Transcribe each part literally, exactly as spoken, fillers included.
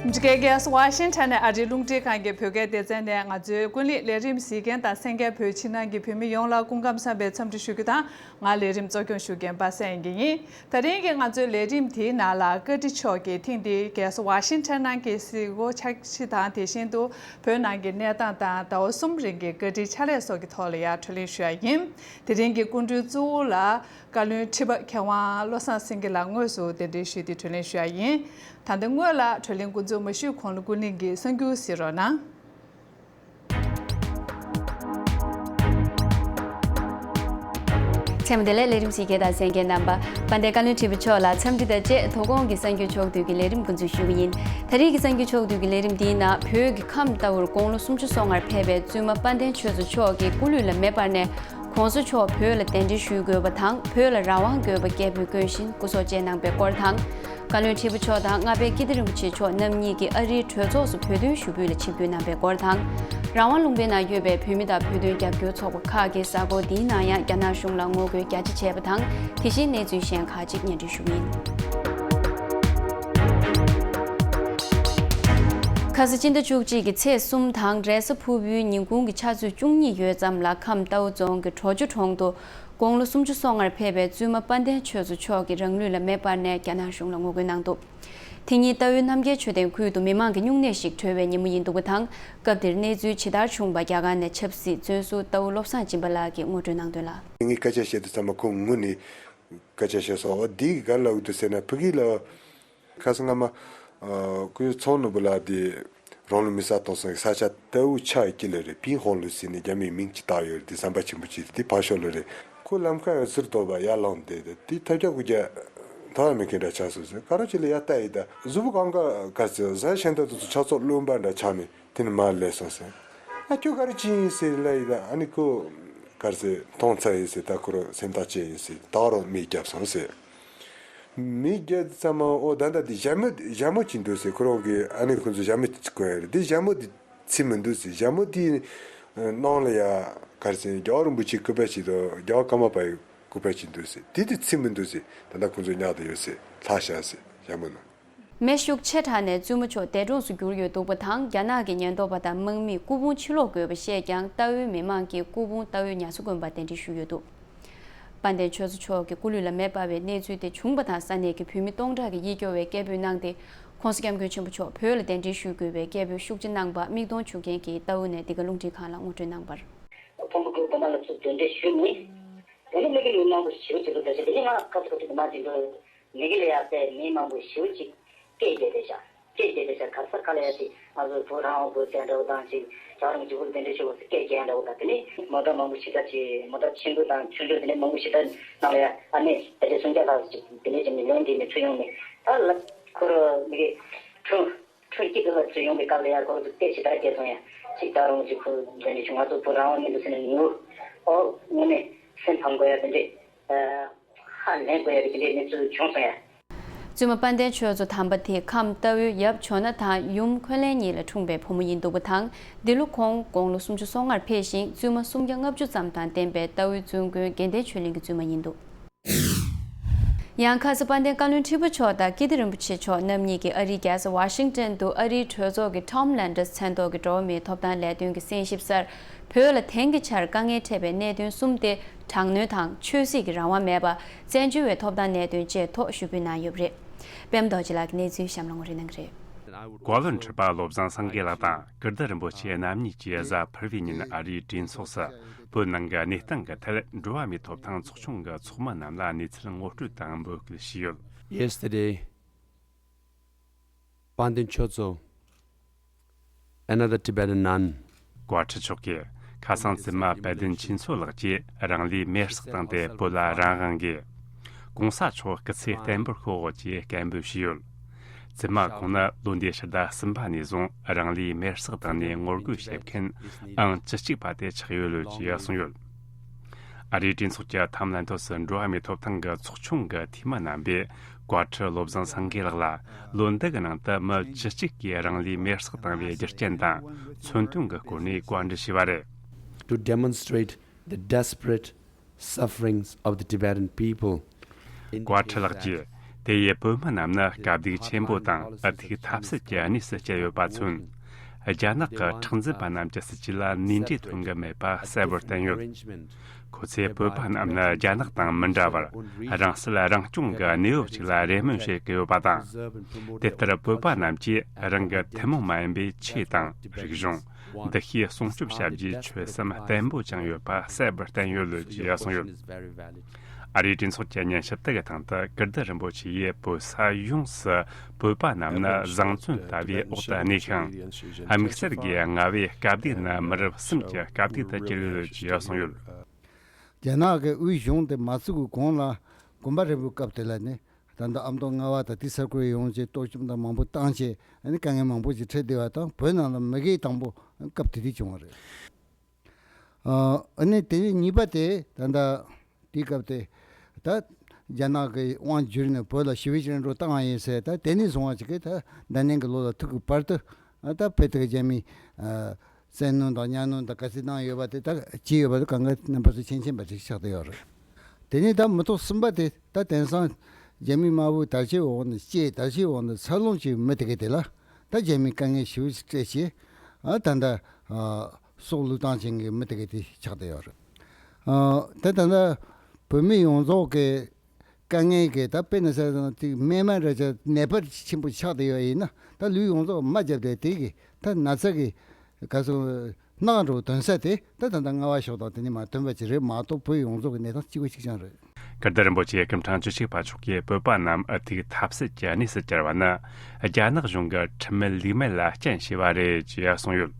འཇིགས་སྐལ་གྱི་ཝ་ཤིང་ཊོན་ནས་ཨ་རིའི་རླུང་འཕྲིན་ཁང་གི་བོད་སྐད་སྡེ་ཚན་ནས་ང་ཚོའི་ཀུན་གླེང་ལས་རིམ་གཟིགས་མཁན་དང་གསན་མཁན་བོད་ཕྱི་ནང་གི་བོད་མི་ཡོངས་ལ་སྐུ་ཁམས་བཟང་བའི་འཚམས་འདྲི་ཞུ་རྒྱུ་དང་། ང་ལས་རིམ་གཙོ་སྐྱོང་ཞུ་མཁན་པ་སངས་དབྱངས་སྐྱིད་ཡིན། ད་རིང་གི་ང་ཚོའི་ལས་རིམ་དེའི་ནང་ལ་བཀའ་ཁྲི་མཆོག་གིས་ཐེངས་འདིའི་རྒྱལ་ས་ཝ་ཤིང་ཊོན་ནང་གི་གཟིགས་སྐོར་འཆར་གཞི་དང་། དེ་བཞིན་དུ་བོད་ནང་གི་གནས་སྟངས་དང་ཟླ་བ་གསུམ་རིང་གི་བཀའ་དྲིན་ཕྱག་ལས་སོགས་ཀྱི་ཐོག་ལ་ཡང་བགྲོ་གླེང་ཞུ་ཡ་ཡིན། དེ་རིང་གི་སྐུ་མགྲོན་གཙོ་བོ་ལ་བཀའ་བློན་ཁྲི་པ་མཁས་དབང་བློ་བཟང་སེང་གེ་ལགས་དངོས་སུ་གདན་འདྲེན་ཞུས་ཏེ་བགྲོ་གླེང་ཞུ་ཡ་ཡིན། ད་ལྟ་སྔོན་ལ་བགྲོ་གླེང་འགོ་འཛུགས་མ་ཞུས་གོང་ལ་ཀུན་གླེང་གི་གསར་འགྱུར་གཟིགས་རོགས་གནང་། མཚན་མོ་བདེ་ལེགས། ལས་རིམ་གཟིགས་མཁན་དང་གསན་མཁན་རྣམ་པ། དཔལ་ལྡན་བཀའ་བློན་ཁྲི་པ་མཆོག་ལ་འཚམས་འདྲི་དང་བཅས། དོ་དགོང་གི་གསར་འགྱུར་ཕྱོགས་བསྡུས་ཀྱི་ལས་རིམ་འགོ་འཛུགས་ཞུ་གི་ཡིན། ད་རེས་ཀྱི་གསར་འགྱུར་ཕྱོགས་བསྡུས་ཀྱི་ལས་རིམ་འདིའི་ནང་བོད་ཀྱི་ཁམས་རྟའུར་དགུང་ལོ་སུམ་ཅུ་སོ་ལྔར་ཕེབས་པའི་བཙུན་མ་དཔལ་ལྡན་ཆོས་མཚོ་མཆོག་གིས་སྐུ་ལུས་ལ་མེ་སྤར་ནས། ༸གོང་ས་མཆོག་བོད་ལ་གདན་འདྲེན་ཞུ་དགོས་པ་དང་། བོད་ལ་རང་དབང་དགོས་པ་སྐད་འབོད་བསྐྱོན་བཞིན་སྐུ་སྲོག་བཅད་གནང་པའི་སྐོར་དང་། བཀའ་བློན་ཁྲི་པ་མཆོག་དང་མངའ་བདག་ཀིརྟི་རིན་པོ་ཆེ་མཆོག་རྣམ་གཉིས་ཀྱིས་ཨ་རིའི་གྲོས་ཚོགས་སུ་བོད་དོན་ཞུ་འབོད་ལ་ཆིབས་བསྒྱུར་གནང་པའི་སྐོར་དང་། རང་དབང་ལུང་པའི་ནང་ཡོད་པའི་བོད་མི་དང་བོད་དོན་རྒྱབ་སྐྱོར་ཚོགས་པ་ཁག་གིས་གཟའ་འཁོར་འདིའི་ནང་ཡང་རྒྱ་ནག་གཞུང་ལ་ངོ་རྒོལ་རྒྱ་ཆེ་བྱས་པ་དང་། དེ་བཞིན་གནས་ཚུལ་གཞན་ཁག་ཅིག་སྙན་སྒྲོན་ཞུ་གི་ཡིན། ཁ་ས་སྤྱི་ཟླ་བཅུ་གཅིག་གི་ཚེས་གསུམ་དང་རེས་གཟའ་ཕུར་བུའི་ཉིན་གུང་གི་ཆུ་ཚོད་བཅུ་གཉིས་ཡོལ་ཙམ་ལ་ཁམས་རྟའུ་རྫོང་གི་གྲོ་ཆུ་གྲོང་དུ་དགུང་ལོ་སུམ་ཅུ་སོ་ལྔར་ཕེབས་པའི་བཙུན་མ་དཔལ་ལྡན་ཆོས་མཚོ་མཆོག་གིས་རང་ལུས་ལ་མེ་སྤར་ནས་རྒྱ་ནག་གཞུང་ལ་ངོ་རྒོལ་གནང་འདུག་དེ་ཉིན་རྟའུའི་རྣམ་རྒྱལ་མཆོད་རྟེན་ཁུལ་དུ་མི་མང་གི་སྨྱུང་གནས་ཤིག་གྲོལ་བའི་ཉིན་མོ་ཡིན་འདུག་པ་དང་། སྐབས་དེར་གནས་ཚུལ་ཇི་ལྟར་བྱུང་བ་རྒྱ་གར་ནས་ཆབ་སྲིད་བཙོན་ཟུར་རྟའུ་བློ་བཟང་སྦྱིན་པ་ལགས་ཀྱིས་ངོ་སྤྲོད་གནང་དོན་ལ། ངས་སྐད་ཆ་བཤད་དུས་ཙམ་པ་ཁོང་ངུས་ནས་སྐད་ཆ་བཤད་སོང་། འོ་འདི་ག་ལ་འུ་ཐུག་ཟེར་ན། ཕ་གི་ལ་ཁ་སང་སྔ་མ། ཨ། སྐུ་ཚེ་ནོར་བུ་ལགས་དེ་རང་ལུས་མེ་སྲེག་གཏོང་སའི་ས་ཆ་རྟའུ་ཆ་དཀྱིལ་ལ་རེད། ཕིང་ཧོང་ལུ་ཟེར་ནས་རྒྱ་མིའི་མིང་ཅིག་བཏགས་ཡོད་རེད། དེ་ཟམ་པ་ཆེན་པོ་ཅིག་རེད། དེ་ཕར་ཕྱོགས་ལ་རེད། ཁོ་ལམ་ཁ་ཡང་ཟུར་དོག་པ་ཡར་ལངས་བསྡད་དེ། དེ་ཐབས་སྐྱོ་སྐུ་རྒྱ་ཐོག་མེད་མཁན་འདྲ་ཆགས་སོང་ཟེར། ག་རོ་ཅིག་ལ་ཡར་ལྟ་ཡི་ད། གཟུགས་པོ་གང་ག་ག་ཚོད་གཟའ་ཆེན་ཐོག་ཏུ་ཆགས་ཚོགས་རློན་པ་འདྲ་ཆགས་ནས། དེ་ནས་མར་སླེབས་སོང་ཟེར། ཨ་ཁྱོད་ག་རེ་ཅི་ཡིན་ཟེར་ལབ་ཡི་ད། ཨ་ནི་ཁོ་ག་རེ་ཟེར། མཐོང་ཚར་ཡིན་ཟེར། ད་ཁོ་རང་སེམས་ཐག་བཅད་ཡིན་ཟེར། ད་རུང་མེ་བརྒྱབ་སོང་ཟེར། མེ་བརྒྱབ་ཙམ་མ། ཨོ་ད་ལྟ་དེ་ཞྭ་མོ་ཞྭ་མོ་ཅིག་འདུག་ཟེར། ཁོ་རང་གི་ཨ་ནི་ཁོ་ཚོ་ཞྭ་མོ་ཅིག་གོན་ཡ་རེད། དེ་ཞྭ་མོ་དེ་ཚིམ་མི་འདུག་ཟེར། ཞྭ་མོ་དེ་ནང་ལ་ཡ་ག་རེ་ཟེར། རྒྱལ་བ་རིན་པོ་ཆེའི་སྐུ་པར་ཅིག་དང་རྒྱལ་བ་ཀརྨ་པའི་སྐུ་པར་ཅིག་འདུག་ཟེར། དེ་དེ་ཚིམ་མི་འདུག་ཟེར། ད་ལྟ་ཁོ་ཚོ་ཉར་དུ་ཡོད་ཟེར། ལྷག་བཞག་ཟེར། ཞྭ་མོ་ནང་། མེ་ཤུགས་ཆེ་དྲགས་ནས་བཙུན་མོ་མཆོག་འདས་གྲོངས་སུ་གྱུར་ཡོད་འདུག་པ་དང་། རྒྱ་ནག་གི་ཉེན་རྟོག་པ་དང་དམག་མིས་སྐུ་ཕུང་ཕྱིར་སློག་དགོས་པ་བཤད་ཀྱང་། རྟའུའི་མི་མང་གིས་སྐུ་ཕུང་རྟའུའི་ཉ་ཚོ་དགོན་པར་གདན་འདྲེན་ཞུས་ཡོད་འདུག་དཔལ་ལྡན་ཆོས་མཚོ་མཆོག་གི་སྐུ་ལུས་ལ་མེ་སྤར་བའི་གནས་ཚུལ་དེ་བྱུང་བ་དང་། ས་གནས་ཀྱི་བོད་མི་སྟོང་ཕྲག་གིས་ཡིད་སྐྱོ་བའི་སྐད་འབོད་གནང་སྟེ། ༸གོང་ས་༸སྐྱབས་མགོན་ཆེན་པོ་མཆོག་བོད་ལ་གདན་འདྲེན་ཞུ་དགོས་པའི་སྐད་འབོད་ཤུགས་ཆེ་གནང་པ། མིག་མཐོང་བྱུང་མཁན་གྱིས་རྟའུ་ནས་འདི་ག་རླུང་འཕྲིན་ཁང་ལ་ངོ་སྤྲོད་གནང་བར། ཕུང་པོ་གི་དགོན་པ་ལ་ཚུར་གདན་འདྲེན་ཞུས་ནས། དེ་ནས་མི་གི་མི་མང་པོ་ཞེ་པོ་ཅིག་འདུག་ཟེར། དེ་ནས་ང་ཁ་ཐུག་ཐུག་མ་ཅིག་འདུག་མི་གི་ལ་ཡ་སའི་མི་མང་པོ་ཞེ་པོ་ཅིག་སྐད་རྒྱག་བསྡད་ཤག་སྐད་རྒྱག་བསྡད་ཤག་ག་ས་ག་ལ་ཡ་ཅིག་ང་ཚོ་བོད་རང་དབང་དགོས་ཟེར་འདྲ་བོ་དང་། ཅིག་རྒྱལ་བ་རིན་པོ་ཆེ་སྐུ་ལུས་གདན་འདྲེན་ཞུ་དགོས་ཟེར་སྐད་རྒྱག་འདྲ་བོ་དང་། དེ་ནས་མོ་ཊ་མང་པོ་ཞེ་དྲག་ཅིག་མོ་ཊ་ཆེན་པོ་དང་ཆུང་ཆུང་། དེ་ནས་མང་པོ་ཞེ་དྲག་ནང་ལ་ཡ་ཨ་ནི་ད་ཆ་སུམ་བརྒྱ་ལྷག་ཅིག་དེ་ནས་ཅིག་ནི་ལན་འདི་ནས་ཚུར་ཡོང་ནས། ད་ལ་ཁོ་རང་མི་གི་ཁྲུང་ཁྲུང་སྐྱིད་དུ་ལ་ཚུར་ཡོང་པའི་སྐབས་ལ་ཡ་ཁོ་རང་ཚོ་སྐད་ཇི་ལྟར་རྒྱག་སོང་ཡ། ཅིག་ད་རུང་ཅིག་ཁོ་འདི་འདྲ་བྱུང་། ང་ཚོ་བོད་རང་དབང་མི་འདུག་ཟེར་ནས་ངུ། ཨོ་དངོས་གནས་སེམས་ཕམ་དགོས་ཡ་དེ་འདྲས། ཧ་ལས་དགོས་ཡ་གི་དེ་འདྲས་གནས་ཚུལ་བྱུང་སོང་ཡ། བཙུན་མ་དཔལ་ལྡན་ཆོས་མཚོ་དམ་པ་དེ་ཁམས་རྟའུའི་ཡབ་ཇོ་ནང་དང་ཡུམ་འཁོན་ལན་གཉིས་ལ་འཁྲུངས་པའི་བུ་མོ་ཡིན་འདུག་པ་དང་། འདི་ལོ་ཁོང་དགུང་ལོ་སུམ་ཅུ་སོ་ལྔར་ཕེབས་ཤིང་། བཙུན་མ་སུམ་བརྒྱ་ལྔ་བཅུ་ཙམ་དང་ལྡན་པའི་རྟའུའི་བཙུན་དགོན་དགེ་ལྡན་ཆོས་གླིང་གི་བཙུན་མ་ཡིན་འདུག་ཡང་ཁ་ས་དཔལ་ལྡན་བཀའ་བློན་ཁྲི་པ་མཆོག་དང་ཀིརྟི་རིན་པོ་ཆེ་མཆོག་རྣམ་གཉིས་ཀྱིས་ཨ་རིའི་རྒྱལ་ས་ཝ་ཤིང་ཏོན་དུ་ཨ་རིའི་གྲོས་ཚོགས་ཀྱི་Tom Landers མཚན་ཐོག་གི་འགྲོ་བ་མིའི་ཐོབ་ཐང་ལས་དོན་གྱི་གསན་ཞིབ་སར། བོད་ལ་དེང་གི་ཆར་དཀའ་ངལ་འཕྲད་པའི་གནད་དོན་གསུམ་སྟེ། དྲག་གནོན་དང་། ཆོས་སྲིད་ཀྱི་རང་དབང་མེད་པ། བཙན་བྱོལ་བའི་ཐོབ་ཐང་གནད་དོན་བཅས་ཐོག་ཞུ་འབོད་གནང་ཡོད་པ་རེད། པད་མ་རྡོ་རྗེ་ལགས་ཀྱིས་གནས་ཚུལ་གཤམ་ལ་ངོ་སྤྲོད་གནང་གི་རེད། བཀའ་བློན་ཁྲི་པ་བློ་བཟང་སེང་གེ་ལགས་དང་ཀིརྟི་རིན་པོ་ཆེ་རྣམ་གཉིས་ཀྱིས་གཟའ་ཕུར་བུའི་ཉིན་ཨ་རིའི་གྲོས་ཚོགས་སུ་བོད་ནང་གི་གནས་སྟངས་ཀྱི་ཐད། འགྲོ་བ་མིའི་ཐོབ་ཐང་ཚོགས་ཆུང་གི་ཚོགས་མི་རྣམས་ལ་གནས་ཚུལ་ངོ་སྤྲོད་དང་འབོད་སྐུལ་ཞུས་ཡོད། Yesterday, དཔལ་ལྡན་ཆོས་མཚོ, another Tibetan nun, བཀའ་ཁྲི་མཆོག་གིས་ཁ་སང་བཙུན་མ་དཔལ་ལྡན་ཆོས་མཚོ་ལགས་ཀྱིས་རང་ལུས་མེར་སྲེག་བཏང་སྟེ་བོད་ལ་རང་དབང་དགོས། གོང་ས་མཆོག་སྐུ་ཚེ་བརྟན་པོར་ཤོག་ཅེས་སྐད་འབོད་ཞུས་ཡོད། བཙུན་མ་ཁོང་ནི་ལོ་འདི་ཕྱི་ཟླ་གསུམ་པ་ནས་བཟུང་རང་ལུས་མེར་སྲེག་བཏང་ནས་ངོ་རྒོལ་བྱེད་མཁན་ཨང་བཅུ་གཅིག་པ་དེ་ཆགས་ཡོད་ལོས་ཅེས་གསུངས་ཡོད། ཨ་རིའི་གྲོས་ཚོགས་ཀྱི་Tom Lantos འགྲོ་བ་མིའི་ཐོབ་ཐང་གི་ཚོགས་ཆུང་གི་འཐུས་མི་རྣམ་པས་བཀའ་ཁྲི་བློ་བཟང་སེང་གེ་ལགས་ལ་ལོ་འདི་གི་ནང་དུ་མི་བཅུ་གཅིག་གིས་རང་ལུས་མེར་སྲེག་བཏང་བའི་རྒྱུ་རྐྱེན་དང་མཚོན་དོན་གྱི་སྐོར་ནས་བཀའ་འདྲི་ཞུས་པ་རེད། To demonstrate the desperate sufferings of the Tibetan people. བཀའ་ཁྲི་ལགས་ཀྱིས་ དེ་ཡིས་བོད་མི་རྣམས་ནི་དཀའ་སྡུག་ཆེན་པོ་དང་ཨུ་ཐུག་ཐབས་ཟད་ཀྱི་གནས་སུ་གྱུར་ཡོད་པ་མཚོན། རྒྱ་ནག་གི་མཁྲེགས་འཛིན་པ་རྣམས་ཀྱི་སྲིད་ཇུས་ལ་ནུས་འབྲས་ཐོན་གྱི་མེད་པ་གསལ་པོར་བསྟན་ཡོད། ཁོ་ཚོས་བོད་པ་རྣམས་ནི་རྒྱ་ནག་དང་མི་འདྲ་བར་རང་སྲིད་རང་སྐྱོང་གི་གནས་བབ་ཅིག་ལ་རེ་སྨོན་བྱེད་ཀྱི་ཡོད་པ་དང་། དེ་ལྟར་བོད་པ་རྣམས་ཀྱིས་རང་གི་ཐུན་མོང་མ་ཡིན་པའི་ཆོས་དང་རིག་གཞུང་། འདུ་ཤེས་སྲུང་སྐྱོབ་བྱ་རྒྱུའི་ཆོད་སེམས་བརྟན་པོ་བཅངས་ཡོད་པ་གསལ་པོར་བསྟན་ཡོད་ལོས་ཀྱིས་གསུངས་ཡོད། ཨ་རིའི་གྲོས་ཚོགས་ཀྱི་ཉན་ཞིབ་དག་གི་སྟེང་དུ་ཀིརྟི་རིན་པོ་ཆེ་ཡིས་བོད་ས་ཡོངས་སུ་བོད་པ་རྣམས་ནི་བཟང་བཙོན་ལྟ་བུའི་འོག་ཏུ་གནས་ཤིང་། དམིགས་བསལ་གྱིས་རྔ་བའི་དཀའ་སྡུག་ནི་མི་རབས་གསུམ་གྱི་དཀའ་སྡུག་ཏུ་གྱུར་ཡོད་ལོས་ཀྱིས་གསུངས་ཡོད། རྒྱ་ནག་གི་དབུས་གཞུང་དེ་མ་བཙུགས་གོང་ལ་དགོན་པ་རིན་པོའི་སྐབས་དེ་ལ་ནི། ད་ལྟ་ཨ་མདོ་རྔ་བ་དང་དེའི་ས་ཁུལ་ཡོངས་ཀྱི་གཏོར་བཅོམ་དང་མང་པོ་བཏང་བྱས་ཨ་ནི་དཀའ་ངལ་མང་པོ་ཞིག་འཕྲད་བསྡད་པ་དང་བོད་ནང་ལ་མུ་གེ་དང་པོ་སྐབས་དེ་དུས་བྱུང་བ་རེད། ཨ་ནི་དེ་གཉིས་པ་དེ་ད་ལྟ་དེའི་སྐབས་དེ་ད་རྒྱ་ནག་གི་དབང་བསྒྱུར་ནས་བོད་ལ་ཞི་བའི་བཅིངས་འགྲོལ་བཏང་བ་ཡིན་ཟེར། ད་དེ་ནས་བཟུང་བ་ཅིག་གིས་ད་ད་ནང་གི་ལོ་ལ་ཐུག་གི་བར་དུ་ཨ་ད་བོད་དེ་གི་རྒྱ་མིས་ཨ་བཙན་གནོན་དང་གཉའ་གནོན་དང་ག་ཚོད་གནང་ཡོད་པ་དེ་ད་བྱས་ཡོད་པ་དེ་གང་ག་རྣམ་པ་ཚོ་མཁྱེན་མཁྱེན་པ་ཅིག་ཆགས་བསྡད་ཡོད་རེད། དེ་ནས་ད་མི་ཐོག་གསུམ་པ་དེ་ད་དེང་སང་རྒྱ་མིའི་དམར་པོའི་དར་ཆའི་འོག་ནས་སྐྱེས། དར་ཆའི་འོག་ནས་འཚར་ལོངས་བྱས་མི་དེ་ག་དེ་ལ་ད་རྒྱ་མིའི་དཀའ་ངལ་ཞེ་པོ་ཞིག་སྤྲད་བྱས་ཨ་ད་ལྟ་ཨ་སྲོག་བློས་བཏང་བྱེད་མཁན་མི་དེ་ག་དེ་ཆགས་བསྡད་ཡོད་རེད། ཨ་ད་ད་ལྟ་བོད་མི་ཡོངས་རྫོགས་ཀྱི་དཀའ་ངལ་གྱི་ད་དཔེར་ན་ས་དང་དེ་སྨན་མ་རེད་ཅག་ནད་པ་ཆེན་པོ་ཆགས་བསྡད་ཡོད་ཡིན་ན་ད་ལུས་ཡོངས་རྫོགས་མ་བརྒྱབ་སྟེ་དེ་གི་ད་ན་ཚ་གི་ག་སོ། གནང་རོགས་དོན་ས་དེ་ད་ད་ལྟ་རྔ་བ་ཕྱོགས་དང་དེ་ནས་མར་ཐོན་པ་ཅིག་རེད་མ་གཏོགས་བོད་ཡོངས་རྫོགས་ཀྱི་གནས་སྟངས་གཅིག་པ་གཅིག་རྐྱང་རེད། ཀིརྟི་རིན་པོ་ཆེ་སྐུ་ཕྲེང་བཅུ་གཅིག་པ་མཆོག་གིས་བོད་པ་རྣམས་ཨུ་ཐུག་ཐབས་ཟད་ཀྱི་གནས་སུ་གྱུར་བ་ནི་རྒྱ་ནག་གཞུང་གི་ཁྲིམས་མེད་ལུགས་མེད་ལ་རྐྱེན་བྱས་པ་རེད་ཅེས་གསུངས་ཡོད།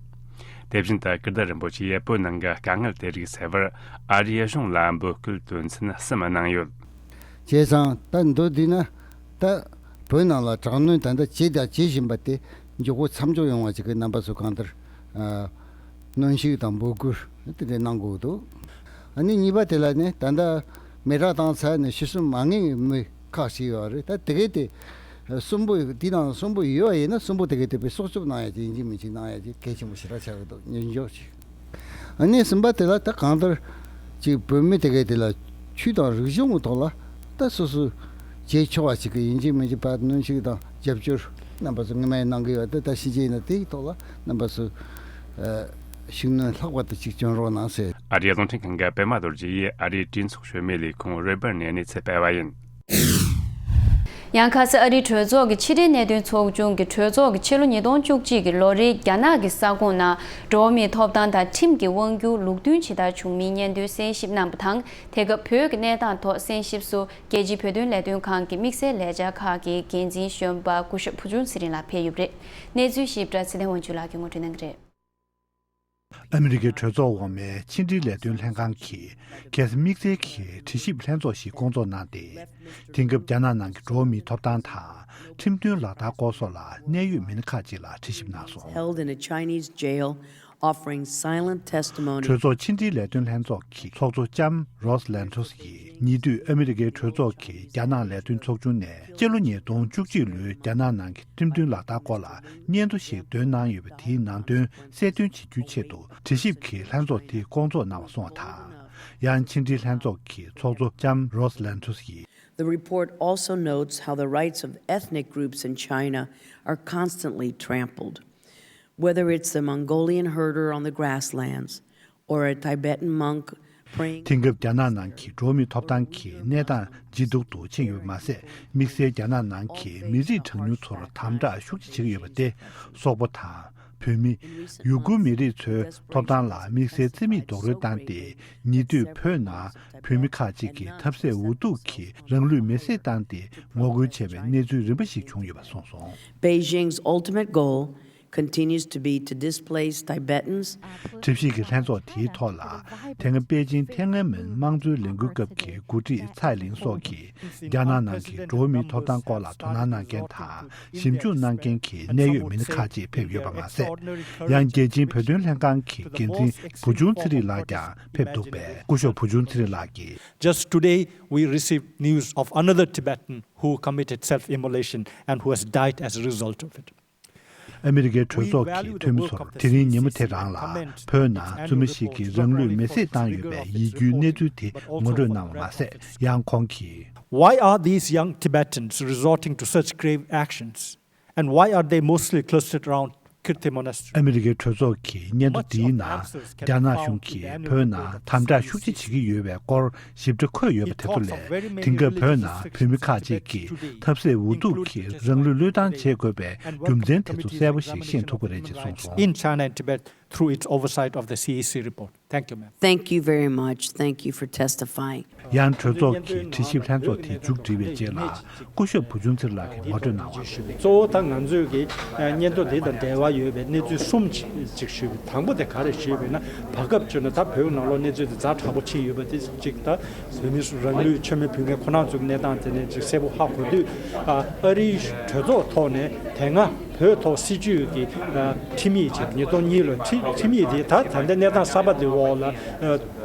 དེ་བཞིན་དུ་ཀིརྟི་རིན་པོ་ཆེས་བོད་ནང་གི་དཀའ་ངལ་དེ་རིགས་སེལ་བར་ཨ་རིའི་གཞུང་ལ་འབོད་སྐུལ་དོན་ཚན་གསུམ་གནང་ཡོད། བྱས་ཙང་ད་མདོར་བསྡུས་ན་ད་བོད་ནང་ལ་དྲག་གནོན་ད་ལྟ་བྱས་དང་བྱེད་བཞིན་པ་དེ་མགྱོགས་པོ་མཚམས་འཇོག་ཡོང་བ་ཞིག་གི་རྣམ་པ་ཚོ་གང་ལྟར་ཨ་གནོན་ཤུགས་དང་འབོད་སྐུལ་དེ་འདྲ་གནང་དགོས་འདུག་ཨ་ནི་གཉིས་པ་དེ་ལ་ནི་ད་ལྟ་མེ་སྲེག་བཏང་ཚར་ནས་ཤི་གསོན་མ་ངེས་མི་ཁག་ཞིག་ཡོད་རེད། ད་དེ་གས་དེ་གསོན་པོ་དེ་དང་གསོན་པོ་ཡོད་པ་ཡིན་ན་གསོན་པོ་དེ་གས་དེ་བས་སྲོག་སྐྱོབ་གནང་ཡ་ཅིག་ཡིན་གཅིག་མིན་གཅིག་གནང་ཡ་ཅིག་གལ་ཆེན་པོ་ཞེ་དྲག་ཆགས་ཀྱི་འདུག་ཉན་འཇོག་ཅིག་ཨ་ནི་གསུམ་པ་དེ་ལ་ད་གང་ལྟར་ཅིག་བོད་མི་དེ་གས་དེ་ལ་ཆོས་དང་རིག་གཞུང་གི་ཐོག་ལ་ད་སོ་སོ་བྱེད་ཆོག་པ་ཞིག་གི་ཡིན་གཅིག་མིན་གཅིག་ཕར་གནོན་ཤུགས་དང་རྒྱབ་སྐྱོར་རྣམ་པ་ཚོ་ངོ་མ་གནང་གི་ཡོད། ད་ད་ཕྱི་རྒྱལ་ཡིན་ན་དེའི་ཐོག་ལ་རྣམ་པ་ཚོ་ཨ་ཤུགས་སྣོན་ལྷག་པར་དུ་ཅིག་སྐྱོན་རོགས་གནང་ཟེར། ཨ་རིའི་རླུང་འཕྲིན་ཁང་གི་པད་མ་རྡོ་རྗེ་ཡིས་ཨ་རིའི་གྲོས་ཚོགས་བྱོན་མའི་ལས་ཁུངས་རོས་སྦར་ནས་གནས་ཚུལ་སྤེལ་བ་ཡིན། ཡང་ཁ་སང་ཨ་རིའི་གྲོས་ཚོགས་ཀྱི་ཕྱི་དྲིལ་གནད་དོན་ཚོགས་ཆུང་གིས་གྲོས་ཚོགས་ཀྱི་ཕྱི་ལོ་ཉིས་སྟོང་བཅུ་གཅིག་གི་ལོ་རེའི་རྒྱ་ནག་གི་ས་ཁོངས་ནང་འགྲོ་བ་མིའི་ཐོབ་ཐང་དང་ཁྲིམས་ཀྱི་དབང་སྒྱུར་ལུགས་མཐུན་ཇི་ལྟར་བྱུང་མིན་སྙན་ཐོའི་གསན་ཞིབ་གནང་བ་དང་། དེ་སྐབས་བོད་ཀྱི་གནས་སྟངས་ཐོག་གསན་ཞིབ་སུ་རྒྱལ་སྤྱིའི་བོད་དོན་ལས་དོན་ཁང་གི་དམིགས་བསལ་ལས་འཆར་ཁག་གི་འགན་འཛིན་གཞོན་པ་སྐུ་ཞབས་བུ་ཆུང་ཚེ་རིང་ལགས་ཕེབས་ཡོད་པ་རེད། གནས་ཚུལ་ཞིབ་ཕྲ་ཚེ་བརྟན་དབང་ཕྱུག་ལགས་ཀྱིས་ངོ་སྤྲོད་གནང་གི་རེད། ཨ་མི་རི་ཀའི་གྲོས་ཚོགས་འོག་མའི་ཕྱི་འབྲེལ་ལས་དོན་ལྷན་ཁང་གིས་ཁ་སང་དམིགས་བསལ་གྱི་དྲི་ཞིབ་ལྷན་ཚོགས་ཤིག་བསྐོང་ཚོགས་གནང་སྟེ། དེང་སྐབས་རྒྱ་ནག་ནང་གི་འགྲོ་བ་མིའི་ཐོབ་ཐང་དང་ཁྲིམས་མཐུན་ལག་བསྟར་སྐོར་སོགས་ལ་གནད་ཡོད་མི་སྣ་ཁག་ཅིག་ལ་དྲི་ཞིབ་གནང་སོང་། Held in a Chinese jail, offering silent testimony. གྲོས་ཚོགས་ཕྱི་འབྲེལ་ལས་དོན་ལྷན་ཚོགས་ཀྱི་ཚོགས་གཙོ་ལྕམ་Rose Lentous་ཡིས་ཉེ་དུས་ཨ་མི་རི་ཀའི་གྲོས་ཚོགས་ཀྱི་རྒྱ་ནག་ལས་དོན་ཚོགས་ཆུང་ནས་སྤྱི་ལོ་ཉིས་སྟོང་བཅུ་གཅིག་ལོའི་རྒྱ་ནག་ནང་གི་ཁྲིམས་མཐུན་ལག་བསྟར་སྐོར་ལ་སྙན་ཐོ་ཞིག་འདོན་གནང་ཡོད་པ་དེའི་ནང་དོན་གསལ་སྟོན་བྱེད་རྒྱུའི་ཆེད་དུ་དྲི་ཞིབ་ཀྱི་ལྷན་ཚོགས་དེ་བསྐོང་ཚོགས་གནང་བ་སོང་བ་དང་། ཡང་ཕྱི་འབྲེལ་ལྷན་ཚོགས་ཀྱི་ཚོགས་གཙོ་ལྕམ་Rose Lentous་ཡིས། The report also notes how the rights of ethnic groups in China are constantly trampled, whether it's a Mongolian herder on the grasslands or a Tibetan monk praying དེང་སྐབས་རྒྱ་ནག་ནང་གི་འགྲོ་བ་མིའི་ཐོབ་ཐང་གི་གནས་སྟངས་ཇེ་སྡུག་ཏུ་ཕྱིན་ཡོད་པ་མ་ཟད། དམིགས་བསལ་རྒྱ་ནག་ནང་གི་མི་རིགས་གྲངས་ཉུང་ཚོར་དམ་དྲག་ཤུགས་ཆེ་བྱེད་ཀྱི་ཡོད་པ་སྟེ། སོག་པོ་དང་། བོད་མི། ཡུ་གུར་མི་རིགས་ཚོའི་ཐོབ་ཐང་ལ་དམིགས་བསལ་བརྩི་མེད་རྡོག་རོལ་བཏང་སྟེ། ཉེ་དུས་བོད་ནང་བོད་མི་ཁག་ཅིག་གིས་ཐབས་ཟད་འུ་ཐུག་གིས་རང་ལུས་མེར་སྲེག་བཏང་སྟེ་ངོ་རྒོལ་བྱས་པའི་གནས་ཚུལ་རིམ་པ་ཞིག་བྱུང་ཡོད་པ་གསུངས་སོང་། Beijing's ultimate goal continues to be to displace Tibetans. དྲི་ཞིབ་ཀྱི་ལྷན་ཚོགས་དེའི་ཐོག་ལ། དེ་སྔ་པེ་ཅིང་ཐེན་ཨན་མིན་དམངས་གཙོའི་ལས་འགུལ་སྐབས་ཀྱི་འགོ་ཁྲིད་ཚའེ་ལིན་སོགས་ཀྱིས་རྒྱ་ནག་ནང་གི་འགྲོ་བ་མིའི་ཐོབ་ཐང་སྐོར་ལ་དོ་སྣང་གནང་མཁན་དང་། ཞིབ་འཇུག་གནང་མཁན་གྱི་གནད་ཡོད་མི་སྣ་ཁག་ཅིག་ཕེབས་ཡོད་པ་མ་ཟད། ཡང་རྒྱལ་སྤྱིའི་བོད་དོན་ལྷན་ཁང་གི་འགན་འཛིན་བུ་ཆུང་ཚེ་རིང་ལགས་ཀྱང་ཕེབས་འདུག་པས། སྐུ་ཞབས་བུ་ཆུང་ཚེ་རིང་ལགས་ཀྱིས། Just today, we received news of another Tibetan who committed self-immolation and who has died as a result of it. ཨ་མི་རི་ཀའི་གྲོས་ཚོགས་ཀྱི་འཐུས་མི་ཚོར་དེ་རིང་ཉིན་མོ་དེ་རང་ལ་བོད་ནང་བཙུན་མ་ཞིག་གིས་རང་ལུས་མེར་སྲེག་བཏང་ཡོད་པའི་ཡིད་སྐྱོའི་གནས་ཚུལ་དེ་ངོ་སྤྲོད་གནང་བ་མ་ཟད། ཡང་ཁོང་གིས། Why are these young Tibetans resorting to such grave actions? And why are they mostly clustered around Kirti Monastery? ཨ་མི་རི་ཀའི་གྲོས་ཚོགས་ཀྱི་སྙན་ཐོ་འདིའི་ནང་རྒྱ་ནག་གཞུང་གིས་བོད་ནང་དམ་དྲག་ཤུགས་ཆེ་བྱེད་ཀྱི་ཡོད་པའི་སྐོར་ཞིབ་ཕྲ་འཁོད་ཡོད་པ་དེ་ཚོ་ལས། དེང་སྐབས་བོད་ནང་བོད་མི་ཁག་ཅིག་གིས་ཐབས་ཟད་འུ་ཐུག་གིས་རང་ལུས་བློས་བཏང་བྱེད་དགོས་པའི་རྒྱུ་མཚན་དེ་ཚོ་གསལ་པོ་ཞིག་ཤེས་ཐུབ་ཀྱི་རེད་ཅེས་གསུངས་སོང་། In China and Tibet through its oversight of the C E C report. Thank you, ma'am. Thank you very much. Thank you for testifying. ཡང་གྲོས་ཚོགས་ཀྱི་དྲི་ཞིབ་ལྷན་ཚོགས་དེ་མཇུག་སྒྲིལ་བའི་རྗེས་ལ། སྐུ་ཞབས་བུ་ཆུང་ཚེ་རིང་ལགས་ཀྱིས་ངོ་སྤྲོད་གནང་བ། གཙོ་བོ་ད་ང་ཚོས་ཀྱི་སྙན་ཐོ་འདི་དང་འབྲེལ་བ་ཡོད་པའི་གནས་ཚུལ་གསུམ་ཅིག་ཞུས་པ། དང་པོ་དེ་ག་རེ་ཞུས་པ་ཡིན་ན། བར་སྐབས་བྱས་ན་ད་བོད་ནང་ལོགས་གནས་ཚུལ་དེ་ཛ་དྲག་པོ་ཕྱིན་ཡོད་པ་དེ་གཅིག་དང་། བོད་མི་རང་ལུས་མཆོད་མེ་ཕུལ་མཁན་ཁོ་རང་ཚོའི་གནས་སྟངས་དེ་ནས་ཅིག་གསལ་པོ་ཧ་གོ་དུས། ཨ་རིའི་གྲོས་ཚོགས་ཐོག་ནས་དེ་སྔ་བོད་ཐོག་སྲིད་བྱུས་ཀྱི་ཨ་ཁྲིམས་ཡིག་ཅིག་ཉིས་སྟོང་གཉིས་ལོའི་ཁྲི་ཁྲིམས་ཡིག་དེ་ད་ད་ལྟའི་གནས་སྟངས་གསར་པ་དེ་འོག་ལ་ཨ་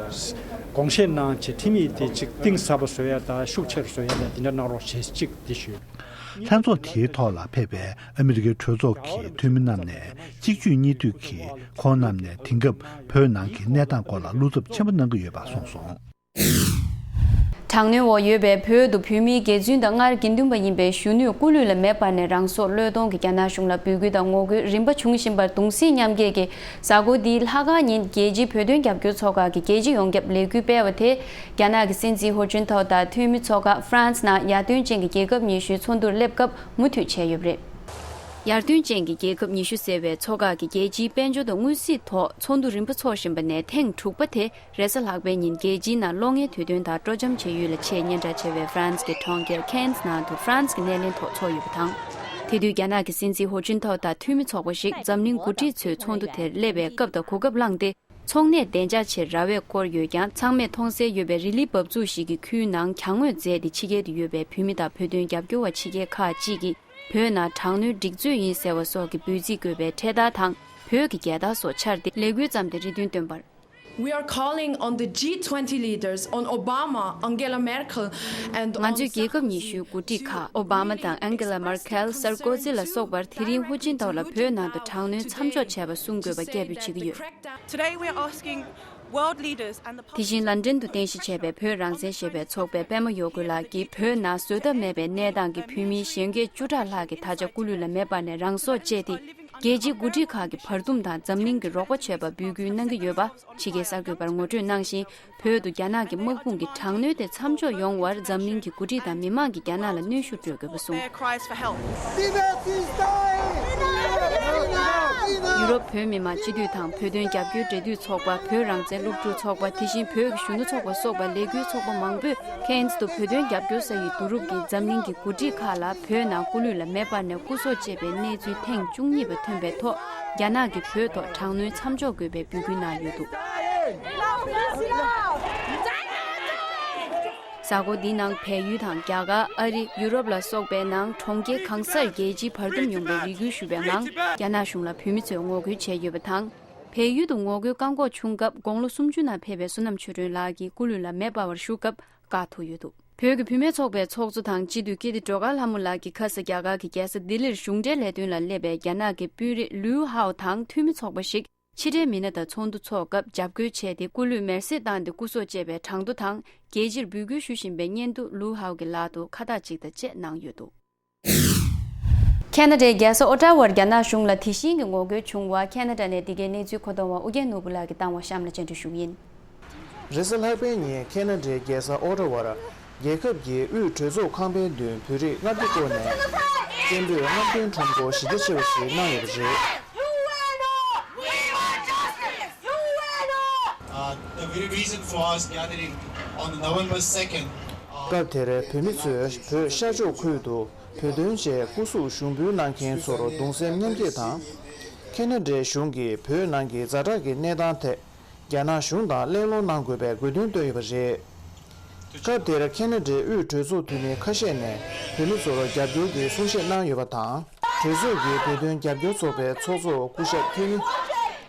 དགོངས་བཞེས་གནང་བྱས། ཁྲིམས་ཡིག་དེ་ཅིག་གཏིང་ཟབ་པ་བཟོ་ཡ་དང་ཤུགས་ཆེར་བཟོ་ཡ་དང་དེ་འདྲ་གནང་རོགས་བྱེད་ཅིག་དེ་ཞུས། ལྷན་ཚོགས་དེའི་ཐོག་ལ་ཕེབས་པའི་ཨ་མི་རི་ཀའི་གྲོས་ཚོགས་ཀྱི་འཐུས་མི་རྣམས་ནས་གཅིག་མཇུག་གཉིས་མཐུད་ཀྱིས་ཁོང་རྣམས་ནས་དེང་སྐབས་བོད་ནང་གི་གནས་སྟངས་སྐོར་ལ་བློ་འཚབ་ཆེན་པོ་གནང་གི་ཡོད་པ་གསུངས་སོང་། དྲག་གནོན་འོག་ཡོད་པའི་བོད་དུ་བོད་མིའི་དགེ་བཙུན་དང་སྔར་དགེ་འདུན་པ་ཡིན་པའི་གཞོན་ནུས་སྐུ་ལུས་ལ་མེ་སྤར་ནས་རང་སྲོག་བློས་གཏོང་གི་རྒྱ་ནག་གཞུང་ལ་འབོད་སྐུལ་དང་ངོ་རྒོལ་རིམ་པ་བྱུང་བཞིན་པར་གདུང་སེམས་མཉམ་སྐྱེད་ཀྱིས། གཟའ་འཁོར་འདིའི་ལྷག་དཀར་ཉིན་རྒྱལ་སྤྱིའི་བོད་དོན་རྒྱབ་སྐྱོར་ཚོགས་ཁག་གིས་རྒྱལ་སྤྱི་ཡོངས་ཁྱབ་ལས་འགུལ་སྤེལ་བ་དེ། རྒྱ་ནག་གི་སྲིད་འཛིན་ཧུ་ཅིན་ཐའོ་དང་འཐུས་མི་ཚོགས་ཁག་ཧྥ་རན་སི་ནང་ཡར་ཐོན་ཅན་གྱི་རྒྱལ་ཁབ་ཉི་ཤུའི་ཚོགས་འདུར་སླེབས་སྐབས་མུ་མཐུད་བྱས་ཡོད་པ་རེད། ཡར་ཐོན་ཅན་གྱི་རྒྱལ་ཁབ་ཉི་ཤུ་ཟེར་བའི་ཚོགས་ཁག་གིས་རྒྱལ་སྤྱིའི་དཔལ་འབྱོར་དང་དངོས་སྲིད་ཐོག་ཚོགས་འདུ་རིམ་པ་འཚོགས་བཞིན་པ་ནས་ཐེངས་དྲུག་པ་དེ། རེས་གཟའ་ལྷག་པའི་ཉིན་རྒྱལ་སྤྱིའི་ནང་གློག་བརྙན་དུས་སྟོན་དང་སྤྲོ་འཆམ་བྱེད་ཡུལ་ལ་ཆེས་སྙན་གྲགས་ཆེ་བའི་ཧྥ་རན་སི་གི་གྲོང་ཁྱེར་ཁེན་སི་ནང་དུ་ཧྥ་རན་སི་གི་སྣེ་ལེན་ཐོག་འཚོགས་ཡོད་པ་དང་། དེ་དུས་རྒྱ་ནག་གི་སྲིད་འཛིན་ཧུ་ཅིན་ཐའོ་དང་འཐུས་མི་ཚོགས་པ་ཞིག་འཛམ་གླིང་འགོ་ཁྲིད་ཚོའི་ཚོགས་འདུ་དེར་སླེབས་པའི་སྐབས་དང་གོ་སྐབས་བླངས་ཏེ། ཚོགས་གནས་བདེ་འཇགས་ཆེད་ར་བས་བསྐོར་ཡོད་ཀྱང་། ཚང་མས་མཐོང་གསལ་ཡོད་པའི་རི་ལི་འབབ་ཚུགས་ཤིག་གི་ཁུལ་ནང་གྱང་ངོས་མཛད་དེ། ཕྱི་རྒྱལ་དུ་ཡོད་པའི་བོད་མི་དང་བོད་དོན་རྒྱབ་སྐྱོར་བ་ཕྱི་རྒྱལ་ཁག་ཅིག་གིས། བོད་ནང་དྲག་གནོན་སྒྲིག་འཛུགས་ཡིན་ཟེར་བ་སོགས་ཀྱི་འབོད་ཚིག་བཀོད་པའི་འཕྲེད་དར་དང་བོད་ཀྱི་རྒྱལ་དར་སོགས་འཕྱར་ཏེ་ལས་འགུལ་བརྩམས་ཏེ་རེ་འདུན་བཏོན་པར། We are calling on the G twenty leaders, on Obama, Angela Merkel, and ང་ཚོས་རྒྱལ་ཁབ་ཉི་ཤུའི་འགོ་ཁྲིད་ཁག་ཨོ་བྷ་མ་དང་ཨན་གེ་ལ་མར་ཁེལ། སར་ཀོ་ཛི་ལ་སོགས་པར་དེ་རིང་ཧུ་ཅིན་ཐའོ་ལ་བོད་ནང་དུ་དྲག་གནོན་མཚམས་འཇོག་བྱས་པ་གསུང་དགོས་པ་སྐད་འབོད་བྱེད་ཀྱི་ཡོད། Today we are asking world leaders and the དེ་བཞིན་ལན་ཀྲན་དུ་རྟེན་གཞི་བྱས་པའི་བོད་རང་བཙན་ཞེས་པའི་ཚོགས་པའི་པད་མ་ཡོ་རྒོལ་ལགས་ཀྱིས། བོད་ནང་བཟོད་ཐབས་མེད་པའི་གནས་སྟངས་ཀྱིས་བོད་མིའི་གཞོན་སྐྱེས་བཅུ་ཕྲག་ལྷག་གིས་ད་ཆ་སྐུ་ལུས་ལ་མེ་སྤར་ནས་རང་སྲོག་བཅད་དེ། རྒྱལ་སྤྱིའི་འགོ་ཁྲིད་ཁག་གིས་བར་འདུམ་དང་འཛམ་གླིང་གི་རོགས་པ་བྱེད་པར་འབོད་སྐུལ་གནང་གི་ཡོད་པ། ཕྱི་རྒྱལ་གསར་འགོད་པར་ངོ་སྤྲོད་གནང་བཞིན། བོད་དུ་རྒྱ་ནག་གི་དམག་དཔུང་གི་དྲག་གནོན་དེ་མཚམས་འཇོག་ཡོང་བར་འཛམ་གླིང་གི་འགོ་ཁྲིད་དང་མི་མང་གིས་རྒྱ་ནག་ལ་གནོན་ཤུགས་སྤྲོད་དགོས་པ་གསུངས། Their cries for help. ཡུ་རོབ་བོད་མི་མང་སྤྱི་འཐུས་དང་བོད་དོན་རྒྱབ་སྐྱོར་འབྲེལ་མཐུད་ཚོགས་པ། བོད་རང་བཙན་སློབ་ཕྲུག་ཚོགས་པ། དེ་བཞིན་བོད་ཀྱི་གཞོན་ནུ་ཚོགས་པ་སོགས་པ་ལས་འགུལ་ཚོགས་པ་མང་པོས་ཁེན་སི་དུ་བོད་དོན་རྒྱབ་སྐྱོར་ས་ཡི་བསྡུ་རུབ་ཀྱིས་འཛམ་གླིང་གི་འགོ་ཁྲིད་ཁག་ལ་བོད་ནང་སྐུ་ལུས་ལ་མེ་སྤར་ནས་སྐུ་སྲོག་བཅད་པའི་གནས་ཚུལ་ཐེངས་བཅུ་གཉིས་པ་ཐོན་པའི་ཐོག་རྒྱ་ནག་གིས་བོད་ཐོག་དྲག་གནོན་མཚམས་འཇོག་དགོས་པའི་འབོད་སྐུལ་གནང་ཡོད་འདུག་གཟའ་འཁོར་འདིའི་ནང་བལ་ཡུལ་དང་རྒྱ་གར། ཨ་རི། ཡུ་རོབ་ལ་སོགས་པའི་ནང་གྲོང་ཁྱེར་གང་སར་རྒྱལ་སྤྱིའི་བར་འདུམ་ཡོང་བའི་རེ་སྐུལ་ཞུ་བའི་ངང་རྒྱ་ནག་གཞུང་ལ་བོད་མི་ཚོས་ངོ་རྒོལ་བྱས་ཡོད་པ་དང་། བལ་ཡུལ་དུ་ངོ་རྒོལ་བཀག་འགོག་བྱུང་སྐབས་དགུང་ལོ་སུམ་ཅུ་ནང་ཕེབས་པའི་བསོད་ནམས་ཆོས་སྒྲོན་ལགས་ཀྱིས་སྐུ་ལུས་ལ་མེ་སྤར་བར་ཞུགས་སྐབས་བཀག་ཐུག་ཡོད་འདུག་བོད་ཀྱི་བུད་མེད་ཚོགས་པའི་ཚོགས་གཙོ་དང་སྤྱི་འཐུས་ཀིརྟི་སྒྲོལ་དཀར་ལྷ་མོ་ལགས་ཀྱིས་ཁ་ས་རྒྱ་གར་གྱི་རྒྱལ་ས་ལྡི་ལིར་གཞུང་འབྲེལ་ལས་དོན་ལ་སླེབས་པའི་རྒྱ་ནག་གི་དཔོན་རིགས་ལུའུ་ཧའོ་དང་འཐུས་མི་ཚོགས་པ་ཞིག་ཕྱི་འབྲེལ་མི་སྣ་དང་ཚོགས་འདུ་འཚོགས་སྐབས་འཇབ་རྒོལ་བྱས་ཏེ། སྐུ་ལུས་མེར་སྲེག་བཏང་སྟེ་སྐུ་སྲོག་བཅད་པའི་གྲངས་ཐོ་དང་། རྒྱལ་སྤྱིར་འབོད་སྐུལ་ཞུ་བཞིན་པའི་བརྙན་ཐུང་ལུའུ་ཧའོ་གི་ལག་ཏུ་ཁ་བཏགས་གཅིག་དང་བཅས་གནང་ཡོད་འདུག་ཁེ་ན་ཌའི་རྒྱལ་ས་ཨོ་ཊ་ཝར་རྒྱ་ནག་གཞུང་ལ་དེ་བཞིན་གྱི་ངོ་རྒོལ་བྱུང་བ། ཁེ་ན་ཌ་ནས་འདི་གའི་གནས་ཚུལ་མཁོ་གཏོང་བ་ཨུ་རྒྱན་ནོར་བུ་ལགས་ཀྱིས་བཏང་བ་གཤམ་ལ་སྤྱན་འབུལ་ཞུ་གི་ཡིན། རེས་གཟའ་ལྷག་པའི་ཉིན་ཁེ་ན་ཌའི་རྒྱལ་ས་ཨོ་ཊ་ཝར་རྒྱལ་ཁབ་ཀྱི་དབུས་གྲོས་ཚོགས་ཁང་པའི་མདུན་བོད་རིགས་ལྔ་བརྒྱ་སྐོར་ནས་སྐད་འབོད་རྔམ་སྟོན་ཁྲོམ་སྐོར་གཞི་རྒྱ་ཆེ་བ་ཞིག་གནང་ཡོད་པ་རེད། Uh, the very reason for us gathering on November second, uh, སྐབས་དེར་བོད་མི་ཚོས་བོད་ཤར་ཕྱོགས་ཁུལ་དུ་བོད་དོན་ཆེད་སྐུ་གཟུགས་ཞུགས་འབུལ་གནང་མཁན་ཚོར་གདུང་སེམས་མཉམ་སྐྱེད་དང་། ཁེ་ན་ཌའི་གཞུང་གིས་བོད་ནང་གི་ཛ་དྲག་གི་གནས་སྟངས་ཐད་རྒྱ་ནག་གཞུང་དང་གླེང་སློང་གནང་དགོས་པའི་དགོས་འདུན་བཏོན་ཡོད་པ་རེད། སྐབས་དེར་ཁེ་ན་ཌའི་དབུས་གྲོས་ཚོགས་འཐུས་མི་ཁ་ཤས་ནས་བོད་མི་ཚོར་རྒྱབ་སྐྱོར་གྱི་གསུང་བཤད་གནང་ཡོད་པ་དང་། གྲོས་ཚོགས་ཀྱི་བོད་དོན་རྒྱབ་སྐྱོར་ཚོགས་པའི་ཚོགས་གཙོ་སྐུ་ཞབས་འཐུས་མི་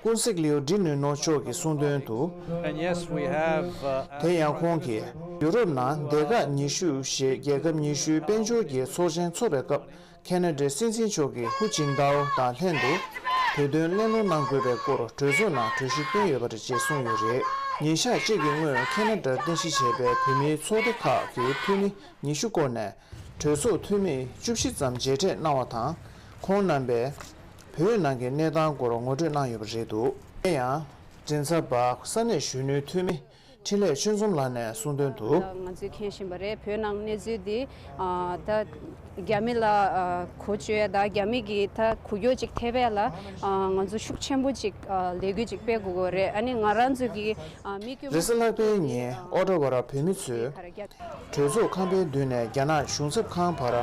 ཀུན་གཟིགས་ལིའུ་ཌི་ནུ་ནོ་མཆོག་གིས་གསུངས་དོན་དུ། And yes, we have, uh, དེ་ཡང་ཁོང་གིས་ཡུ་རོབ་ནང་སྡེ་ཁག་ཉི་ཤུ་ཞེས་རྒྱལ་ཁབ་ཉི་ཤུའི་དཔལ་འབྱོར་གྱི་ཚོགས་ཆེན་འཚོགས་པའི་སྐབས། ཁེ་ན་ཌའི་སྲིད་འཛིན་མཆོག་གིས་ཧུ་ཅིན་ཏའོ་དང་ལྷན་དུ་བོད་དོན་གླེང་སློང་གནང་དགོས་པའི་སྐོར་གྲོས་ཚོགས་ནང་གྲོས་གཞི་བཏོན་ཡོད་པ་རེད་ཅེས་གསུངས་ཡོད་རེད། ཉིན་ཞག་གཅིག་གི་སྔོན་ཁེ་ན་ཌར་རྟེན་གཞི་བྱས་པའི་བོད་མིའི་ཚོགས་སྡེ་ཁག་གི་འཐུས་མི་ཉི་ཤུ་སྐོར་ནས་གྲོས་ཚོགས་འཐུས་མི་བཅུ་བཞི་ཙམ་མཇལ་འཕྲད་གནང་བ་དང་། ཁོང་རྣམ་པས་བོད་ནང་གི་གནས་སྟངས་སྐོར་ངོ་སྤྲོད་གནང་ཡོད་པ་རེད་འདུག་དེ་ཡང་མགྲིན་ཚབ་པ་ས་གནས་གཞོན་ནུའི་འཐུས་མི་འཕྲིན་ལས་ཆོས་འཛོམས་ལགས་ནས་གསུངས་དོན་དུ། ད་ང་ཚོས་མཁྱེན་བཞིན་པ་རེད། བོད་ནང་གནས་ཚུལ་འདི་ཨ་ད་རྒྱ་མི་ལ་ཨ་གོ་བཅོས་དང་རྒྱ་མི་གི་ད་གུ་ཡངས་ཅིག་ཐེབས་པ་ལ་ཨ་ང་ཚོ་ཤུགས་ཆེན་པོ་ཅིག་ཨ་ལས་འགུལ་ཅིག་སྤེལ་དགོས་ཀྱི་རེད། ཨ་ནི་ང་རང་ཚོ་གི་ཨ་མི་སྐྱོ་རེས་གཟའ་ལྷག་པའི་ཉིན་ཨོ་ཊ་ཝ་ར་བོད་མི་ཚོས་གྲོས་ཚོགས་ཁང་པའི་མདུན་ནས་རྒྱ་ནག་གཞུང་ཚབ་ཁང་བར་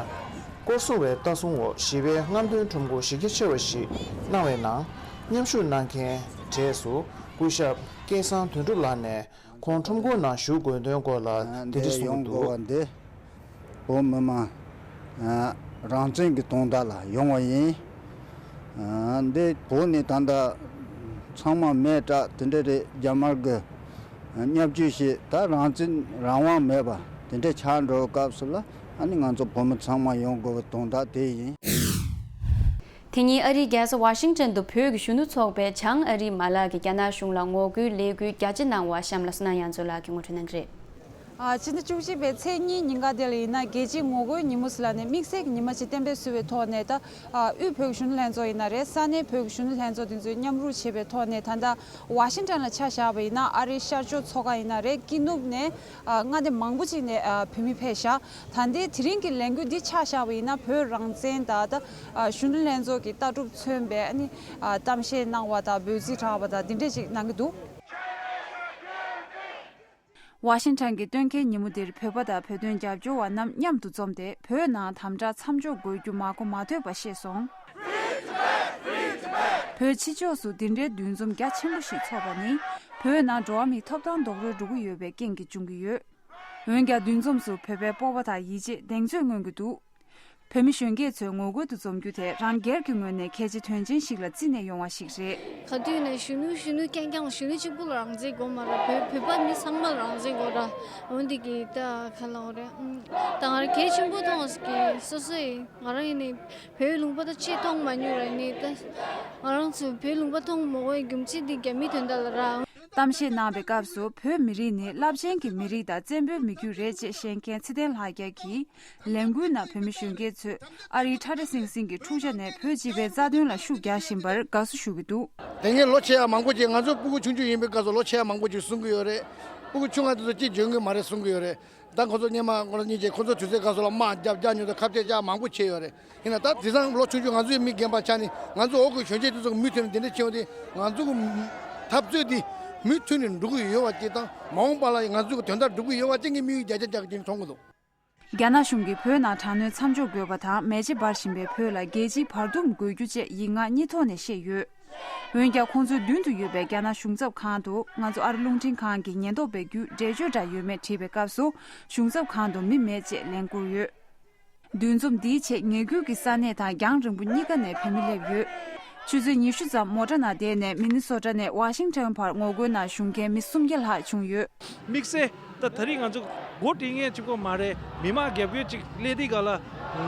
སྐོར་སྲུང་བའི་ལྟ་སྲུང་འོག་ཞི་བའི་རྔམ་སྟོན་ཁྲོམ་སྐོར་གཞི་རྒྱ་ཆེ་བ་ཞིག་གནང་བའི་ནང་མཉམ་ཞུགས་གནང་མཁན་གྲས་སུ་སྐུ་ཞབས་སྐལ་བཟང་དོན་གྲུབ་ལགས་ནས་ཁོང་ཁྲོམ་སྐོར་ནང་ཞུགས་དགོས་དོན་སྐོར་ལ་འདི་འདྲ་གསུངས་འདུག་འདི་བོད་མི་མང་རང་བཙན་གྱི་དོན་དག་ལ་ཡོང་བ་ཡིན། འདི་བོད་ནས་ད་ལྟ་ཚང་མ་མེད་དྲག་དེ་འདྲ་རེད། རྒྱ་དམར་གྱི་བརྙས་བཅོས་བྱས། ད་རང་བཙན་རང་དབང་མེད་པ་དེ་འདྲ་ཆགས་འགྲོ་བའི་སྐབས་སུ་ལ་ཨ་ནི་ང་ཚོ་བོད་མི་ཚང་མ་ཡོང་དགོས་པའི་དོན་དག་དེ་ཡིན། དེ་ཉིན་ཨ་རིའི་རྒྱལ་ས་ཝ་ཤིང་ཊོན་དུ་བོད་ཀྱི་གཞོན་ནུ་ཚོགས་པའི་བྱང་ཨ་རིའི་མ་ལག་གིས་རྒྱ་ནག་གཞུང་ལ་ངོ་རྒོལ་ལས་འགུལ་རྒྱ་ཆེ་གནང་བ་གཤམ་ལ་བསོད་ནམས་དབྱངས་མཚོ་ལགས་ཀྱིས་ངོ་སྤྲོད་གནང་གི་རེད། ཨ་ཕྱི་ཟླ་བཅུ་གཅིག་པའི་ཚེས་གཉིས་ཉིན་ག་དེ་ལ་ཡིན་ན་རྒྱལ་སྤྱིའི་ངོ་རྒོལ་ཉིན་མོ་ཟེར་ལབ་ནས་དམིགས་བསལ་གྱི་ཉི་མ་ཅིག་གཏན་འབེབས་བཟོས་པའི་ཐོག་ནས། ད་ཨ་དབུས་བོད་ཀྱི་གཞོན་ནུ་ལྷན་ཚོགས་ཡིན་ན་རེད། ས་གནས་བོད་ཀྱི་གཞོན་ནུ་ལྷན་ཚོགས་དེ་ཚོས་མཉམ་རུབ་བྱས་པའི་ཐོག་ནས། ད་ལྟ་ཝ་ཤིང་ཊོན་ལ་ཆ་བཞག་པ་ཡིན་ན་ཨ་རིའི་ཤར་ཕྱོགས་མཚོ་ཁ་ཡིན་ན་རེད། ཀི་ནུབ་ནས་ཨ་མངའ་སྡེ་མང་པོ་ཅིག་ནས་ཨ་བོད་མི་ཕེབས་ཤག་ད་ལྟའི་དེ་རིང་གི་ལས་འགུལ་འདི་ཆ་བཞག་པ་ཡིན་ན་བོད་རང་བཙན་དང་། ད་ཨ་གཞོན་ནུ་ལྷན་ཚོགས་ཀྱི་ལྟ་གྲུབ་མཚོན་པའི་ཨ་ནི་ཨ་གཏམ་བཤད་གནང་བ་དང་འབོད་ཚིག་གྲགས་པ་དང་འདི་འདྲས་ཅིག་གནང་གི་འདུག་ཝ་ཤིང་ཊོན་གྱི་སྟོན་ཁའི་ཉིན་མོ་འདིར་བོད་པ་དང་བོད་དོན་རྒྱབ་སྐྱོར་བ་རྣམས་མཉམ་དུ་འཛོམས་ཏེ། བོད་ནང་དམ་དྲག་མཚམས་འཇོག་དགོས་རྒྱུ་མ་གོ་མ་ཐོས་པ་ཤེས་སོང་། བོད་ཕྱི་ཕྱོགས་སུ་འདི་འདྲའི་འདུ་འཛོམས་རྒྱ་ཆེན་པོ་ཞིག་ཚོགས་པ་ནི། བོད་ནང་འགྲོ་བ་མིའི་ཐོབ་ཐང་རྡོག་རོལ་འགྲོ་གི་ཡོད་པའི་རྐྱེན་གྱིས་འབྱུང་གི་ཡོད། འོན་ཀྱང་འདུ་འཛོམས་སུ་བོད་པའི་སྤོབས་པ་དང་ཡིད་ཆེས་གདེང་ཚོད་མངོན་གྱི་འདུག་བོད་མི་གཞོན་སྐྱེས་ཚོས་ངོ་རྒོལ་དུ་འཛོམས་རྒྱུ་དེ་རང་སྒེར་གྱི་ངོས་ནས་གལ་ཆེ་དོན་ཆེན་ཞིག་ལ་བརྩིས་ནས་ཡོང་བ་ཞིག་རེད། ག་དུས་ནས་གཞོན་ནུ་གཞོན་ནུ་རྐྱང་རྐྱང་ལ། གཞོན་ནུ་གཅིག་པུ་ལ་རང་བཙན་དགོས་མ་རེད། བོད་བོད་པ་མི་ཚང་མ་ལ་རང་བཙན་དགོས་ར། འོན་ཏེ་གི་ད་ག་ལ་འོ་རེད། ཨུམ། ད་ང་རང་གལ་ཆེན་པོ་མཐོང་བ་ཞིག་གི་སོ་སོ་ཡིན། ང་རང་ཡིན་ནི་བོད་ལུང་པ་ད་ཆེས་མཐོང་མ་མྱོང་ར་ཡིན་ནི། ད་ང་རང་ཚོ་བོད་ལུང་པ་མཐོང་མ་དགོས་རྒྱུ་མཚན་འདི་རྒྱ་མི་དོན་དག་ལ་ར། གཏམ་བཤད་གནང་བའི་སྐབས་སུ་བོད་མི་རིགས་ནི་རླབས་ཆེན་གྱི་མི་རིགས་དང་བཙན་པོའི་མི་རྒྱུད་རེད་ཅེས་བཤད་མཁན་ཚེ་བརྟན་ལྷ་རྒྱལ་གྱིས། ལས་འགུལ་ནང་བོད་མི་གཞོན་སྐྱེས་ཚོས་ཨ་རིའི་ཁྲ་ཁྲ་སིང་སིང་གི་འཁྲུག་ཆ་ནས་བོད་སྤྱི་པའི་རྩ་དོན་ལ་ཤུགས་རྒྱག་བཞིན་པར་དགའ་བསུ་ཞུ་གི་འདུག་དེ་སྔའི་ལོ་ཆེ་ཡ་མང་པོ་ཅིག་ང་ཚོ་སྤུ་གུ་ཆུང་ཆུང་ཡིན་པའི་སྐབས་སུ་ལོ་ཆེ་ཡ་མང་པོ་ཅིག་གསུང་གི་ཡོད་རེད། སྤུ་གུ་ཆུང་ང་དེ་ཚོ་ཅིག་འཇོན་གི་མ་རེད་གསུང་གི་ཡོད་རེད། ད་ཁོ་ཚོ་སྔོན་མ་ཁོ་ཚོ་གཉིས་ཀྱིས་ཁོ་ཚོ་དུས་ཚོད་སྐབས་སུ་ལ་དམག་རྒྱབ་རྒྱག་མྱོང་དང་། ཁ་གཏད་བཅག་མང་པོ་བྱས་ཡོད་རེད། ཡིན་ན་ད་དེང་སང་ལོ་ཆུང་ཆུང་ང་ཚོའི་མི་རྒན་པ་ཆགས་ནས་ང་ཚོ་འོག་གི་གཞོན་སྐྱེས་དེ་ཚོ་མུ་མཐུད་ནས་དེ་འདྲ་བྱས་ཡོང་དུས། ང་ཚོ་གི་འཐབ་རྩོད་འདི་མུ་མཐུད་ནས་འགྲོ་གི་ཡོད་པ་ཅིག་དང་། མ་འོངས་པ་ལ་ང་ཚོ་གི་དོན་དག་འགྲུབ་ཀྱི་ཡོད་པ་ཅིག་ངས་དམིགས་ཡུལ་བརྒྱ་ཆ་བརྒྱ་ཅིག་མཐོང་གི་འདུག་རྒྱ་ནག་གཞུང་གིས་བོད་ནང་དྲག་གནོན་མཚམས་འཇོག་དགོས་པ་དང་། མེ་ལྕེ་འབར་བཞིན་པའི་བོད་ལ་རྒྱལ་སྤྱིའི་བར་འདུམ་དགོས་རྒྱུ་བཅས་ཡིག་ངག་གཉིས་ཐོག་ནས་བཤད་ཡོད། འོན་ཀྱང་ཁོང་ཚོའི་མདུན་དུ་ཡོད་པའི་རྒྱ་ནག་གཞུང་ཚབ་ཁང་དུ་ང་ཚོ་ཨ་རི་རླུང་འཕྲིན་ཁང་གི་ཉེན་རྟོག་པའི་བརྒྱུད་འགྲེལ་བརྗོད་འདྲ་ཡོད་མེད་དྲིས་པའི་སྐབས་སུ། གཞུང་ཚབ་ཁང་དུ་མི་མེད་ཅེས་ལན་བསྐུར་ཡོད། འདུ་འཛོམས་འདིའི་ཆེད་ངེས་སྐུལ་གྱི་ས་གནས་དང་རྒྱང་རིང་པོ་གཉིས་ཀ་ནས་བོད་མི་སླེབས་ཡོད། ཆུ་ཚོད་ཉི་ཤུ་ཙམ་མོ་ཊ་ནང་བསྡད་ནས་མི་ནི་སོ་ཊ་ནས་ཝ་ཤིང་ཊོན་བར་ངོ་རྒོལ་ནང་ཞུགས་མཁན་མི་སུམ་བརྒྱ་ལྷག་བྱུང་ཡོད། དམིགས་བསལ་ད་ད་རིང་ང་ཚོ་འགོ་ཁྲིད་མཁན་གཅིག་པོ་མ་རེད། མི་མང་རྒྱབ་སྐྱོར་ཅིག་སླེབས་དུས་ག་ལ་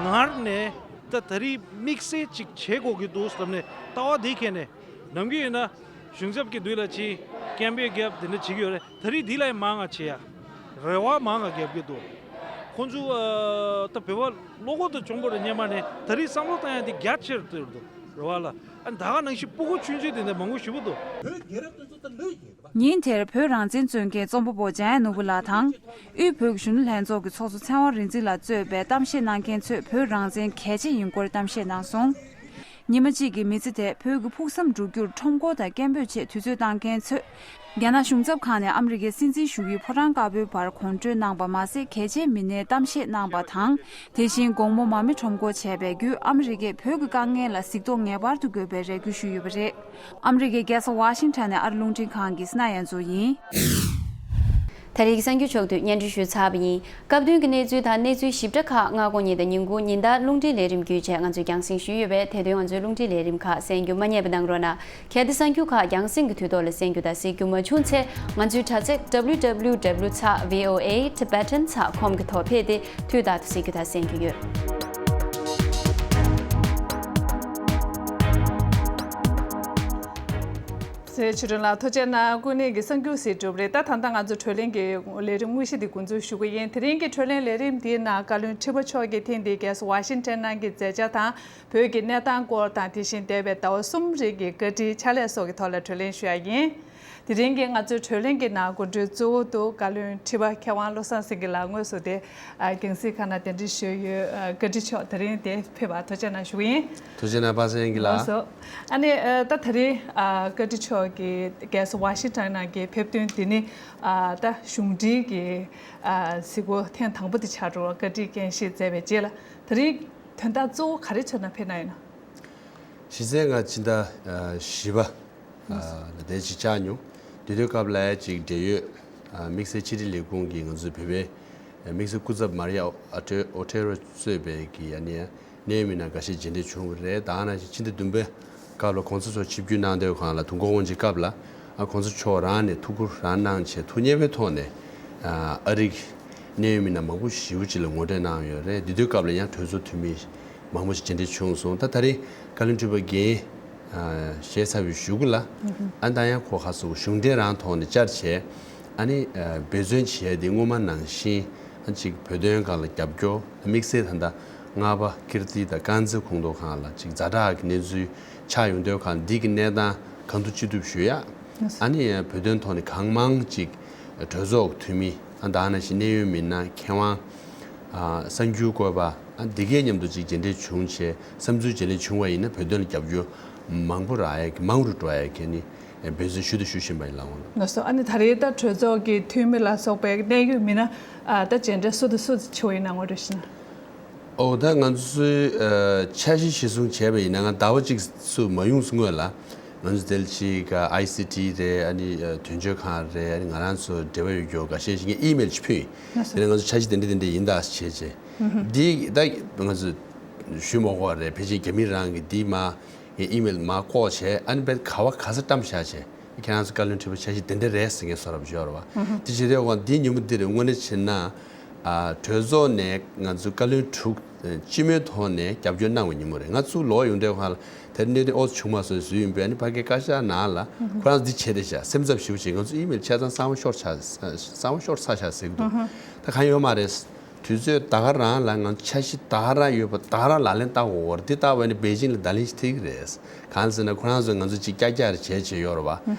ངར་ནས། ད་ད་རིང་དམིགས་བསལ་ཅིག་བྱེད་དགོས་ཀྱི་འདུག་བསམ་ནས་ལྟ་བ་འདི་འཁྱེར་ནས། ནམ་རྒྱུན་ཡིན་ན་གཞུང་ཚབ་ཀྱི་མདུན་ལ་ཕྱིན། སྐད་འབོད་རྒྱབ་དེ་འདྲ་བྱེད་ཀྱི་ཡོད་རེད། ད་རིང་འདི་ལས་མང་ང་བྱེད་ཡ། རེ་བ་མང་ང་རྒྱབ་ཀྱི་འདུག་ཁོང་ཚོ་ཨ་ད་བོད་པ་བློ་ཁོག་དང་གྱོང་པོ་རེད། སྔོན་མ་ནས། ད་རིང་བསམ་བློ་བཏང་ཡ་དེ་རྒྱ་ཆེར་གཏོང་གི་འདུག་རེ་བ་ལ། ཨ་ད་ག་ནང་བཞིན་སྤུ་གུ་ཆུང་ཆུང་དེ་འདྲ་མང་པོ་ཞེ་པོ་འདུག་ད་ལོས་ཡོད་རེད་པ། ཉིན་དེར་བོད་རང་བཙན་རྩོད་མཁན་རྩོམ་པ་པོ་འཇམ་དབྱངས་ནོར་བུ་ལགས་དང་། དབུས་བོད་ཀྱི་གཞོན་ནུ་ལྷན་ཚོགས་ཀྱི་ཚོགས་གཙོ་ཚེ་དབང་རིག་འཛིན་ལགས་གཙོས་པའི་གཏམ་བཤད་གནང་མཁན་ཚོས་བོད་རང་བཙན་གལ་ཆེ་ཡིན་སྐོར་གཏམ་བཤད་གནང་སོང་། ཉི་མ་གཅིག་གི་མི་ཚེ་དེ་བོད་ཀྱི་ཕུགས་བསམ་འགྲུབ་རྒྱུར་ཁྲོམ་སྐོར་དང་སྐད་འབོད་ཆེད་དུས་ཚོད་བཏང་མཁན་ཚོས། རྒྱ་ནག་གཞུང་ཚབ་ཁང་ནས་ཨ་མི་རི་ཀའི་སྲིད་འཛིན་བཞུགས་ཡུལ་ཕོ་བྲང་དཀར་པོའི་བར་གོམ་བགྲོད་གནང་པ་མ་ཟད། གལ་ཆེའི་མི་སྣའི་གཏམ་བཤད་གནང་པ་དང་། དེ་བཞིན་དགོང་མོ་མར་མེ་ཁྲོམ་སྐོར་བྱས་པའི་བརྒྱུད། ཨ་མི་རི་ཀས་བོད་ཀྱི་དཀའ་ངལ་ལ་གཟིགས་རྟོག་ངེས་པར་དུ་དགོས་པའི་རེ་སྐུལ་ཞུས་ཡོད་པ་རེད། ཨ་མི་རི་ཀའི་རྒྱལ་ས་ཝ་ཤིང་ཊོན་ནས་ཨ་རི་རླུང་འཕྲིན་ཁང་གི་སྣ་ཡན་ཛོ་ཡིན། ད་རེས་ཀྱི་གསར་འགྱུར་ཕྱོགས་བསྡུས་སྙན་སྒྲོན་ཞུས་ཚར་བ་ཡིན། སྐབས་བསྟུན་གྱི་གནས་ཚུལ་དང་གནས་ཚུལ་ཞིབ་ཕྲ་ཁག་སྔ་དགོང་ཉིན་དང་ཉིན་གུང་ཉིན་ལྟར་རླུང་འཕྲིན་ལས་རིམ་བརྒྱུད་བཅས་ང་ཚོས་རྒྱང་སྲིང་ཞུས་ཡོད་པས། དེ་དུས་ང་ཚོའི་རླུང་འཕྲིན་ལས་རིམ་ཁག་གསན་རྒྱུ་མ་བསྙེལ་བ་གནང་རོགས་གནང་། གལ་ཏེ་གསར་འགྱུར་ཁག་རྒྱང་སྲིང་གི་དུས་ཐོག་ལ་གསན་རྒྱུ་དང་གཟིགས་རྒྱུ་མ་བྱུང་ཚེ། ང་ཚོའི་དྲ་ཚིགས་W W W ཚེག་V O A Tibetan ཚེག་com གི་ཐོག་ཕེབས་ཏེ་དུས་རྟག་ཏུ་གཟིགས་རྒྱུ་དང་གསན་རྒྱུ་ཡོད། རེད། ཆོས་སྒྲོན་ལགས་ཐུགས་རྗེ་གནང་། སྐུ་ཉིད་ཀྱི་གསར་འགྱུར་ཞིག་གྲུབ་རེད། ད་ད་ལྟ་ང་ཚོ་བགྲོ་གླེང་གི་ལས་རིམ་དངོས་གཞི་འདི་འགོ་འཛུགས་ཞུ་གི་ཡིན། དེ་རིང་གི་བགྲོ་གླེང་ལས་རིམ་འདིའི་ནང་བཀའ་བློན་ཁྲི་པ་མཆོག་གིས་ཐེངས་འདིའི་རྒྱལ་ས་ཝ་ཤིང་ཊོན་ནང་གི་མཛད་འཆར་དང་། བོད་ཀྱི་གནས་སྟངས་སྐོར་དང་། དེ་བཞིན་འདས་པའི་ཟླ་བ་གསུམ་རིང་གི་བཀའ་དྲིན་ཕྱག་ལས་སོགས་ཀྱི་ཐོག་ལ་བགྲོ་གླེང་ཞུ་ཡ་ཡིན། དེ་རིང་གི་ང་ཚོའི་བགྲོ་གླེང་གི་ནང་འགོ་འདྲེན་གཙོ་བོ་དུ་བཀའ་བློན་ཁྲི་པ་མཁས་དབང་བློ་བཟང་སེང་གེ་ལགས་དངོས་སུ་དེ་རྒྱང་སྲིང་ཁང་ནང་གདན་འདྲེན་ཞུས་ཡོད། བཀའ་དྲིན་ཆེ། དེ་རིང་དེ་ཕེབས་པར་ཐུགས་རྗེ་གནང་ཞུ་གི་ཡིན། ཐུགས་རྗེ་གནང་། པ་སངས་སྐྱིད་ལགས། ལགས་སོ། ཨ་ནི་ད་དེ་རིང་བཀའ་དྲིན་ཆེ་གི་རྒྱལ་ས་ཝ་ཤིང་ཊོན་ནང་གི་ཕེབས་ཐོན་འདི་ནི་ད་གཞུང་འབྲེལ་གྱི་གཟིགས་སྐོར་ཐེངས་དང་པོ་དེ་ཆགས་འགྲོ་བ། བཀའ་དྲིན་རྒྱང་བཞེས་མཛད་པའི་རྗེས་ལ་དེ་རིང་དོན་དག་གཙོ་བོ་ག་རེ་བྱས་ན་ཕེབས་གནང་ཡོད་ན། གཞི་རྩའི་ང་ཕྱི་ཟླ་བཞི་པ་ལ་དེ་ཅིག་བཅར་མྱོང་། དེ་དུས་སྐབས་ལ་ཅིག་འབྲེལ་ཡོད་དམིགས་བསལ་ཕྱི་དྲིལ་ལས་ཁུངས་ཀྱིས་ང་ཚོའི་བོད་པའི་དམིགས་བསལ་སྐུ་ཚབ་མར་ཡ་ཨོ་ཏྲེ་ཨོ་ཏྲེ་རོ་གཙོས་པའི་གི་ཨ་ནི་གནད་ཡོད་མི་སྣ་འགའ་ཤས་མཇལ་འཕྲད་བྱུང་བ་རེད། ད་ནང་བཞིན་ཕྱི་ཟླ་བདུན་པའི་སྐབས་ལ་གོང་ས་མཆོག་ཆིབས་བསྒྱུར་གནང་དུས་སྒང་ལ་དུས་འཁོར་དབང་ཆེན་སྐབས་ལ་ཨ་གོང་ས་མཆོག་རང་ནས་ཐུགས་ཁུར་རང་གནང་བྱས་ཐུགས་མཉེས་པའི་ཐོག་ནས་ཨ་རིའི་གནད་ཡོད་མི་སྣ་མང་པོ་ཞེ་པོ་ཅིག་ལ་ངོ་སྤྲོད་གནང་ཡོད་རེད། དེ་དུས་སྐབས་ལ་ཡང་གྲོས་ཚོགས་འཐུས་མི་མང་པོ་ཞིག་མཇལ་འཕྲད་བྱུང་སོང་། ད་ད་རེས་བཀའ་བློན་ཁྲི་པ་འགན་བཞེས་ཚར་བའི་གཞུག་གུ་ལ་ཨ་ད་ཡང་ཁོ་ཁ་སོ་གཞུང་འབྲེལ་རང་ཐོག་ནས་བཅར་བྱས་ཨ་ནི་འབད་བརྩོན་བྱས་ཏེ་སྔོན་མ་ནང་བཞིན་ཨ་ཅིག་བོད་དོན་སྒང་ལ་རྒྱབ་སྐྱོར། དམིགས་བསལ་ད་ལྟ་རྔ་པ་ཀིརྟི་དང་དཀར་མཛེས་ཁོངས་གཏོགས་སྒང་ལ་ཅིག་ཛ་དྲག་གི་གནས་ཚུལ་ཆགས་ཡོང་དུས་སྒང་འདི་གི་གནས་སྟངས་གང་ཐུབ་ཅི་ཐུབ་ཞུ་ཡ། ཨ་ནི་བོད་དོན་ཐོག་ནས་གང་མང་ཅིག་གྲོས་ཚོགས་འཐུས་མི་ཨ་ད་ནང་བཞིན་གནད་ཡོད་མི་སྣ་མཁས་དབང་ཨ་གསར་འགྱུར་བཀོད་པ་ཨ་འདི་གའི་མཉམ་དུ་ཅིག་མཇལ་འཕྲད་བྱུང་བྱས་བསམ་ཚུལ་བརྗེ་ལེན་བྱུང་བ་ཡིན་ན་བོད་དོན་ལ་རྒྱབ་སྐྱོར་མང་པོ་རག་ཡ་གི་མང་རུ་འགྲོ་ཡ་གི་ནི་འབད་བརྩོན་ཞུ་དང་ཞུ་བཞིན་པ་ཡིན་ལགས། ལགས་སོ། ཨ་ནི་ད་རེས་ད་གྲོས་ཚོགས་ཀྱི་འཐུས་མི་ལ་སོགས་པའི་གནད་ཡོད་མི་སྣ་ཨ་ད་མཇལ་འཕྲད་སུ་དང་སུ་བྱུང་ཡིན་ན་ངོ་སྤྲོད་ཞུ་ན། ཨོ་ད་ང་ཚོས་ཨ་འཆར་གཞི་གཞིར་བཟུང་བྱས་པ་ཡིན་ན་ང་ཟླ་བ་གཅིག་སུ་མ་ཡོང་སྔོན་ལ་ང་ཚོ་དེ་ལ་ཅིག་ཨའི་སི་ཊི་རེད། ཨ་ནི་ཨ་དོན་གཅོད་ཁང་རེད། ཨ་ནི་ང་རང་ཚོ་འབྲེལ་བ་ཡོད་རྒྱུ་འགའ་ཤས་ཤིག་ངས་ཨི་མེལ་ཅིག་ཕུལ་ཡིན། ལགས་སོ། དེ་ནས་ང་ཚོ་འཆར་གཞི་དེ་འདྲ་དེ་འདྲ་ཡིན་ད་བྱས་བྱས་འདི་ད་ང་ཚོ་ཞུ་མ་དགོས་པ་རེད། ཕལ་ཆེར་རྒྱ་མི་རང་གིས་འདི་མ་ངས་ཨི་མེལ་མ་བཀོག་བྱས་ཨ་ནི་དཔེ་ག་བ་ག་ས་བཀྲམ་བཞག་བྱས། ཁྱེད་རང་ཚོ་བཀའ་བློན་ཁྲི་པ་འཆར་གཞི་དེ་འདྲ་རེད་ཟེར་མཁན་བཟོ་འདྲ་པོ་ཡོད་རེད་བ། དེ་བྱེད་དུས་འོ་འདིའི་ཉིན་མོ་འདིར་དངོས་གནས་བྱས་ན་ཨ་གྲོས་ཚོགས་ནས་ང་ཚོ་བཀའ་བློན་དྲུག་སྤྱི་མོས་ཐོག་ནས་རྒྱབ་སྐྱོར་གནང་བའི་ཉིན་མོ་རེད། ང་ཚུར་ལོག་ཡོང་དུས་ཁ་ལ་དེར་གནད་དོན་ཨོ་ཚོ་བྱུང་མ་སོང་བཟོས་ཡིན་པས། ཨ་ནི་ཕ་གིའི་བཀའ་ཤག་ནང་ལ་ཁོ་རང་འདི་བྱས་ཏེ་བཞག་སེམས་འཚབ་ཞེ་པོ་བྱས། ང་ཚོ་ཨི་མེལ་ཆ་ཚང་གསང་བ་ཤོར་ཆགས་གསང་བ་ཤོར་ཚར་བཞག་ཟེར་གི་འདུག་ད་གང་ཡོད་མ་རེད། དུས་ཚོད་ད་ག་རང་ལ་ང་ཚོ་འཆར་གཞི་ད་ག་རང་ཡོད་པ་ད་ག་རང་ལག་ལེན་བསྟར་དགོས་རེད། འདི་ལྟ་བས་ནི་པེ་ཅིང་ལ་བརྡ་ལན་ཞིག་ཐེབས་ཀྱི་རེད། གང་ཟེར་ན་ཁོ་རང་ཚོས་ང་ཚོ་ཅིག་ཀྱག་ཀྱག་རེ་བྱས་བྱས་ཡོད་རེད་བ།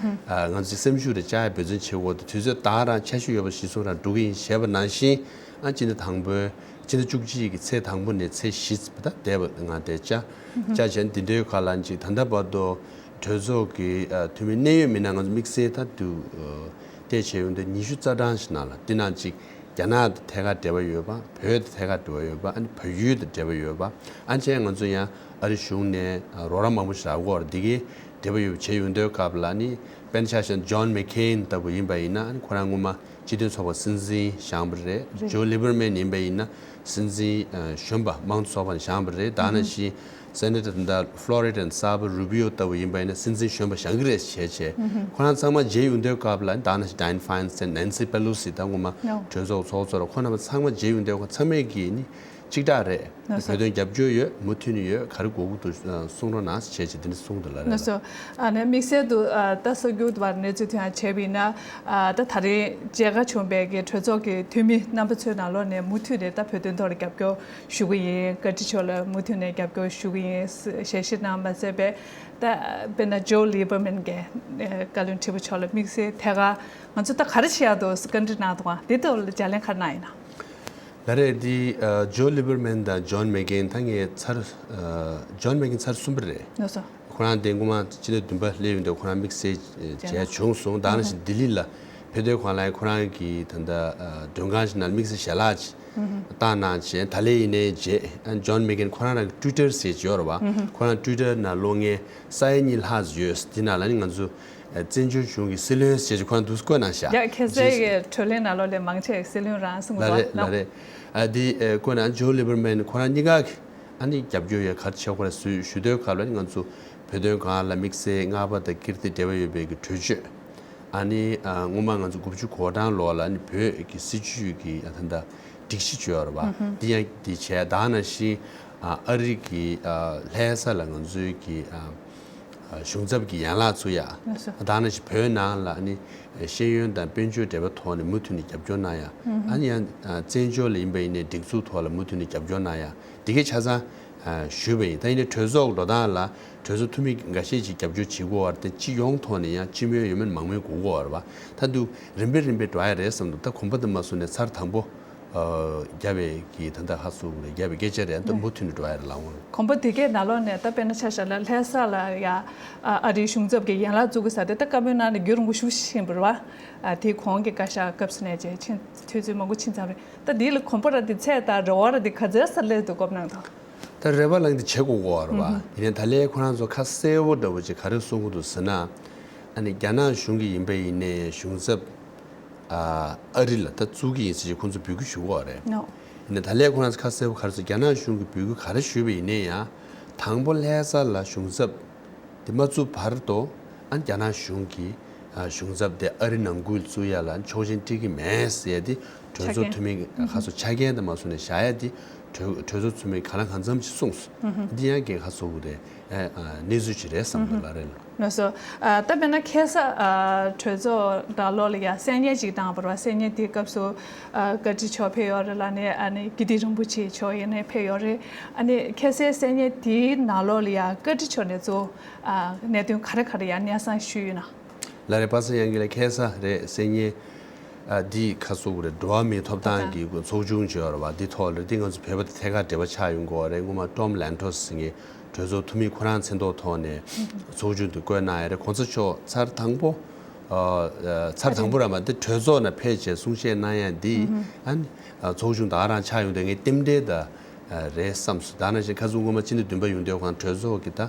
ཨ་ང་ཚོ་ཅིག་སེམས་ཤུགས་རེ་བཅག་ཡ་འབད་བརྩོན་བྱེད་དགོས་འདུག་དུས་ཚོད་ད་ག་རང་འཆར་གཞི་ཡོད་པ་གཞིར་བཟུང་རང་འགྲོ་གི་ཡིན་ཞེས་པ་ནང་བཞིན་ཨ་སྤྱི་ཟླ་དང་པོའི་སྤྱི་ཟླ་བཅུ་གཅིག་གི་ཚེས་དང་པོ་ནས་ཚེས་བཞི་ད་འདས་པ་ང་དེ་བཅར་བཅར་བྱས་འདི་འདྲའི་ཁ་ལ་ཅིག་ད་ལྟ་བར་དུ་གྲོས་ཚོགས་ཀྱི་ཨ་འཐུས་མི་གནད་ཡོད་མི་སྣ་ང་ཚོ་དམིགས་བསལ་ད་དུ་ཨ་བལྟས་བྱས་ཡོང་དུས་ཉི་ཤུ་རྩ་གྲངས་ཤིག་ནང་ལ་འདི་ནང་ཅིག་རྒྱ་ནག་དང་ཐད་ཀར་འབྲེལ་བ་ཡོད་པ། བོད་དང་ཐད་ཀར་འབྲེལ་བ་ཡོད་པ། ཨ་ནི་བལ་ཡུལ་དང་འབྲེལ་བ་ཡོད་པ། ཨ་ནི་ང་ཚོ་ཡང་ཨ་རི་གཞུང་ནས་རོགས་རམ་མང་པོ་ཞིག་རག་གི་ཡོད་རེད། འདི་གའི་འབྲེལ་བ་ཡོད་པ་བྱས་ཡོང་དུས་སྐབས་ལ་ཨ་ནི་དཔེར་ན་ཆ་བཞག་ན་ཇོན་མེག་ཀེན་ལྟ་བུ་ཡིན་པ་ཡིན་ན་ཨ་ནི་ཁོ་རང་སྔོན་མ་སྤྱི་མཐུན་ཚོགས་པ་སྲིད་འཛིན་བཞེངས་པ་རེད། རེད། ཇོ་ལི་བར་མན་ཡིན་པ་ཡིན་ན་སྲིད་འཛིན་གཞོན་པ་དམངས་གཙོ་ཚོགས་པ་ནས་བཞེངས་པ་རེད། ད་ནང་བཞིན་སེ་ནེ་ཊར་ད་ལྟ་ཕློ་རི་ཌ་ནས་གསར་པ་རུ་བྷི་ཡོ་ལྟ་བུ་ཡིན་པ་ཡིན་ན་སྲིད་འཛིན་གཞོན་པ་བཞེངས་ཀྱི་རེད་བྱས་བྱས། ཁོ་རང་ཚང་མ་མཇལ་ཡོང་དུས་སྐབས་ལ་ད་ནང་བཞིན་ཌའེན་ཕའིན་སི་ནན་སི་པེ་ལོ་སི་ད་སྔོན་མ་གྲོས་ཚོགས་ཚོགས་གཙོ་ར་ཁོ་རྣམ་པ་ཚང་མ་མཇལ་ཡོང་དུས་ཁོ་ཚང་མས་ཀྱིས་ནི་གཅིག་གྲགས་རེད། བོད་དོན་རྒྱབ་སྐྱོར་ཡོད། མུ་མཐུད་ནས་ཡོད། ག་རེ་དགོས་ཀྱི་འདུག་གསུང་རོགས་གནང་ཞེས་བྱས་དེ་འདྲ་གསུངས་འདུག་ལ་རེད། ལགས་སོ། ཨ་ནི་དམིགས་བསལ་དུ་ཨ་ད་གསར་འགྱུར་བར་གནས་ཚུལ་ཐོན་ཡ་བྱས་པ་ཡིན་ན་ཨ་ད་ད་རེས་མཇལ་ཁ་བྱུང་བའི་གི་གྲོས་ཚོགས་ཀྱི་འཐུས་མི་རྣམ་པ་ཚོའི་ནང་ལོགས་ནས་མུ་མཐུད་ནས་ད་བོད་དོན་ཐོག་ལ་རྒྱབ་སྐྱོར་ཞུ་གི་ཡིན། བཀའ་ཁྲི་མཆོག་ལ་མུ་མཐུད་ནས་རྒྱབ་སྐྱོར་ཞུ་གི་ཡིན་ཞལ་བཞེས་གནང་མ་ཟད་པའི་ད་དཔེར་ན་ཇོ་ལི་བར་མན་གྱི་བཀའ་བློན་ཁྲི་པ་མཆོག་ལ་དམིགས་བསལ་ཐད་ཀར་ང་ཚོ་ད་ག་རེ་བྱེད་ཡ་འདུག་བཀའ་འདྲི་གནང་འདུག་ག་འདི་ཐོག་ལ་ལྗགས་ལན་ག་རེ་གནང་ཡིན་ན། ལགས་རེད། འདི་ཨ་ཇོ་ལི་བར་མན་དང་ཇོན་མེག་ཀེན་ད་ངས་ཚར་ཨ་ཇོན་མེག་ཀེན་ཚར་གསུམ་པ་རེད། ལགས་སོ། ཁོ་རང་དེ་སྔོན་མ་སྤྱི་ཟླ་བདུན་པ་སླེབས་ཡོང་དུས་ཁོ་རང་དམིགས་བསལ་མཇལ་བྱུང་སོང་། ད་ནང་བཞིན་ལྡི་ལི་ལ་ཕེབས་དུས་གང་ལ་ཁོ་རང་གིས་ད་ལྟ་ཨ་མགྲོན་ཁང་ཞིག་ནང་དམིགས་བསལ་ཞལ་ལག་ཅིག་བཏང་གནང་བྱས། ད་ལན་ཡིན་ནའི་རྗེས་ཨ་ཇོན་མེག་ཀེན་ཁོ་རང་རང་གི་ཊུའི་ཊར་ཟེར་གྱི་ཡོད་རེད་བ། ཁོ་རང་ཊུའི་ཊར་ནང་ལོ་ལྔའི་ས་ཡ་གཉིས་ལྷག་ཙམ་ཡོད། འདི་ནང་ལ་ནི་ང་ཚོ་བཙན་བྱོལ་གཞུང་གི་སྲིད་བློན་ཞེས་ཁོ་རང་འདུག་སེ་བཀོད་གནང་ཤག་ཡ་ཁྱེད་ཚོའི་གི་བགྲོ་གླེང་ནང་ལོགས་ལ་མང་ཆེ་སྲིད་བློན་རང་གསུང་གི་ལགས་རེད། འདུག་ལགས་རེད། ཨ་འདི་ཨེ་བཀོད་གནང་ཇོ་ལི་བར་མན་ཁོ་རང་གཉིས་ཀ་གི་ཨ་ནི་རྒྱབ་སྐྱོར་ཡ་ག་རེ་བྱེད་དགོས་རེད་ཞུ་ཞུ་དུས་སྐབས་ལ་ནི་ང་ཚོ་བོད་དོན་སྒང་ལ་དམིགས་བསལ་རྔ་པ་དང་ཀིརྟི་འབྲེལ་བ་ཡོད་པའི་གི་གྲོས་ཆོད། ཨ་ནི་ཨ་སྔོན་མ་ང་ཚོ་དགུ་བཅུ་གོ་གྲངས་ལོ་ལ་ནི་བོད་ཀྱི་སྲིད་བྱུས་ཀྱི་ཨ་ད་ལྟ་སྒྲིག་གཞི་བྱོས་ཡོད་རེད་བ། འདི་ཡང་འདི་བྱས། ད་ནང་བཞིན་ཨ་ཨ་རི་གི་ཨ་ལྷ་ས་ལ་ང་ཚོའི་གི་ཨ་ གཞུང་ཚབ་ཀྱི་ཡན་ལག་བཙུགས་ཡ། ལགས་སོ། ད་ནང་བཞིན་བོད་ནང་ལ་ནི་ཤེས་ཡོན་དང་དཔལ་འབྱོར་འབྲེལ་བའི་ཐོག་ནས་མུ་མཐུད་ནས་རྒྱབ་སྐྱོར་གནང་ཡ། ཨ་ནི་ཡང་བཙན་བྱོལ་ལ་ཡིན་པ་ཡིན་ནའི་སྒྲིག་འཛུགས་ཐོག་ལ་མུ་མཐུད་ནས་རྒྱབ་སྐྱོར་གནང་ཡ། འདི་གའི་ཆ་ཚང་ཞུས་པ་ཡིན། ད་ཡིན་ནའི་གྲོས་ཚོགས་འགྲོ་སྟངས་ལ་གྲོས་ཚོགས་འཐུས་མི་འགའ་ཤས་ཅིག་རྒྱབ་སྐྱོར་བྱེད་དགོས་པ་རེད་དེ། སྤྱི་ཡོངས་ཐོག་ནས་ཡང་སྤྱི་མོས་ཡོད་མེད་མང་མོས་དགོས་ཀྱི་ཡོད་རེད་པ། ད་དུང་རིམ་པས་རིམ་པས་འགྲོ་ཡ་རེད་བསམ་འདུག་ད་གོམ་པ་དེ་མ་བཟུང་ནས་ཚར་དང་པོ་ཨ་བརྒྱབ་པའི་གི་ད་ལྟ་ཧ་སུ་རེད་བརྒྱབ་པའི་སྐད་ཆ་རེད། ད་མུ་མཐུད་ནས་འགྲོ་ཡ་རེད་ལགས་འོང་། གོམ་པ་དེ་གའི་ནང་ལོགས་ནས་ད་དཔེར་ན་ཆ་བཞག་ན་ལྷ་ས་ལ་ཡ་ཨ་རིའི་གཞུང་ཚབ་ཀྱི་ཡན་ལག་བཙུགས་ཀྱི་ས་དེ་ད་བཀའ་མོལ་གནང་ནས་རྒྱུན་རིང་པོ་ཞེ་པོ་ཕྱིན་པ་རེད་པ། ཨ་དེའི་གོང་གི་བཀའ་ཤག་སྐབས་སུ་ནས་བྱས་ཕྱིན་དུས་ཚོད་མང་པོ་ཕྱིན་ཚར་བ་རེད། ད་འདི་ལ་གོམ་པ་ར་འདི་ཚད་དང་རེ་བ་ར་འདི་ག་ཚོད་ས་སླེབས་འདུག་གོ་གནང་དང་། ད་རེ་བ་ལངས་ཏེ་བྱེད་དགོས་གོ་བ་རེད་པ། ཡིན་ནའི་ད་ལན་ཁོ་རང་ཚོ་ཁ་གསལ་པོ་འདྲ་པོ་ཅིག་ག་རེ་གསུང་གི་འདུག་ཟེར་ན། ཨ་ནི་རྒྱ་ནག་གཞུང་གི་ཡིན་པ་ཡིན་ནའི་གཞུང་ཚབ་ཨ་ཨ་རི་ལ་ད་བཙུགས་ཀྱི་ཡིན་ཟེར་ཅིག་ཁོང་ཚོ་འབོད་སྐུལ་ཞུ་གི་ཡོད་རེད། ནོ། ཡིན་ནའི་ད་ལན་ཁོ་རང་ཚོ་ཁ་གསལ་པོ་ག་རེ་ཟེར། རྒྱ་ནག་གཞུང་གིས་འབོད་སྐུལ་ག་རེ་ཞུས་པ་ཡིན་ནའི་ཡང་དང་པོ་ལྷ་ས་ལ་གཞུང་ཚབ་དེ་མ་བཙུགས་བར་དུ་ཨ་རྒྱ་ནག་གཞུང་གིས་ཨ་གཞུང་ཚབ་དེ་ཨ་རི་ནང་ཁུལ་བཙུགས་ཡ་ལ་ཆོག་མཆན་སྤྲད་ཀྱི་མེད་ཟེར་ཡ་དེ་གྲོས་ཚོགས་འཐུས་མི་ཁ་སོ་ཆ་རྐྱེན་དེ་མ་བཟུང་ནས་བཞག་ཡ་དེ་གྲོས་གྲོས་ཚོགས་འཐུས་མི་གང་ལ་གང་འཚམ་ཞིག་གསུངས་སོང་། འདི་ཡང་གལ་ཁ་སོ་གི་རེད། ཨ་གནས་ཚུལ་ཅིག་རེད་བསམ་འདུག་ལགས་རེད། ལགས་སོ། ཨ་ད་དཔེར་ན་ཁ་སང་ཨ་གྲོས་ཚོགས་ནང་ལོགས་ལ་ཡ་གསལ་བརྙན་ཅིག་བཏང་བ་རེད་པ། གསལ་བརྙན་དེའི་སྐབས་སུ་ཨ་བཀའ་ཁྲི་མཆོག་ཕེབས་ཡོད་རེད་ལ་ནི་ཨ་ནི་ཀིརྟི་རིན་པོ་ཆེ་མཆོག་ཡིན་ནའི་ཕེབས་ཡོད་རེད། ཨ་ནི་ཁ་སང་གསལ་བརྙན་དེའི་ནང་ལོགས་ལ་ཡ་བཀའ་ཁྲི་མཆོག་ནས་གཙོ་བོ་ཨ་གནད་དོན་ག་རེ་ག་རེ་ཡ་སྙན་སེང་ཞུས་ཡོད་ན། ལགས་རེད། པ་སངས་དབྱངས་སྐྱིད་ལགས་ཁ་སང་རེད་གསལ་བརྙན་ཨ་འདི་ཁ་སོ་གི་རེད། འགྲོ་བ་མིའི་ཐོབ་ཐང་གི་ཚོགས་ཆུང་ཅིག་ཡོད་རེད་པ། འདི་ཐོག་ལ་འདི་ང་ཚོ་བོད་པ་དང་ཐད་ཀར་འབྲེལ་བ་ཆགས་ཡོང་གི་ཡོད་རེད། སྔོན་མ་ཊོམ་ལན་ཊོས་ཟེར་མཁན་གྲོས་ཚོགས་འཐུས་མི་ཁོ་རང་མཚན་ཐོག་ཐོག་ནས་ཚོགས་ཆུང་དུ་བསྐོས་གནང་ཡ་རེད། གོང་ས་མཆོག་ཚར་དང་པོ་ཨ་ཚར་དང་པོ་ར་མ་འདི་གྲོས་ཚོགས་ནང་ཕེབས་བྱས་གསུང་བཤད་གནང་ཡ་འདི་ཨ་ནི་ཚོགས་ཆུང་ད་ག་རང་ཆགས་ཡོང་དུས་ངས་རྟེན་འབྲེལ་ད་རེད་བསམ་སོང་། ད་ནང་བཞིན་ཁ་སང་སྔོན་མ་སྤྱི་ཟླ་བདུན་པ་ཡོང་དུས་ཁོང་གྲོས་ཚོགས་ཀྱི་ད་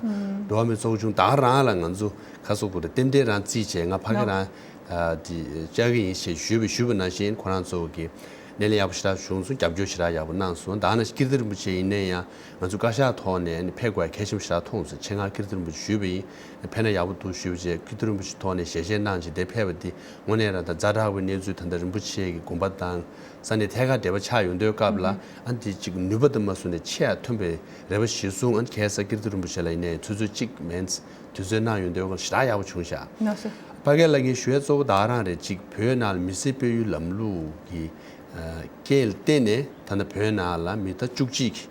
འགྲོ་བ་མིའི་ཚོགས་ཆུང་ད་ག་རང་ལ་ང་ཚོ་ཁ་སང་གི་རྟེན་འབྲེལ་རང་བརྩིས་བྱས་ང་ཕ་གི་རང་དེ་བཅར་གི་ཡིན་ཞེས་ཞུས་པ་ཞུས་པ་ནང་བཞིན་ཁོ་རང་ཚོ་གི་སྣེ་ལེན་ཡག་པོ་ཞེ་དྲག་བྱུང་སོང་། རྒྱབ་སྐྱོར་ཞེ་དྲག་ཡག་པོ་གནང་སོང་། ད་ནང་བཞིན་ཀིརྟི་རིན་པོ་ཆེ་ཡིན་ནའི་ཡང་ང་ཚོ་བཀའ་ཤག་ཐོག་ནས་ཕེབས་དགོས་གལ་ཆེན་པོ་ཞེ་དྲག་མཐོང་སོང་། ཆེད་མངགས་ཀིརྟི་རིན་པོ་ཆེ་ཞུས་པ་ཡིན། ཕེབས་ན་ཡག་པོ་འདུག་ཞུས་པ་བྱས་ཀིརྟི་རིན་པོ་ཆེ་ཐོག་ནས་ཞལ་བཞེས་གནང་བྱས་དེ་ཕེབས་པ་འདི་དངོས་གནས་རང་ད་ཛ་དྲག་པའི་གནས་ཚུལ་ད་ལྟ་རིན་པོ་ཆེ་གི་དགོངས་པ་དང་ས་གནས་ཐད་ཀར་འབྲེལ་བ་ཆགས་ཡོང་དུས་སྐབས་ལ་ཨ་འདི་གཅིག་ནུས་པ་དང་མ་བཟུང་ནས་ཆེ་ཡ་ཐོན་པའི་རེ་བ་གཞིར་བཟུང་ཨ་ཁ་སང་ཀིརྟི་རིན་པོ་ཆེ་ལ་ཡིན་ནའི་ཆུ་ཚོད་གཅིག་མིན་དུས་ཚོད་གནང་ཡོང་དུས་ཞེ་དྲག་ཡག་པོ་བྱུང་ཤག་ལགས་སོ། ཕ་གི་ལ་ངས་ཞུ་ཡ་གཙོ་བོ་ད་ག་རང་རེད། གཅིག་བོད་ནང་ལ་མི་སེར་སྤེལ་ཡུལ་ལམ་ལུགས་ཀྱི་རྐྱེན་ལ་བརྟེན་ནས་ད་ལྟ་བོད་ནང་ལ་མི་ད་བཅུ་གཅིག་གིས་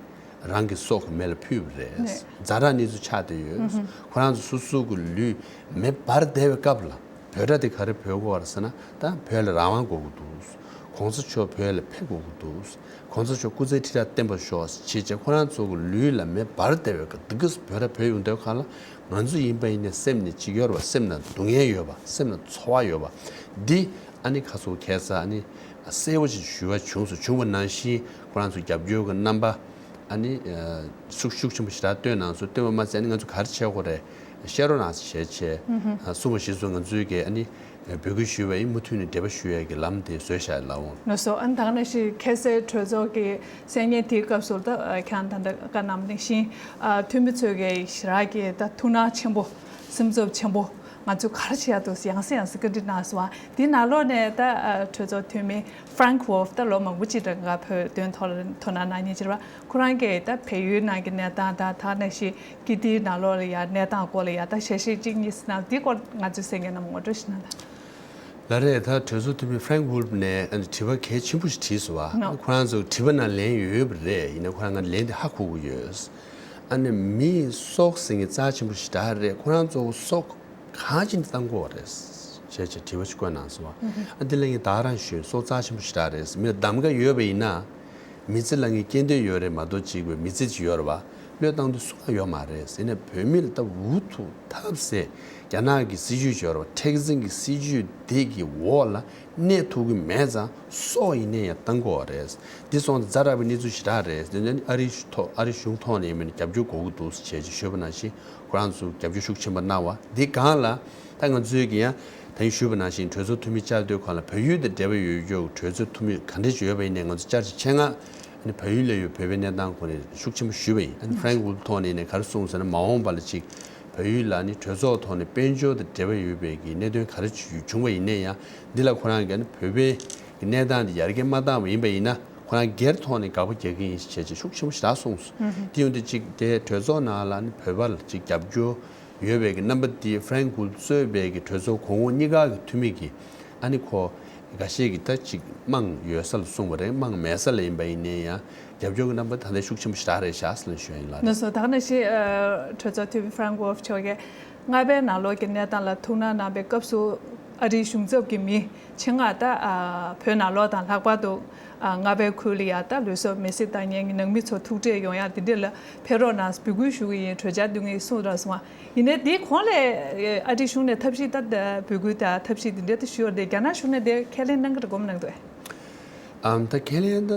རང་གི་སྲོག་གི་མེ་ལ་ཕུལ་བ་རེད། ཛ་དྲག་གནས་ཚུལ་ཆགས་བསྡད་ཡོད། ཁོ་རང་ཚོ་སོ་སོ་གི་ལུས་མེ་འབར་བསྡད་པའི་སྐབས་ལ་བོད་སྒྲ་དེ་ག་རེ་འབོད་དགོས་པ་རེད་ཟེར་ན་ད་བོད་ལ་རང་དབང་དགོས་ཀྱི་འདུག་གོང་ས་མཆོག་བོད་ལ་ཕེབས་དགོས་ཀྱི་འདུག་གོང་ས་མཆོག་སྐུ་ཚེ་ཁྲི་ཕྲག་བརྟན་པར་ཤོག་ཅེས་བྱས་ཁོ་རང་ཚོ་གི་ལུས་ལ་མེ་འབར་བསྡད་པའི་སྐབས་འདི་ག་བོད་སྒྲ་བོད་ཡོང་དུས་སྒང་ལ་ང་ཚོ་ཡིན་པ་ཡིན་ནའི་སེམས་ནས་གཅིག་ཡོད་རེད་པ། སེམས་ནང་སྡུག་བསྔལ་ཡོད་པ། སེམས་ནང་ཚོར་བ་ཡོད་པ་འདི་ཨ་ནི་ཁ་སང་ཁ་སང་ཨ་ནི་གསལ་པོ་ཞིག་ཞུ་བ་བྱུང་སོང་། བྱུང་བ་ནང་བཞིན་ཁོ་རང་ཚོ་རྒྱབ་སྐྱོར་གྱི་རྣམ་པ་ཨ་ནི་ཤུགས་ཤུགས་ཆེན་པོ་ཞེ་དྲག་སྟོན་གནང་སོང་། སྟོན་པ་མ་ཟད་ཨ་ནི་ང་ཚོ་ག་རེ་བྱེད་དགོས་རེད་བཤད་རོགས་གནང་ཟེར་བྱས་བྱས་གསུངས་པ་གཞིར་བཟུང་ང་ཚོའི་གི་ཨ་ནི་འབོད་སྐུལ་ཞུས་པ་ཡིན། མུ་མཐུད་ནས་འབྲེལ་བ་ཞུ་ཡས་ཀྱི་ལམ་དེ་བཟོས་བཞག་ལགས་འོང་། ལགས་སོ། ཨ་ནི་ད་ག་ནང་བཞིན་ཁ་སང་གྲོས་ཚོགས་ཀྱི་གསལ་བརྙན་དེའི་སྐབས་སུ་ད་ཁྱེད་རང་ད་ལྟ་བཀའ་གནང་བ་ནང་བཞིན་འཐུས་མི་ཚོས་ཀྱི་ཞེ་དྲག་གི་ད་ཐུགས་སྣང་ཆེན་པོ་སེམས་འཚབ་ཆེན་པོ་ང་ཚོས་ག་རེ་བྱེད་ཡག་འདུག་ཡང་སེ་ཡང་སེ་བཀའ་འདྲི་གནང་སོང་བ། དེའི་ནང་ལོགས་ནས་ད་གྲོས་ཚོགས་འཐུས་མི་Frank Wolf ད་ལོ་མང་པོ་ཅིག་རིང་ང་བོད་དོན་ཐོག་ལ་དོ་སྣང་གནང་མཁན་ཅིག་རེད་པ། ཁོ་རང་གིས་ད་བལ་ཡུལ་ནང་གི་གནས་སྟངས་དང་ད་ག་ནང་བཞིན་ཀིརྟིའི་ནང་ལོགས་ལ་ཡ་གནས་སྟངས་སྐོར་ལ་ཡ་ད་ཞལ་བཞེས་གཅིག་གཉིས་གནང་། དེའི་སྐོར་ང་ཚོའི་གསན་མཁན་རྣམས་ངོ་སྤྲོད་ཞིག་གནང་དང་། ལགས་རེད། ད་གྲོས་ཚོགས་འཐུས་མི་Frank Wolf ནས་ཨ་ནི་དྲི་བ་གལ་ཆེན་པོ་ཞིག་དྲིས་སོང་བ། ནོ། ཁོ་རང་ཚོ་དྲི་བ་ནང་ལན་ཡོད་ཡོད་པ་རེད། ཡིན་ན་ཁོ་རང་ང་ལན་དེ་ཧ་གོ་གི་ཡོད། ཨ་ནི་མིའི་སྲོག་ཟེར་མཁན་རྩ་ཆེན་པོ་ཞེ་དྲག་རེད། ཁོ་རང་ཚོ་སྲོག་གང་ཅི་ནས་བཏང་དགོས་པ་རེད་ཅེས་བྱས་དྲི་བ་ཞིག་བཀོད་གནང་སོང་བ། ཨ་འདི་ལ་ངས་ད་ག་རང་ཞུས། སྲོག་རྩ་ཆེན་པོ་ཞེ་དྲག་རེད། མི་ལ་གདམ་ག་ཡོད་པ་ཡིན་ན། མི་ཚེ་ལ་ངས་སྐྱེ་འདོད་ཡོད་རེད་མ་གཏོགས་གཅིག་པའི་མི་ཚེ་ཅིག་ཡོད་རེད་བ། བློས་བཏང་འདོད་སུ་ལ་ཡོད་མ་རེད། ཡིན་ནའི་བོད་མི་ལ་ད་འུ་ཐུག་ཐབས་ཟད་རྒྱ་ནག་གི་སྲིད་ཇུས་ཅིག་ཡོད་རེད་བ། མཁྲེགས་འཛིན་གྱི་སྲིད་ཇུས་དེ་གི་འོག་ལ་གནས་ཐུབ་ཀྱི་མེད་ཙང་སྲོག་ཡིན་ནའི་ཡང་བཏང་དགོས་པ་རེད། འདི་སོང་ཙང་ཛ་དྲག་པའི་གནས་ཚུལ་ཞེ་དྲག་རེད། དེ་ནས་ཨ་རིའི་ཐོག་ཨ་རི་གཞུང་ཐོག་ནས་ཡིན་མིན་རྒྱབ་སྐྱོར་དགོས་ཀྱི་འདུག་ཟེར་བྱས་ཅིག་ཞུས་པ་ནང་བཞིན་ཁོ་རང་ཚོ་རྒྱབ་སྐྱོར་ཤུགས་ཆེན་པོ་གནང་བ་འདི་སྒང་ལ། ད་ང་ཚོའི་གི་ཡང་ད་ཡིན་ཞུས་པ་ནང་བཞིན་གྲོས་ཚོགས་འཐུས་མི་བཅར་དུས་གང་ལ་བལ་ཡུལ་དང་འབྲེལ་བ་ཡོད་རྒྱུ་གྲོས་ཚོགས་འཐུས་མི་ག་འདྲ་ཅིག་ཡོད་པ་ཡིན་ནའི་ང་ཚོ་བཅར་ཅིག་ཆེད་མངགས་ཨ་ནི་བལ་ཡུལ་ལ་ཡོད་བོད་པའི་གནས་སྟངས་སྐོར་ནས་ཤུགས་ཆེན་པོ་ཞུས་པ་ཡིན། ཨ་ནི་Frank Wolf ཐོག་ནས་ནས་ག་རེ་གསུངས་ཟེར་ན་མ་འོངས་པ་ལ་ཅིག་བལ་ཡུལ་ལ་ནི་གྲོས་ཚོགས་ཐོག་ནས་དཔལ་འབྱོར་དང་འབྲེལ་བ་ཡོད་པའི་གི་གནད་དོན་ག་རེ་ཅིག་བྱུང་བ་ཡིན་ནའི་ཡང་འདི་ལ་ཁོ་རང་གི་ཨ་ནི་བོད་པའི་གི་གནས་སྟངས་འདི་ཡར་རྒྱས་མ་བཏང་བ་ཡིན་པ་ཡིན་ན་ཁོ་རང་སྒེར་ཐོག་ནས་དགག་པ་རྒྱག་གི་ཡིན་ཞེས་བྱས་ཤུགས་ཆེན་པོ་ཞེ་དྲག་གསུངས་སོང་། དེ་ཡོང་དུས་ཅིག་དེ་གྲོས་ཚོགས་ནང་ལ་ནི་བོད་པ་ལ་ཅིག་རྒྱབ་སྐྱོར། ཡོད་པའི་གི་རྣམ་པ་འདི་Frank Wolf གཙོས་པའི་གི་གྲོས་ཚོགས་གོང་འོག་གཉིས་ཀ་གི་འཐུས་མི་གི་ཨ་ནི་ཁོ་འགའ་ཤས་ཀྱིས་ད་ཅིག་དམངས་ཡོད་ས་ལ་གསུངས་པ་རེད། དམངས་མེད་ས་ལ་ཡིན་པ་ཡིན་ནའི་ཡང་རྒྱབ་སྐྱོར་གྱི་རྣམ་པ་ད་ལྟ་ཤུགས་ཆེན་པོ་ཞེ་དྲག་རེད་ཤག་ཟེར་ནས་ཞུ་ཡ་ཡིན་ལགས། ལགས་སོ། ད་ག་ནང་བཞིན་ཨ་གྲོས་ཚོགས་འཐུས་མི་Frank Wolf མཆོག་གིས་སྔ་པའི་ནང་ལོགས་ཀྱི་གནས་སྟངས་ལ་ཐུགས་སྣང་གནང་བའི་སྐབས་སུ་ཨ་རིའི་གཞུང་ཚབ་ཀྱི་མི་ཆེད་མངགས་ད་ཨ་བོད་ནང་ལོགས་དང་ལྷག་པར་དུ་ཨ་སྔ་པའི་ཁུལ་ལ་ཡ་ད་ལུས་སྲོག་མེར་སྲེག་བཏང་མཁན་གྱི་ནང་མི་ཚོ་ཐུག་འཕྲད་ཡོང་ཡ་དེ་འདྲ་ལ་ཕེབས་རོགས་གནང་འབོད་སྐུལ་ཞུ་གི་ཡིན། གྲོས་འཆར་འདོན་གྱི་ཡིན་གསུངས་ར་སོང་བ། ཡིན་ནའི་དེའི་གོང་ལ་ཨ་རིའི་གཞུང་ནས་ཐབས་ཤེས་ད་འབོད་སྐུལ་དང་ཐབས་ཤེས་དེ་འདྲ་ད་ཞུ་ཡོད་རེད་དེ། རྒྱ་ནག་གཞུང་ནས་དེ་ཁས་ལེན་གནང་གི་རེད་དགོངས་གནང་འདུག་ཨེ། ཨམ་ད་ཁས་ལེན་ད་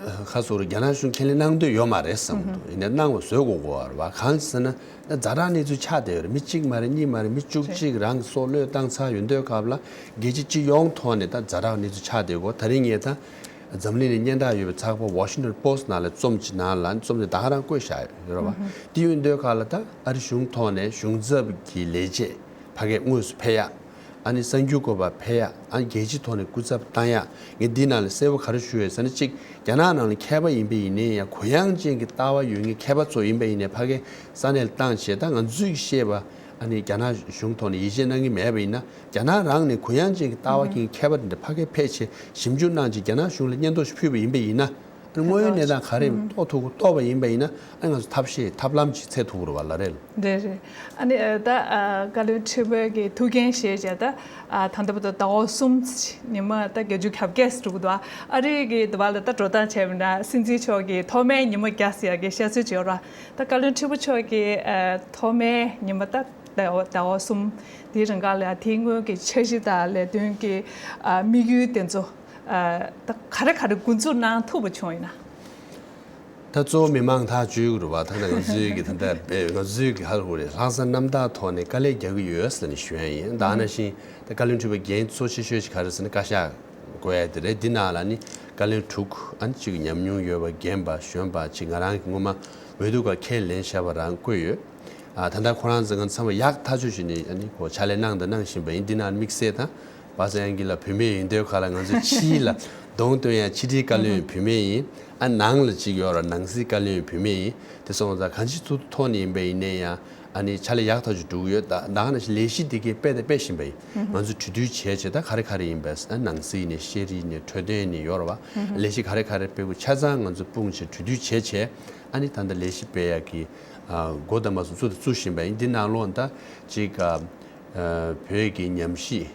ཁ་སོ་རུ་རྒྱ་ནག་གཞུང་ཁས་ལེན་གནང་འདོད་ཡོད་མ་རེད་བསམ་འདུག་ཡིན་ནའི་གནང་བ་བཟོས་དགོས་དགོས་པ་རེད་བ། གང་ཟེར་ན་ད་ཛ་དྲག་གནས་ཚུལ་ཆགས་བསྡད་ཡོད་རེད། མི་གཅིག་མ་རེད། གཉིས་མ་རེད། མི་བཅུ་གཅིག་རང་གི་སྲོག་བློས་བཏང་ཚར་ཡོང་དུས་སྐབས་ལ་རྒྱལ་སྤྱི་སྤྱི་ཡོངས་ཐོག་ནས་ད་ཛ་དྲག་གནས་ཚུལ་ཆགས་བསྡད་ཡོད། ད་རིང་ངས་ད་འཛམ་གླིང་ནས་སྙན་གྲགས་ཡོད་པའི་ཚགས་པར་Washington Post ནང་ལ་རྩོམ་ཅིག་ནང་ལ་རྩོམ་དེ་ད་ག་རང་བཀོད་བཞག་ཡོད་རེད་བ། དེ་ཡོད་དུས་སྐབས་ལ་ད་ཨ་རི་གཞུང་ཐོག་ནས་གཞུང་ཚབ་ཀྱི་ལས་བྱེད་ཕ་གིར་དངོས་སུ་ཕེབས་ཡ། ཨ་ནི་གསར་འགྱུར་བཀོད་པ་ཕེབས་ཡ། ཨ་ནི་རྒྱལ་སྤྱིའི་ཐོག་ནས་སྐུ་ཚབ་བཏང་ཡ། ངས་འདི་ནང་ལ་གསལ་པོ་ག་རེ་ཞུ་ཡོད་ཟེར་ན། གཅིག་རྒྱ་ནག་ནང་ལ་མཁས་པ་ཡིན་པ་ཡིན་ནའི་ཡང་གུ་ཡངས་ཅན་གྱི་ལྟ་བ་ཡོད་མཁན་མཁས་པ་ཚོ་ཡིན་པ་ཡིན་ནའི་ཕ་གིར་ས་གནས་ལ་བཏང་བྱས། ད་ང་ཚོས་ཤེས་པ་ཨ་ནི་རྒྱ་ནག་གཞུང་ཐོག་ནས་ཡིད་ཆེས་གནང་གི་མེད་པ་ཡིན་ན། རྒྱ་ནག་རང་ནས་གུ་ཡངས་ཅན་གྱི་ལྟ་བ་གྱི་མཁས་པ་དེ་འདྲ་ཕ་གིར་ཕེབས་བྱས་ཞིབ་འཇུག་གནང་བྱས་རྒྱ་ནག་གཞུང་ལ་སྙན་ཐོ་ཞིག་ཕུལ་བ་ཡིན་པ་ཡིན་ན། དངོས་ཡོད་གནས་སྟངས་ག་རེ་རྟོགས་ཐུབ་རྟོགས་པ་ཡིན་པ་ཡིན་ན། ཨ་ང་ཚོ་ཐབས་ཤེས་ཐབས་ལམ་ཅིག་འཚོལ་ཐུབ་ཀྱི་རེད་བ་ལགས། རེད། རེད་རེད། ཨ་ནི་ཨ་ད་ཨ་བཀའ་བློན་ཁྲི་པ་གི་ཐུགས་འགན་བཞེས་བྱས་ད་ཨ་ད་ལྟ་བར་དུ་ཟླ་བ་གསུམ་ཉི་མ་ད་བརྒྱད་ཅུ་གྱ་བརྒྱད་འགྲོ་གི་འདུག་ཨ་རི་གི་འདི་བ་ལ་ད་འགྲོ་སྟངས་བྱས་པ་ན་སྲིད་འཛིན་མཆོག་གི་ཐོག་མའི་ཉི་མ་བརྒྱ་ཟེར་ཡ་གི་བཤད་སྲོལ་ཅིག་ཡོད་རེད་བ། ད་བཀའ་བློན་ཁྲི་པ་མཆོག་གི་ཨ་ཐོག་མའི་ཉི་མ་ད་ཟླ་བ་ཟླ་བ་གསུམ་དེའི་རིང་ག་ལ་དེའི་སྔོན་གྱི་འཆར་གཞི་དང་ལས་དོན་གྱི་ཨ་དམིགས་ཡུལ་དེ་ཚོ། ཨ་ད་ག་རེ་ག་རེ་འགོ་འཛུགས་གནང་ཐུབ་པ་བྱུང་ཡིན་ན། ད་གཙོ་བོ་མི་མང་ཐག་གཅོད་དགོས་རེད་བ། ད་ལྟ་ང་ཚོའི་གི་ད་ལྟ་ང་ཚོའི་གི་ཧ་གོ་རེད། ལྷག་བསམ་རྣམ་དག་ཐོག་ནས་དཀའ་ལས་རྒྱག་གི་ཡོད་ཟེར་ནས་ཞུ་ཡ་ཡིན། ད་ནང་བཞིན་ད་བཀའ་བློན་ཁྲི་པ་འགན་གཙོ་ཆེ་ཤོས་ཤིག་ག་རེ་ཟེར་ན་བཀའ་ཤག་དགོས་ཡ་དེ་རེད། འདི་ནང་ལ་ནི་བཀའ་བློན་དྲུག་ཨ་ནི་གཅིག་ཉམས་མྱོང་ཡོད་པ་རྒན་པ་གཞོན་པ་གཅིག་ང་རང་གི་སྔོན་མ་འོས་བསྡུ་སྐབས་ཁས་ལེན་བཞག་པ་རང་བཀོད་ཡོད། ཨ་ད་ལྟ་ཁོ་རང་ཚོ་ང་ཚང་མ་ཡག་ཐག་ཆོད་བྱས་ནས་ཨ་ནི་ཁོ་ཕྱག་ལས་གནང་དང་གནང་བཞིན་པ་ཡིན། འདི་ནང་དམིགས་བསལ་དང་བ་ས་ཡང་གི་ལ་བུད་མེད་ཡིན་དུས་ག་ལ་ང་ཚོ་ཕྱི་ལ་གདོང་སྟོན་ཡ་ཕྱི་དྲིལ་བཀའ་བློན་བུད་མེད་ཡིན། ཨ་ནང་ལ་གཅིག་ཡོད་ར་ནང་སྲིད་བཀའ་བློན་བུད་མེད་ཡིན། དེ་སོང་ཙང་གང་ཅི་ཚུལ་ཐོག་ནས་ཡིན་པ་ཡིན་ནའི་ཡང་ཨ་ནི་ཕྱག་ལས་ཡག་ཐག་ཆོད་འགྲོ་གི་ཡོད། ད་ད་ག་ནང་བཞིན་ལས་གཞི་འདི་གའི་སྤེལ་དང་སྤེལ་བཞིན་པ་ཡིན། ང་ཚོ་གྲོས་བསྡུར་བྱས་བྱས་ད་ག་རེ་ག་རེ་ཡིན་པས་ཨ་ནང་སྲིད་ནས་ཤེས་རིག་ནས་འཕྲོད་བསྟེན་ནས་ཡོད་ར་བ། ལས་གཞི་ག་རེ་ག་རེ་སྤེལ་དགོས་ཆ་ཚང་ང་ཚོ་སྤུངས་བྱས་གྲོས་བསྡུར་བྱས་བྱས་ཨ་ནི་ད་ལྟ་ལས་གཞི་སྤེལ་ཡག་གི་འགོ་དང་མ་སོང་བཙུགས་དང་བཙུགས་བཞིན་པ་ཡིན། འདི་ནང་ལོགས་ད་ཅིག་བོད་ཀྱི་ཉམས་ཞིབ་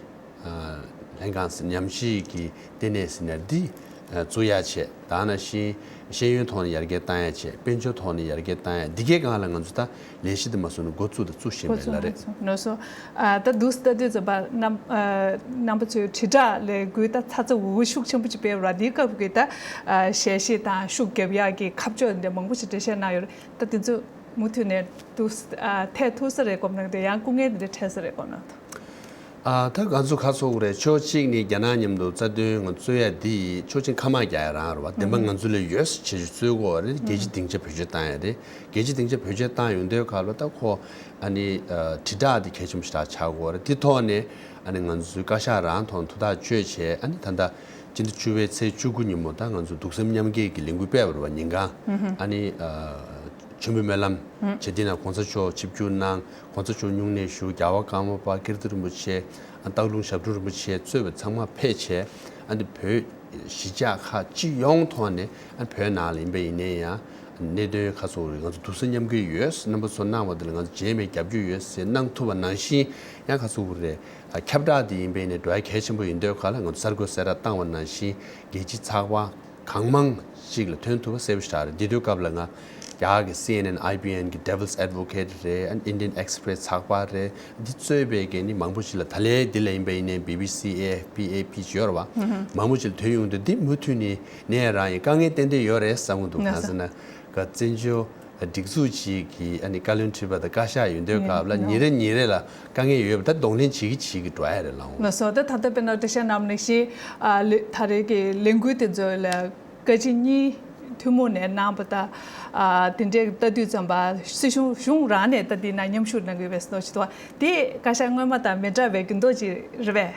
ལྷན་ཁང་ཟེར་ཉམས་ཞིབ་ཀྱི་ལྟེ་གནས་ཟེར་ནས་འདི་བཙུགས་ཡག་བྱས། ད་ནང་བཞིན་ཤེས་ཡོན་ཐོག་ནས་ཡར་རྒྱས་བཏང་ཡག་བྱས། དཔལ་འབྱོར་ཐོག་ནས་ཡར་རྒྱས་བཏང་ཡག་འདི་གའི་སྒང་ལ་ང་ཚོ་ད་ལས་གཞི་འདི་མ་སོང་ནས་འགོ་བཙུགས་དང་བཙུགས་བཞིན་པ་ཡིན་ལགས། རེད། ལགས་སོ། ཨ་ད་འདུག་སེ་ལྟ་དུས་ཙམ་པ་རྣམ་ཨ་རྣམ་པ་ཚོས་དྲིལ་བསྒྲགས་ལས་འགུལ་ད་ཚ་ཚ་འུར་འུར་ཤུགས་ཆེན་པོ་ཅིག་སྤེལ་བ་ར། འདིའི་སྐབས་ཀྱི་ད་ཨ་ཞལ་བཞེས་དང་ཤུགས་རྒྱབ་ཡག་གི་ཁ་ཕྱོགས་འདི་མང་པོ་ཞིག་འགྲེལ་བཤད་གནང་ཡོད་རེད། ད་དེ་ཚོ་མུ་མཐུད་ནས་འདུག་ཨ་ཐད་ཐུབ་ས་རེད་དགོངས་གནང་དེ་ཡང་སྐུ་ངལ་འདི་འདྲ་འཕྲད་ས་རེད་དགོངས་གནང་འདུག་ཨ་ད་ང་ཚོ་ཁ་ཚོགས་རེད། ཕྱོགས་གཅིག་ནས་རྒྱ་ནག་མཉམ་དུ་རྩ་དོན་ང་ཚོ་རྩོད་ཡ་འདི་ཡིས་ཕྱོགས་གཅིག་ཁ་མ་རྒྱག་ཡ་རང་རེད་བ། བདེན་པ་ང་ཚོ་ལ་ཡོད་ཟེར་བྱེད་ཆུ་རྩོད་དགོས་རེད། རྒྱལ་སྤྱི་སྡིངས་ཆ་བེད་སྤྱོད་བཏང་ཡ་རེད། རྒྱལ་སྤྱི་སྡིངས་ཆ་བེད་སྤྱོད་བཏང་ཡོང་དུས་སྐབས་ལ་ད་ཁོ་ཨ་ནི་ཨ་དྲིལ་བསྒྲགས་འདི་གལ་ཆེན་པོ་ཞེ་དྲག་ཆགས་དགོས་རེད། དེ་ཐོག་ནས་ཨ་ནི་ང་ཚོའི་བཀའ་ཤག་རང་ཐོག་ཐུགས་ཐག་གཅོད་བྱས། ཨ་ནི་ད་ལྟ་སྤྱི་ཟླ་བཅུ་པའི་ཚེས་བཅུ་དགུ་ཉིན་མོ་ད་ང་ཚོ་གདུང་སེམས་མཉམ་སྐྱེད་ཀྱི་ལས་འགུལ་སྤེལ་བ་རེད་བ་ཉིན་གང་། ཨ་ནི་ཨ་མཆོད་འབུལ་སྨོན་ལམ་བྱེད་དེ་ན་གོང་ས་མཆོག་ཆིབས་བསྒྱུར་གནང་། གོང་ས་མཆོག་སྨྱུང་གནས་ཞུ། རྒྱལ་བ་ཀརྨ་པ་ཀིརྟི་རིན་པོ་ཆེ། ཨ་སྟག་ལུང་ཞབས་དྲུང་རིན་པོ་ཆེ་གཙོས་པའི་ཚང་མ་ཕེབས་བྱས། ཨ་འདི་བོད་གཞིས་ཆགས་ཁག་སྤྱི་ཡོངས་ཐོག་ནས་ཨ་བོད་ནང་ལ་ཡིན་པ་ཡིན་ནའི་ཡང་གནད་དོན་ཁ་ཚོ་རེད། ང་ཚོ་གདུང་སེམས་མཉམ་སྐྱེད་ཡོད། རྣམ་པ་ཚོ་གནང་བ་དེ་ལ་ང་ཚོ་རྗེས་མའི་རྒྱབ་སྐྱོར་ཡོད་ཟེར་གནང་ཐུབ་པ་ནང་བཞིན། ཡང་ཁ་ཚོ་རེད། ཨ་ཁྱབ་བསྒྲགས་དེ་ཡིན་པ་ཡིན་ནའི་འགྲོ་ཡ་གལ་ཆེན་པོ་ཡིན་དུས་ག་ལ་ང་ཚོ་གསར་འགོད་གསལ་བསྒྲགས་བཏང་བ་ནང་བཞིན་རྒྱལ་སྤྱིའི་ཚགས་པར་གང་མང་ཅིག་ལ་ཐོན་ཐུབ་པ་གསལ་པོ་ཞིག་རེད། འདི་དུས་སྐབས་ལ་ང་རྒྱ་གར་གྱི་སི་ཨེན་ཨེན། ཨའི་བི་ཨེན་གྱི་Devil's Advocate རེད། ཨ་ནི་Indian Express ཚགས་པར་རེད། འདི་གཙོས་པའི་གི་ནི་མང་པོ་ཞིག་ལ་ད་ལན་འདི་ལ་ཡིན་པ་ཡིན་ནའི་བི་བི་སི། ཨེ་ཨེཕ་པི། ཨེ་པི་ཅིག་ཡོད་རེད་བ། མང་པོ་ཞིག་ལ་ཐོན་ཡོང་དུས་འདི་མུ་མཐུད་ནས་ནས་རང་ཡིན་དཀའ་ངལ་ཏན་ཏན་ཡོད་རེད་བསམ་གྱི་འདུག་གང་ཟེར་ན་ག་བཙན་བྱོལ་སྒྲིག་འཛུགས་ཅིག་གི་ཨ་ནི་བཀའ་བློན་ཁྲི་པ་དང་བཀའ་ཤག་ཡོད་དུས་སྐབས་ལ་ཉིན་རེ་ཉིན་རེ་ལ་དཀའ་ངལ་ཡོད་པ་ད་གདོང་ལེན་བྱེད་ཀྱི་བྱེད་ཀྱི་འགྲོ་ཡ་རེད་ལགས། ལགས་སོ། ད་ད་ལྟ་དཔེར་ན་འགྲེལ་བཤད་གནང་བ་ནང་བཞིན་ཨ་ལེ་ད་རེས་ཀྱི་ལས་འགུལ་དེ་ཚོ་ལ་བཀའ་སྤྱི་གཉིས་ཐུན་མོང་ནས་གནང་པ་དང་ཨ་དེ་འདྲའི་ལྟ་དུས་ཙམ་པ་སྲིད་གཞུང་གཞུང་རང་ནས་ད་དེ་ན་མཉམ་ཞུགས་གནང་གི་ཡོད་པའི་བཟོ་ཞིག་འདུག་དེ་བཀའ་ཤག་སྔོན་མ་དང་མི་འདྲ་བའི་འགྱུར་ལྡོག་ཅིག་རེད་པས།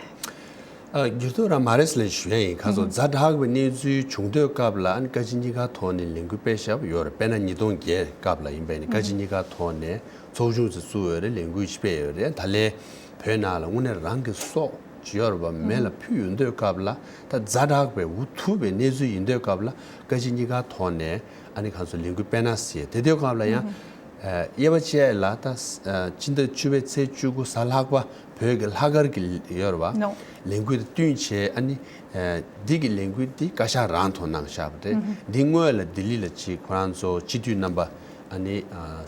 ཨ། འགྱུར་ལྡོག་རང་མ་རེད་ལབ་ཞུ་ཡ་ཡིན། ཁ་སང་ཛ་དྲག་པའི་གནས་ཚུལ་བྱུང་དུས་སྐབས་ལ་ཨ་ནི་བཀའ་སྤྱི་གཉིས་ཀ་ཐོག་ནས་ལས་འགུལ་སྤེལ་བཞག་པ་ཡོད་རེད། དཔེར་ན་ཉིས་སྟོང་བརྒྱད་སྐབས་ལ་ཡིན་པ་ཡིན་ན་བཀའ་སྤྱི་གཉིས་ཀ་ཐོག་ནས་ཚོགས་ཆུང་ཅིག་བཙུགས་ཡོད་རེད། ལས་འགུལ་ཞིག་སྤེལ་ཡོད་རེད། ད་ལན་བོད་ནང་ལ་དངོས་གནས་རང་གི་སྲོག་ཅིག་ཡོད་རེད་པ། མེ་ལ་ཕུལ་ཡོང་དུས་སྐབས་ལ་ད་ཛ་དྲག་པའི་འུ་ཐུག་པའི་གནས་ཚུལ་ཡིན་དུས་སྐབས་ལ་བཀའ་སྤྱི་གཉིས་ཀ་ཐོག་ནས་ཨ་ནི་ཁ་སང་ལས་འགུལ་སྤེལ་ན་ཟེར། དེ་དུས་སྐབས་ལ་ཡང་དབྱེ་བ་ཕྱེ་ལ་ད་སྤྱི་ཟླ་བཅུ་པའི་ཚེས་བཅུ་དགུ་གཟའ་ལྷག་པ་བོད་ཀྱི་ལྷག་དཀར་གྱི་ཡོད་རེད་བ། ལས་འགུལ་དེ་བསྟུན་བྱས་ཨ་ནི་འདི་གི་ལས་འགུལ་འདི་བཀའ་ཤག་རང་ཐོག་གནང་བཞག་པ་རེད། འདི་སྔོན་ལ་ལྡི་ལི་ལ་ཅིག་ཁོ་རང་ཚོ་སྤྱི་འཐུས་རྣམ་པ་ཨ་ནི་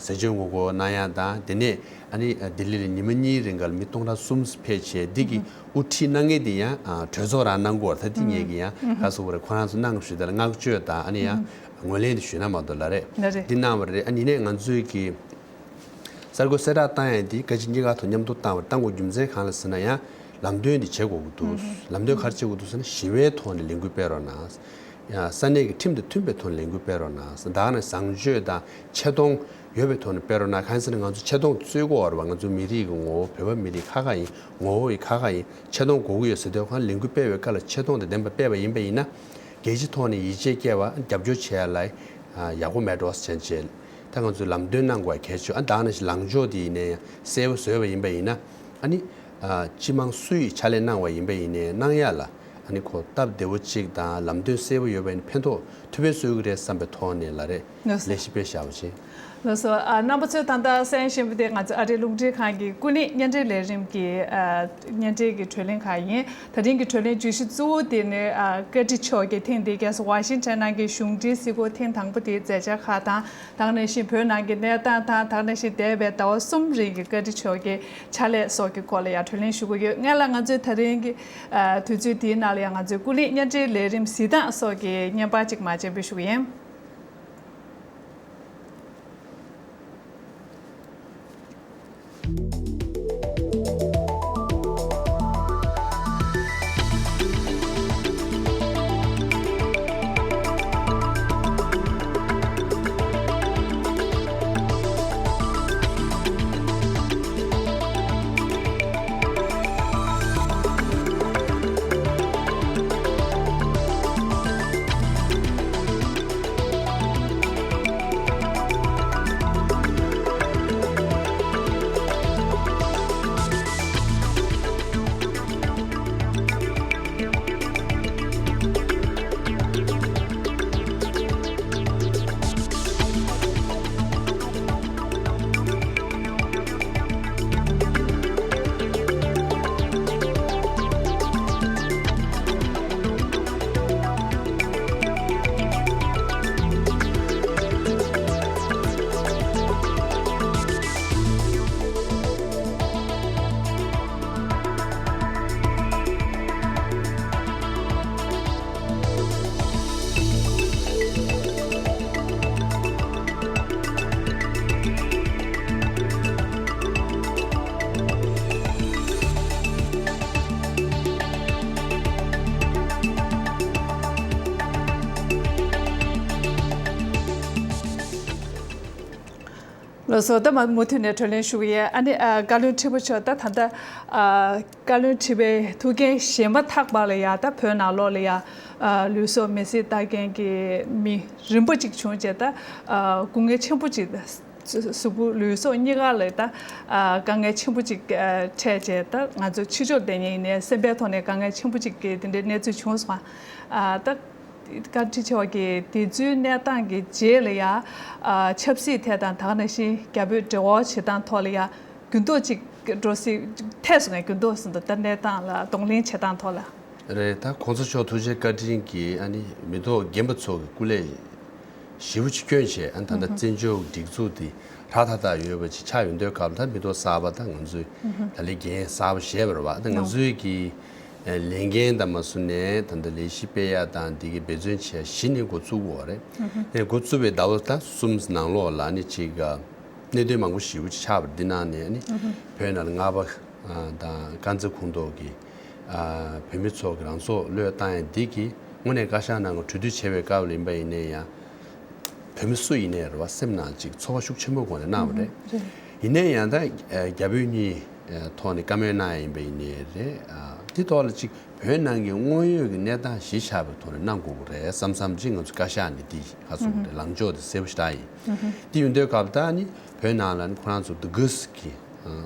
ཟས་བཅད་ངོ་རྒོལ་གནང་ཡ་དང་། དེ་ནས་ཨ་ནི་ལྡི་ལི་ལ་ཉི་མ་གཉིས་རིང་ག་ལ་མི་སྟོང་ཕྲག་གསུམ་ཕེབས་བྱས་འདི་གི་དབུ་ཁྲིད་གནང་མཁན་དེ་ཡང་གྲོས་ཚོགས་རང་གནང་གི་ཡོད་རེད། ད་འདི་ངེད་ཀྱི་ཡང་ག་སོ་བ་རེད། ཁོ་རང་ཚོ་གནང་ཞུས་དེ་ལ་བསྔགས་བརྗོད་དང་ཨ་ནི་ཡང་ངོས་ལེན་དེ་ཞུས་ན་མ་གཏོགས་ལ་རེད། ལ་རེད། འདི་གནང་བ་རེད། ཨ་ནི་ནས་ང་ཚོས་ཀྱི་གསར་འགོད་གསལ་བསྒྲགས་བཏང་ཡ་འདི་བཀའ་སྤྱི་གཉིས་ཀ་ཐོག་མཉམ་དུ་བཏང་བ་བཏང་དགོས་རྒྱུ་མཚན་གང་ལ་ཟེར་ན་ཡང་ལམ་སྟོན་འདི་བྱེད་དགོས་ཀྱི་འདུག་ལམ་སྟོན་ག་རེ་བྱེད་དགོས་འདུག་ཟེར་ན་ཞི་བའི་ཐོག་ནས་ལས་འགུལ་སྤེལ་རོགས་གནང་། ཡང་ས་གནས་ཀྱི་ཁྲིམས་དང་མཐུན་པའི་ཐོག་ནས་ལས་འགུལ་སྤེལ་རོགས་གནང་། ད་ག་ནང་བཟང་སྤྱོད་དང་ཆེ་མཐོང་ཡོད་པའི་ཐོག་ནས་སྤེལ་རོགས་གནང་། གང་ཡིན་ཟེར་ན་ང་ཚོ་ཆེ་མཐོང་རྩོད་དགོས་རེད་བ། ང་ཚོ་མི་རིགས་ཀྱི་ངོ་བོ་བོད་པ་མི་རིགས་ཁ་ཁ་ཡིན། ངོ་བོ་ཡི་ཁ་ཁ་ཡིན། ཆེ་མཐོང་དགོས་ཀྱི་ཡོད་ཟེར་དུས་གང་ལས་འགུལ་སྤེལ་བའི་སྐབས་ལ་ཆེ་མཐོང་དང་ལྡན་པ་སྤེལ་བ་ཡིན་པ་ཡིན་ན་རྒྱལ་སྤྱི་ཐོག་ནས་ཡིད་ཆེས་སྐྱེ་བ་རྒྱབ་སྐྱོར་བྱེད་ཡ་ལ་ཡག་པོ་མེད་འགྲོ་ཟེར་བྱས། ད་ང་ཚོས་ལམ་སྟོན་གནང་དགོས་གལ་ཆེ། ཨ་ད་ནང་བཞིན་ལངས་ཕྱོགས་དེ་ཡིན་ནའི་གསལ་པོ་བཟོས་པ་ཡིན་པ་ཡིན་ན་ཨ་ནི་སྤྱི་དམངས་སུ་ཡིས་ཕྱག་ལས་གནང་བ་ཡིན་པ་ཡིན་ནའི་གནང་ཡ་ལ་ཨ་ནི་ཁོ་སྟབས་བདེ་བོ་གཅིག་དང་ལམ་སྟོན་གསལ་པོ་ཡོད་པ་ཡིན་ན་ཕན་ཐོགས་ཐུབ་པའི་སྲོལ་གྱི་རེད་བསམ་པའི་ཐོག་ནས་ལ་རེད། ལགས་སོ། ལས་གཞི་སྤེལ་བཞག་པ་བྱས། ལགས་སོ། ཨ་རྣམ་པ་ཚོས་ད་ལྟ་གསན་བཞིན་པ་དེ་ང་ཚོ་ཨ་རིའི་རླུང་འཕྲིན་ཁང་གི་ཀུན་གླེང་བརྙན་འཕྲིན་ལས་རིམ་གྱི་ཨ་བརྙན་འཕྲིན་གྱི་བགྲོ་གླེང་ཁག་ཡིན། ད་རིང་གི་བགྲོ་གླེང་བརྗོད་གཞི་གཙོ་བོ་དེ་ནི་ཨ་བཀའ་ཁྲི་མཆོག་གིས་ཐེངས་འདིའི་རྒྱལ་ས་ཝ་ཤིང་ཊོན་ནང་གི་གཞུང་འབྲེལ་གཟིགས་སྐོར་ཐེངས་དང་པོ་དེའི་མཛད་འཆར་ཁག་དང་། ད་ག་ནང་བཞིན་བོད་ནང་གི་གནས་སྟངས་དང་། ད་ག་ནང་བཞིན་འདས་པའི་ཟླ་བ་གསུམ་རིང་གི་བཀའ་ཁྲི་མཆོག་གི་ཕྱག་ལས་སོགས་ཀྱི་སྐོར་ལ་ཡང་བགྲོ་གླེང་ཞུ་གི་ཡོད། སྔོན་ལ་ང་ཚོས་ད་རིང་གི་ཨ་དུས་ཚོད་དེའི་ནང་ལ་ཡང་ང་ཚོའི་ཀུན་གླེང་བརྙན་འཕྲིན་ལས་རིམ་གཟིགས་སྟངས་སོགས་ཀྱི་བརྙན་པར་ཅིག་མར་སྤྱན་འབུལ་ཞུ་གི་ཡིན། ལགས་སོ། ད་མ་མུ་མཐུད་ནས་བགྲོ་གླེང་ཞུ་གི་ཡིན། ཨ་ནི་ཨ་བཀའ་བློན་ཁྲི་པ་མཆོག་ད་ད་ལྟ་ཨ་བཀའ་བློན་ཁྲི་པའི་ཐུགས་འགན་བཞེས་མ་ཐག་པ་ལ་ཡ་ད་བོད་ནང་ལོགས་ལ་ཡ་ཨ་ལུས་སྲོག་མེར་སྲེག་བཏང་མཁན་གྱི་མི་རིམ་པ་གཅིག་བྱུང་རྗེས་ད་ཨ་སྐུ་ངལ་ཆེན་པོ་གཅིག་གཟུགས་པོ་ལུས་སྲོག་གཉིས་ཀ་ལ་ད་ཨ་དཀའ་ངལ་ཆེན་པོ་གཅིག་ཨ་འཕྲད་རྗེས་ད་ང་ཚོ་ཕྱི་ཕྱོགས་བསྡད་མཁན་ཡིན་ནའི་སེམས་པའི་ཐོག་ནས་དཀའ་ངལ་ཆེན་པོ་གཅིག་གི་དེ་འདྲའི་གནས་ཚུལ་བྱུང་སོང་། ཨ་ད། བཀའ་ཁྲི་མཆོག་གིས་དེ་ཚོའི་གནས་སྟངས་ཀྱི་རྗེས་ལ་ཡ། ཨ་ཆབ་སྲིད་ཐད་དང་ད་ག་ནང་བཞིན་རྒྱ་བོད་འབྲེལ་བ་བྱེད་སྟངས་ཐོག་ལ་ཡ་འགྱུར་ལྡོག་ཅིག་འགྲོ་སྲིད་ཐེབས་སོང་ངས། འགྱུར་ལྡོག་ཟིན་ཏོ་ད་གནས་སྟངས་ལ་གདོང་ལེན་བྱེད་སྟངས་ཐོག་ལ། རེད། ད་གོང་ས་མཆོག་ཐུགས་རྗེ་བཀའ་དྲིན་གྱིས་ཨ་ནི་མི་ཐོག་རྒན་པ་ཚོ་གི་སྐུ་ལས་ཞེ་པོ་ཅིག་བསྐྱོན་བྱས། ཨ་ནི་ད་ལྟ་བཙན་བྱོལ་སྒྲིག་འཛུགས་དེ་ཧྲ་ཐག་ཐག་ཡོད་པ་ཅིག་ཆགས་ཡོང་དུས་སྐབས་ལ་ད་མི་ཐོག་གསར་པ་ད་ང་ཚོས་ད་ལས་འགན་གསར་པ་བཞེས་པ་རེད་བ། ད་ང་ཚོས་ཀྱི་ལས་འགན་དང་མ་སུ་ནས་ད་ལྟ་ལས་གཞི་སྤེལ་ཡ་དང་འདི་གི་འབད་བརྩོན་བྱེད་ཡ་གཞི་ནས་འགོ་བཙུགས་དགོས་རེད། དེ་འགོ་བཙུགས་པའི་ཟླ་བ་ད་གསུམ་ནང་ལོགས་ལ་ནི་ཅིག་གནད་དོན་མང་པོ་ཞེ་པོ་ཅིག་ཆགས་པ་འདི་ནང་ནས་ནི་བོད་ནང་ལ་ལྔ་པ་དང་དཀར་མཛེས་ཁོངས་གཏོགས་ཀྱི་བོད་མི་ཚོ་གི་རང་སྲོག་བློས་བཏང་ཡ་འདི་གི་དངོས་གནས་བཀའ་ཤག་ནང་གི་གྲོས་བསྡུར་བྱས་པའི་སྐབས་ལ་ཡིན་པ་ཡིན་ནའི་ཡང་། བོད་མི་སུ་ཡིན་ནའི་རེད་བ། སེམས་ནང་ཅིག་ཚོར་བ་ཤུགས་ཆེན་པོ་སྒོ་ནས་གནང་བ་རེད། ཡིན་ནའི་ཡང་ད་རྒྱ་བོད་གཉིས་ཐོག་ནས་བཀའ་མོལ་གནང་ཡ་ཡིན་པ་ཡིན་ནའི་རེད། དེ་ཐོག་ལ་ཅིག་བོད་ནང་གི་དངོས་ཡོད་ཀྱི་གནས་སྟངས་གཞི་བཞག་པའི་ཐོག་ནས་གནང་དགོས་ཀྱི་རེད་བསམ་བསམ་ཅིག་ང་ཚོ་བཀའ་ཤག་ནས་དེ་ཧ་སོང་གི་རེད། ལངས་ཕྱོགས་དེ་གསལ་པོ་ཞེ་དྲག་ཡིན། དེ་ཡིན་དུས་སྐབས་ད་ནི་བོད་ནང་ལ་ནི་ཁོ་རང་ཚོ་འདུ་འགོད་ཀྱི་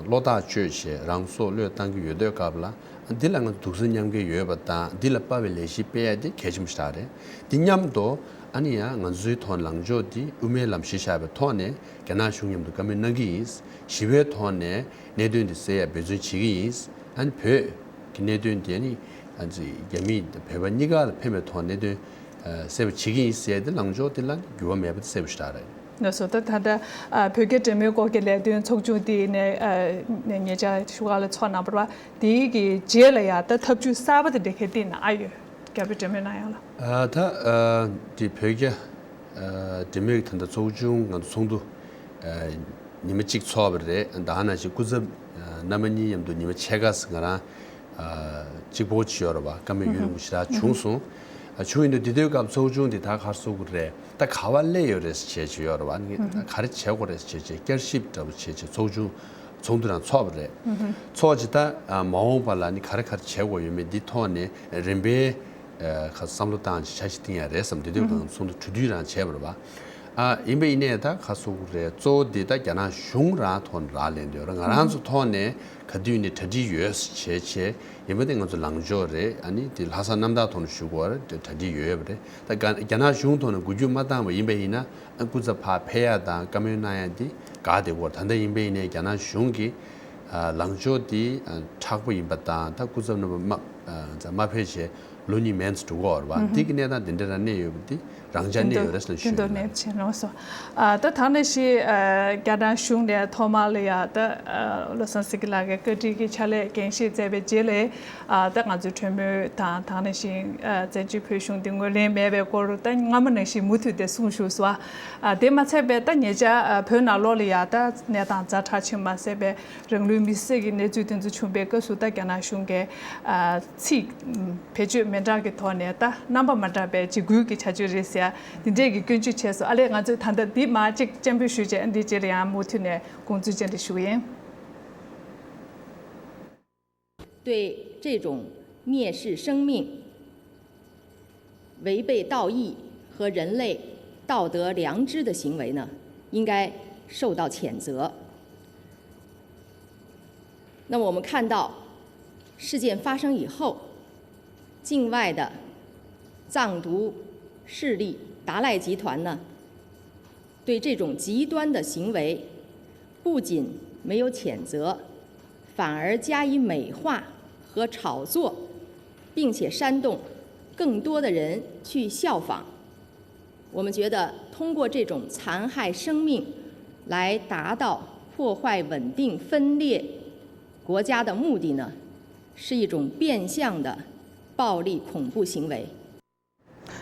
བློ་ཐག་གཅོད་བྱས་རང་སྲོག་བློས་བཏང་གི་ཡོད་དུས་སྐབས་ལ་འདི་ལ་ང་ཚོ་གདུང་སེམས་མཉམ་སྐྱེད་ཡོད་པ་དང་འདི་ལ་དཔའ་བའི་ལས་གཞི་སྤེལ་ཡ་དེ་གལ་ཆེན་པོ་ཞེ་དྲག་རེད། དེ་མཉམ་དུ་ཨ་ནི་ཡང་ང་ཚོའི་ཐོག་ལངས་ཕྱོགས་དེ་དབུ་མའི་ལམ་གཞི་བཞག་པའི་ཐོག་ནས་རྒྱ་ནག་གཞུང་མཉམ་དུ་བཀའ་མོལ་གནང་གི་ཡིན། ཞི་བའི་ཐོག་ནས་གནད་དོན་འདི་སེལ་ཡ་འབད་བརྩོན་བྱེད་ཀྱི་ཡིན། ཨ་ནི་བོད་ཀྱི་གནད་དོན་དེ་ནི་ཨ་ཙི་རྒྱ་མི་བོད་པ་གཉིས་ཀ་ལ་ཕན་པའི་ཐོག་གནད་དོན་ཨ་སེལ་བ་བྱེད་ཀྱི་ཡིན་ཟེར་ཏེ་ལངས་ཕྱོགས་དེ་ལ་འགྱུར་བ་མེད་པ་དེ་གསལ་པོ་ཞེ་དྲག་རེད། ལགས་སོ། ད་ད་ལྟ་ཨ་བོད་རྒྱ་འབྲེལ་མོལ་སྐོར་གྱི་ལས་དོན་ཚོགས་ཆུང་དེ་ནས་ཨ་ཉེ་ཆར་བཞུགས་སྒར་ལ་ཚོགས་གནང་བ་རེད་བ། དེའི་གི་རྗེས་ལ་ཡང་ད་ཐབས་ཇུས་གསར་པ་དེ་འདྲ་ག་འདི་ན་ཨ་ཡོད། རྒྱ་བོད་འབྲེལ་མོལ་གནང་ཡ་ལ། ཨ་ད་ཨ་དེ་བོད་རྒྱ་ཨ་འབྲེལ་མོལ་གྱི་ད་ལྟ་ཚོགས་ཆུང་ང་ཚོ་ཚོགས་འདུ་ཨ་ཉི་མ་གཅིག་ཚོགས་པ་རེད། ད་ནང་བཞིན་སྐུ་ཚབ་ཨ་རྣམ་པ་གཉིས་མཉམ་དུ་ཉི་མ་ཕྱེད་ཀ་ཙམ་ང་རང་ཨ་གཅིག་པོ་ཅིག་ཡོད་རེད་བ། བཀའ་མོལ་ཡུན་རིང་པོ་ཞེ་དྲག་བྱུང་སོང་། ཨ་བྱུང་ཡིན་དུས་དེ་དུས་སྐབས་ཚོགས་ཆུང་དེ་ད་ག་རེ་ཟེར་དགོས་རེད། ད་ག་པར་སླེབས་ཡོད་རེད་ཟེར་བྱས་ཅིག་ཡོད་རེད་བ། ད་ག་རེ་བྱེད་དགོས་རེད་ཟེར་བྱས་བྱས་བསྐྱར་ཞིབ་འདྲ་པོ་བྱས་བྱས་ཚོགས་ཆུང་ཚོགས་འདུ་རང་ཚོགས་པ་རེད། ཚོགས་ཅིག་ད་ཨ་མ་འོངས་པ་ལ་ནི་ག་རེ་ག་རེ་བྱེད་དགོས་ཡོད་མེད་འདི་ཐོག་ནས་རིམ་པས་ཨ་ཁ་བསམ་བློ་བཏང་ཅིག་འཆར་གཞི་བཏིང་ཡ་རེད་བསམ། དེ་དུས་ཁོང་ཚོ་ཚོགས་འདུ་གྲོས་བསྡུར་རང་བྱས་པ་རེད་བ། ཨ་ཡིན་པ་ཡིན་ནའི་ད་ག་ཟེར་དགོས་རེད། གཙོ་བོ་འདི་ད་རྒྱ་ནག་གཞུང་རང་ཐོག་ནས་རག་ལས་འདུག་ར། ང་རང་ཚོ་ཐོག་ནས་ག་དུས་ནས་གྲ་སྒྲིག་ཡོད་བྱས་བྱས་ཡིན་པ་དེ་ང་ཚོ་ལངས་ཕྱོགས་རེད། ཨ་ནི་དེ་ལྷག་བསམ་རྣམ་དག་ཐོག་ནས་ཞུ་དགོས་རེད། གྲ་སྒྲིག་ཡོད་ཡོད་པ་རེད། ད་རྒྱ་རྒྱ་ནག་གཞུང་ཐོག་ནས་འགུལ་སྐྱོད་མ་བཏང་བ་ཡིན་པ་ཡིན་ན། ཨ་སྐུ་ཚབ་ཕར་ཕེབས་ཡ་དང་བཀའ་མོལ་གནང་ཡ་འདི་འགག་བསྡད་ཀྱི་ཡོད་རེད། ད་ལྟ་ཡིན་པ་ཡིན་ནའི་རྒྱ་ནག་གཞུང་གི་ཨ་ལངས་ཕྱོགས་འདི་ཨ་མཁྲེགས་པོ་ཡིན་པ་དང་ད་སྐུ་ཚབ་རྣམ་པ་མ་ཨ་མ་ཕེབས་བྱས་ལོ་གཉིས་མན་ཙམ་འགྲོ་གི་ཡོད་རེད་བ། འདི་གི་གནས་སྟངས་འདི་འདྲ་རང་གནས་ཡོད་པ་འདི་རང་འཇགས་གནས་ཡོད་རེད་ཟེར་ཞུ་ཡིན། ལགས་སོ། ཨ་ད་ད་ནང་བཞིན་ཨ་རྒྱ་ནག་གཞུང་ནས་ཐོག་མར་ལ་ཡ་ད་ཨ་བློ་བཟང་སེང་གེ་ལགས་ཀྱིས་བཀའ་ཁྲིད་ཀྱི་ཕྱག་ལས་འགན་བཞེས་མཛད་པའི་རྗེས་ལ་ཨ་ད་ང་ཚོའི་གྲོས་མོལ་དང་ད་ནང་བཞིན་ཨ་བཙན་བྱོལ་བོད་གཞུང་འདི་ངོས་ལེན་མེད་པའི་སྐོར་ད་སྔ་མོ་ནང་བཞིན་མུ་མཐུད་དེ་གསུངས་བཞུགས་སོང་། ཨ་དེ་མ་ཚད་པའི་ད་ཉེ་ཆར་ཨ་བོད་ནང་ལོགས་ལ་ཡ་ད་གནས་སྟངས་ཛ་དྲག་ཕྱིན་མ་ཟད་པའི་རང་ལུས་མེར་སྲེག་གི་གནས་ཚུལ་དེ་ཚོ་བྱུང་པའི་སྐབས་སུ་ད་རྒྱ་ནག་གཞུང་གིས་ཨ་ཚིག་བེད་སྤྱོད་མི་འདྲ་གི་ཐོག་ནས་ད་རྣམ་པ་མ་འདྲ་བའི་འཇིགས་སྐུལ་གྱི་བྱ་སྤྱོད་རེད་ཟེར་ཡ་འདི་འདྲས་ཀྱི་སྐྱོན་བརྗོད་བྱས་སོང་། ཨ་ལས་ང་ཚོས་ད་ལྟ་འདི་མར་གཅིག་སྤྱན་འབུལ་ཞུས་རྗེས་འདིའི་རྗེས་ལ་ཡང་མུ་མཐུད་ནས་དགོངས་ཚུལ་བཅར་འདྲི་ཞུ་གི་ཡིན། 对这种蔑视生命、违背道义和人类道德良知的行为呢，应该受到谴责。那么我们看到，事件发生以后，境外的藏独势力达赖集团呢，对这种极端的行为不仅没有谴责，反而加以美化和炒作，并且煽动更多的人去效仿。我们觉得通过这种残害生命来达到破坏稳定分裂国家的目的呢，是一种变相的暴力恐怖行为。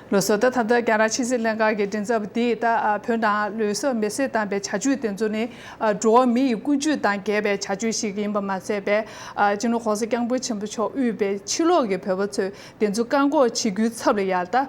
ལགས་སོ། ད་ད་ལྟ་རྒྱ་ནག་ཕྱི་སྲིད་ལྷན་ཁང་གི་མགྲིན་ཚབ་འདིས་ད་ཨ་བོད་ནང་ལུས་སྲོག་མེར་སྲེག་བཏང་པའི་བྱ་སྤྱོད་དེ་ཚོ་ནི་ཨ་འགྲོ་བ་མི་ཡི་ཀུན་སྤྱོད་དང་འགལ་བའི་བྱ་སྤྱོད་ཞིག་ཡིན་པ་མ་ཟད་པའི་ཨ་སྤྱི་ནོར་༸གོང་ས་༸སྐྱབས་མགོན་ཆེན་པོ་མཆོག་དབུས་པའི་ཕྱི་ལོགས་ཀྱི་བོད་པ་ཚོས་དེ་ཚོ་བཀག་འགོག་བྱེད་རྒྱུའི་ཚབ་ལ་ཡ་ད་ཨ་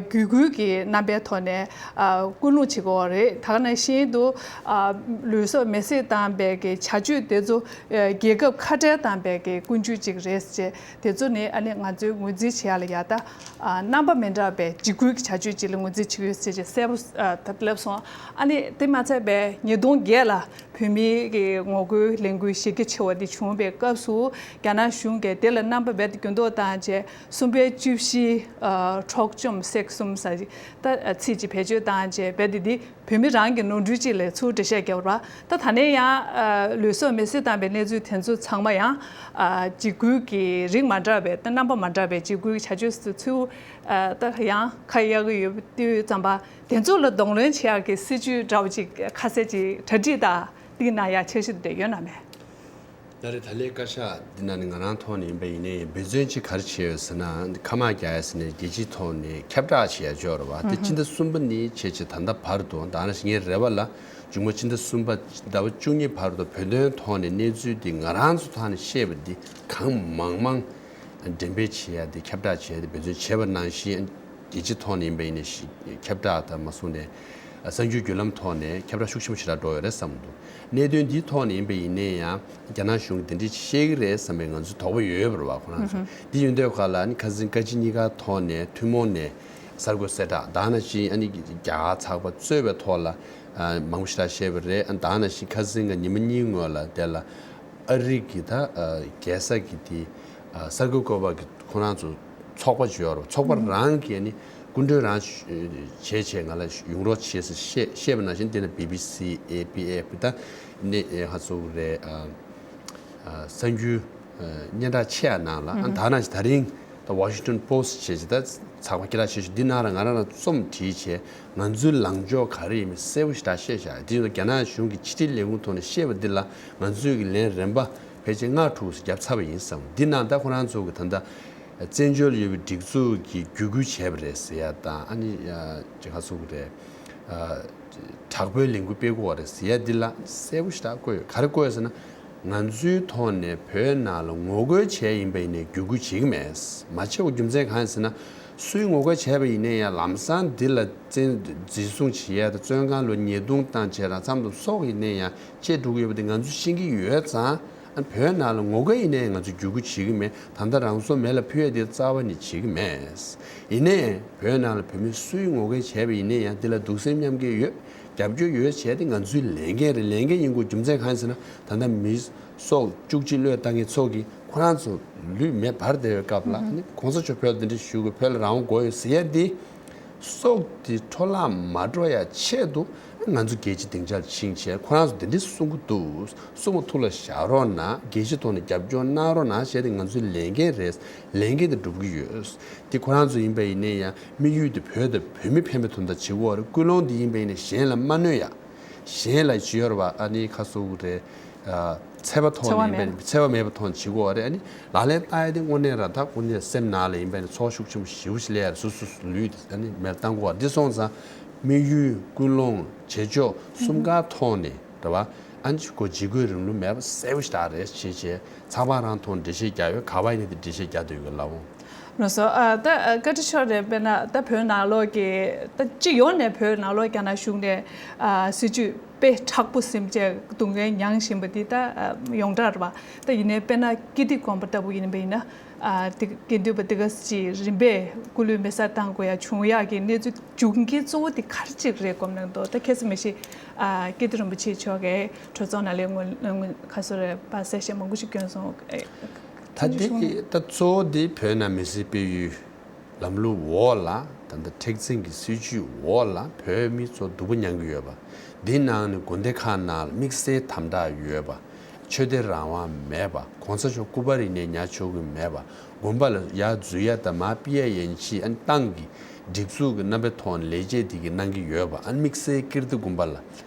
བརྒྱུད་སྐུལ་གྱི་རྣམ་པའི་ཐོག་ནས་ཨ་སྐུལ་སློང་བྱེད་ཀྱི་ཡོད་རེད། ད་ག་ནང་བཞིན་དུ་ཨ་ལུས་སྲོག་མེར་སྲེག་བཏང་པའི་གི་བྱ་སྤྱོད་དེ་ཚོ་ཨ་རྒྱལ་ཁབ་ཁ་བྲལ་བཏང་པའི་གི་ཀུན་སྤྱོད་ཅིག་རེད་ཅེས། དེ་ཚོ་ནི་ཨ་ནི་ང་ཚོས་ངོས་འཛིན་བྱེད་ཡ་ལ་ཡ་ད་ཨ་རྣམ་པ་མི་འདྲ་བའི་འཇིགས་སྐུལ་གྱི་བྱ་སྤྱོད་ཅིག་ལ་ངོས་འཛིན་བྱེད་ཀྱི་ཡོད་ཟེར་ཅེས་གསལ་པོ་ཨ་ད་སླེབས་སོང་། ཨ་ནི་དེ་མ་ཚད་པའི་ཉིས་སྟོང་བརྒྱད་ལ་བོད་མིའི་གི་ངོ་རྒོལ་ལས་འགུལ་གཞི་རྒྱ་ཆེ་བ་འདི་བྱུང་བའི་སྐབས་སུ་རྒྱ་ནག་གཞུང་གིས་དེ་ལ་རྣམ་པ་རྦད་དེ་འགྱུར་ལྡོག་བཏང་རྗེས་གསུམ་པའི་བཅུ་བཞི་ཨ་འཕྲོག་བཅོམ་བསྲེགས་གསུམ་ཟེར་ད་ཚིག་ཅིག་བེད་སྤྱོད་བཏང་རྗེས་རྦད་དེ་འདི། བོད་མི་རང་གི་ནོར་འཁྲུལ་ཅིག་ལས་ཚུར་འགྲེལ་བཤད་བརྒྱབ་པ་རེད་བ། ད་ད་ནས་ཡང་ཨ་ལུས་སྲོག་མེར་སྲེག་བཏང་པའི་གནས་ཚུལ་དེ་ཚོ་ཚང་མ་ཡང་ཨ་འཇིགས་སྐུལ་གྱི་རིགས་མ་འདྲ་བའི་ད་རྣམ་པ་མ་འདྲ་བའི་འཇིགས་སྐུལ་གྱི་བྱ་སྤྱོད་ཚུལ་ཨ་ད་ཡང་ཁ་གཡར་གྱི་ཡོད་དུས་ཙམ་པ་དེ་ཚོ་ལ་གདོང་ལེན་བྱེད་ཡག་གི་སྲིད་ཇུས་འདྲ་བོ་ཅིག་ཁ་གསལ་ཅིག་གྲ་སྒྲིག་དང་འདི་གི་ནང་ཡང་འཆར་གཞི་དེ་ཡོད་ན་མེད། ད་རེས་ད་ལན་བཀའ་ཤག་འདི་ནང་ནས་ང་རང་ཐོག་ནས་ཡིན་པ་ཡིན་ནའི་འབད་བརྩོན་ཅིག་ག་རེ་བྱས་ཡོད་ཟེར་ན། ཁ་དམག་རྒྱག་ཡ་ཟེར་ནས་རྒྱལ་སྤྱིའི་ཐོག་ནས་ཁྱབ་བསྒྲགས་བྱེད་ཡ་ཅིག་ཡོད་རེད་བ། དེ་སྤྱི་ཟླ་གསུམ་པ་ནས་བྱས་བྱས་ད་ལྟ་བར་དུ་ད་ནང་བཞིན་ངའི་རེ་བ་ལ་མཇུག་མ་སྤྱི་ཟླ་གསུམ་པ་ཟླ་བ་བཅུ་གཉིས་བར་དུ་བོད་དོན་ཐོག་ནས་གནས་ཚུལ་འདི་ང་རང་ཚོ་ཐོག་ནས་ཤེས་པ་འདི་གང་མང་མང་འགྲེམས་སྤེལ་བྱེད་ཡ་དེ་ཁྱབ་བསྒྲགས་བྱེད་ཡ་དེ་འབད་བརྩོན་བྱས་པ་ནང་བཞིན་རྒྱལ་སྤྱིའི་ཐོག་ནས་ཡིན་པ་ཡིན་ནའི་ཁྱབ་བསྒྲགས་དང་མ་སོང་ནས། གསར་འགྱུར་བརྒྱུད་ལམ་ཐོག་ནས་ཁྱབ་བསྒྲགས་ཤུགས་ཆེན་པོ་ཞེ་དྲག་འགྲོ་ཡོད་རེད་བསམ་འདུག་གནད་དོན་འདིའི་ཐོག་ནས་ཡིན་པ་ཡིན་ནའི་ཡང་རྒྱ་ནག་གཞུང་གིས་འདི་འདྲ་ཞིག་བཤད་ཀྱི་རེད་བསམ་པའི་ང་ཚོའི་དོགས་པ་ཡོད་པ་རེད་བ། ཁོ་རང་ཚོ་འདི་ཡིན་དུས་ག་ལ་ནི་ཁ་སང་བཀའ་སྤྱི་གཉིས་ཀ་ཐོག་ནས་ཐུན་མོང་ནས་གསར་འགོད་གསལ་བསྒྲགས་ད་ནང་བཞིན་ཨ་ནི་རྒྱ་གར་ཚགས་པར་གཙོས་པའི་ཐོག་ལ་མང་པོ་ཞེ་དྲག་བཤད་པ་རེད། ཨ་ད་ནང་བཞིན་ཁ་སང་གི་ཉི་མ་གཉིས་སྔོན་ལ་དེ་ལ་ཨ་རི་གི་ད་རྒྱལ་ས་གི་དེ་གསར་འགོད་བཀོད་པ་གི་ཁོ་རང་ཚོ་ཚོགས་པ་ཅིག་ཡོད་རེད། ཚོགས་པ་རང་གིས་ནི་སྐུ་མགྲོན་རང་བྱས་བྱས་ང་ལ་ཡོང་རོགས་བྱས་ཟེར་བཤད་བཤད་པ་ནང་བཞིན་དེ་ནི་བི་བི་སི་ཨེ་ཕི་ཨེཕ་ད་ནི་ཧ་སུ་རེད། གསར་འགྱུར་སྙན་གྲགས་ཆེ་ཡ་ནང་ལ་ཨ་ད་ནང་བཞིན་ད་རིང་ད་Washington Post་བྱས་ཅིག་ད་ཚགས་པར་སྐད་གྲགས་ཆེ་ཤོས་འདི་ནང་ལ་ང་རང་རང་རྩོམ་བྲིས་བྱས་ང་ཚོའི་ལངས་ཕྱོགས་ག་རེ་ཡིན་མིན་གསལ་པོ་ཞེ་དྲག་བཤད་བཞག་དེ་ཡིན་ན་རྒྱ་ནག་གཞུང་གི་ཕྱི་དྲིལ་ལས་ཁུངས་ཐོག་ནས་བཤད་པ་འདི་ལ་ང་ཚོས་ཀྱི་ལན་རིམ་པ་ཕལ་ཆེར་ལྔ་དྲུག་ཙམ་བརྒྱབ་ཚར་བ་ཡིན་བསམ། འདི་ནང་ད་ཁོ་རང་ཚོ་གི་ད་ལྟ་བཙན་བྱོལ་ཡོད་པའི་སྒྲིག་འཛུགས་ཀྱི་བརྒྱུད་སྐུལ་བྱས་པ་རེད་ཟེར་ཡ་དང་ཨ་ནི་ཅི་ག་སུ་གི་རེད། དྲག་པོའི་ལས་འགུལ་སྤེལ་དགོས་པ་རེད་ཟེར་ཡ་འདི་ལ་གསལ་པོ་ཞེ་དྲག་བཀོད་ཡོད། ག་རེ་བཀོད་ཡོད་ཟེར་ན། ང་ཚོའི་ཐོག་ནས་བོད་ནང་ལ་ངོ་རྒོལ་བྱས་ཡིན་པ་ཡིན་ནའི་བརྒྱུད་སྐུལ་བྱེད་ཀྱི་མེད། མ་བྱེད་པའི་རྒྱུ་མཚན་གང་ཡིན་ཟེར་ན། སུས་ངོ་རྒོལ་བྱས་པ་ཡིན་ནའི་ཡང་ལམ་སང་འདི་ལ་བཙན་འཛིན་བཟུང་བྱེད་ཡ་དང་བཙོན་ཁང་ལ་ཉེས་རྡུང་བཏང་བྱས་རང་མཚམས་དང་སྲོག་ཡིན་ནའི་ཡང་བཅད་འགྲོ་གི་ཡོད་པ་དེ་ང་ཚོས་ཤེས་ཀྱི་ཡོད་ཙང་། ཨ་བོད་ནང་ལ་ངོ་རྒོལ་ཡིན་ནའི་ང་ཚོས་བརྒྱུད་སྐུལ་བྱེད་ཀྱི་མེད། ད་ལྟ་རང་སྲོག་མེ་ལ་ཕུལ་ཡ་དེ་རྩ་བ་ནས་བྱེད་ཀྱི་མེད། ཡིན་ནའི་བོད་ནང་ལ་བོད་མི་སུས་ངོ་རྒོལ་བྱས་པ་ཡིན་ནའི་ཡང་འདི་ལ་གདུང་སེམས་མཉམ་སྐྱེད་ཡོད། རྒྱབ་སྐྱོར་ཡོད་བྱས་ཏེ་ང་ཚོའི་ལས་འགན་རེད། ལས་འགན་ཡིན་དགོས་རྒྱུ་མཚན་གང་ཡིན་ཟེར་ན། ད་ལྟ་མི་སྲོག་བཅུ་གཅིག་བློས་བཏང་མཁན་ཚོ་གིས་ཁོ་རང་ཚོ་ལུས་མེ་སྦར་བསྡད་པའི་སྐབས་ལ་ཨ་ནི་གོང་ས་མཆོག་བོད་ལ་འདི་འདྲ་ཞུ་དགོས། བོད་ལ་རང་དབང་དགོས་ཡོད་ཟེར་ཡ་འདི་སྲོག་འདི་འཕྲོ་བརླག་མ་འགྲོ་ཡ་ཆེད་དུ་ང་ཚོ་རྒྱལ་སྤྱི་སྡིངས་ཆར་ཕྱིན་བྱས་ཁོ་རང་ཚོ་འདི་འདྲ་གསུང་གི་འདུག་གསུང་མ་ཐུགས་ལ་བཞག་རོགས་གནང་། རྒྱལ་སྤྱི་ཐོག་ནས་རྒྱབ་སྐྱོར་གནང་རོགས་གནང་བྱས་ཏེ་ང་ཚོའི་ལས་འགན་རེད། ལས་འགན་དེ་སྒྲུབ་ཀྱི་ཡོད། འདི་ཁོ་རང་ཚོ་ཡིན་པ་ཡིན་ནའི་ཡང་དམིགས་ཡུལ་དེ་བོད་དང་བོད་མི་ཕན་པའི་དོན་དག་བྱེད་དགོས་རེད། ཀུན་སློང་འདི་ཡིན་པ་ཡིན་ནའི་གཞན་ལ་མ་གནོད་ཡ། གཞན་ལ་ཅི་ཡོད་རེད་བ། ཨ་ནི་ཁ་སོ་རེད། འཚེ་བ་ཐོག་ནས་ཡིན་པ་ཡིན་ནའི་འཚེ་བ་མེད་པའི་ཐོག་ནས་བྱེད་དགོས་རེད། ཨ་ནི་ལག་ལེན་བསྟར་ཡ་དེ་དངོས་གནས་རང་ཐག་དངོས་གནས་སེམས་ནང་ལ་ཡིན་པ་ཡིན་ནའི་ཚོར་ཤུགས་ཆེན་པོ་ཞེ་པོ་ཞིག་སླེབས་ཡ་རེད། སོ་སོ་སོ་ལུས་དེ་ཨ་ནི་མེར་བཏང་དགོས་རེད། འདི་སོང་ཙང་དམིགས་ཡུལ་ཀུན་སློང་བྱེད་ཕྱོགས་གསུམ་ཀ་ཐོག་ནས་རེད་བ། ཨ་ནི་ཅིག་གོ་འཇིགས་སྐུལ་རིང་ལུགས་མེད་པ་གསལ་པོ་ཞིག་རེད། བྱས་བྱས་ཚགས་པར་རང་ཐོག་འགྲེལ་བཤད་རྒྱག་ཡོད། ག་བ་ཡིན་ནའི་དེ་འགྲེལ་བཤད་རྒྱག་འདོད་ཡོད་ལགས་འོང་། ལགས་སོ། ཨ་ད་ཨ་བཀའ་ཁྲི་མཆོག་རེད། དཔེར་ན་ད་བོད་ནང་ལོགས་ཀྱི་ད་སྤྱི་ཡོངས་ནས་བོད་ནང་ལོགས་རྒྱ་ནག་གཞུང་ནས་ཨ་སྲིད་ཇུས་དཔེ་མཁྲེགས་པོ་ཟིན་བྱས་སྡུག་བསྔལ་མྱངས་བཞིན་པ་འདི་ད་ཨ་ཡོངས་གྲགས་རེད་པ། ད་ཡིན་ནའི་དཔེར་ན་ཀིརྟི་དགོན་པ་ལྟ་བུ་ཡིན་པ་ཡིན་ན་ཨ་དེ་དགེ་འདུན་པ་འདི་ག་ཅིག་རིམ་པས་སྐུ་ལུས་མེ་སྲེག་བཏང་དགོས་ཡ་བྱུང་ཡག་གི་གནས་ཚུལ་འབྱུང་རྐྱེན་གཙོ་བོ་དེ་ག་རེ་ཅིག་རེད་དགོངས་གནང་འདུག་ད་ཁ་སང་མ་གཞི་ཨ་ཀིརྟི་རིན་པོ་ཆེ་མཆོག་གིས་གྲོས་ཚོགས་ནང་ལ་ངོ་ཁ་སོ་རེ་པ་གསལ་བཤད་མང་པོ་ཞིག་བསྐྱོན་སོང་། ད་འདི་ད་གཙོ་བོ་འདི་བོད་ནང་མི་སེར་སྤེལ་ཡུལ་ལམ་ལུགས་འོག་ལ་ད་ལྟ་མཁྲེགས་འཛིན་གྱི་སྲིད་ཇུས་འོག་ལ་བོད་མི་ཚོ་སྡུག་པོ་མྱང་གི་ཡོད་པ། འདི་ནང་ནས་དགོན་སྡེ་ཁག་ནང་ལ་དམིགས་བསལ་དམ་དྲག་ཡོད་པ། ཆོས་དད་རང་དབང་མེད་པ། གོང་ས་མཆོག་སྐུ་པར་ཡིན་ནའི་ཉར་ཆོག་གི་མེད་པ། དགོན་པ་ལ་ཡར་འཛུལ་ཡ་དང་མར་ཕུད་ཡ་ཡན་ཆད་ཨ་ནི་ཏང་གི་སྒྲིག་འཛུགས་ཀྱི་རྣམ་པའི་ཐོག་ནས་ལས་བྱེད་དེ་གིས་གནང་གི་ཡོད་པ། ཨ་ནི་དམིགས་བསལ་ཀིརྟི་དགོན་པ་ལ་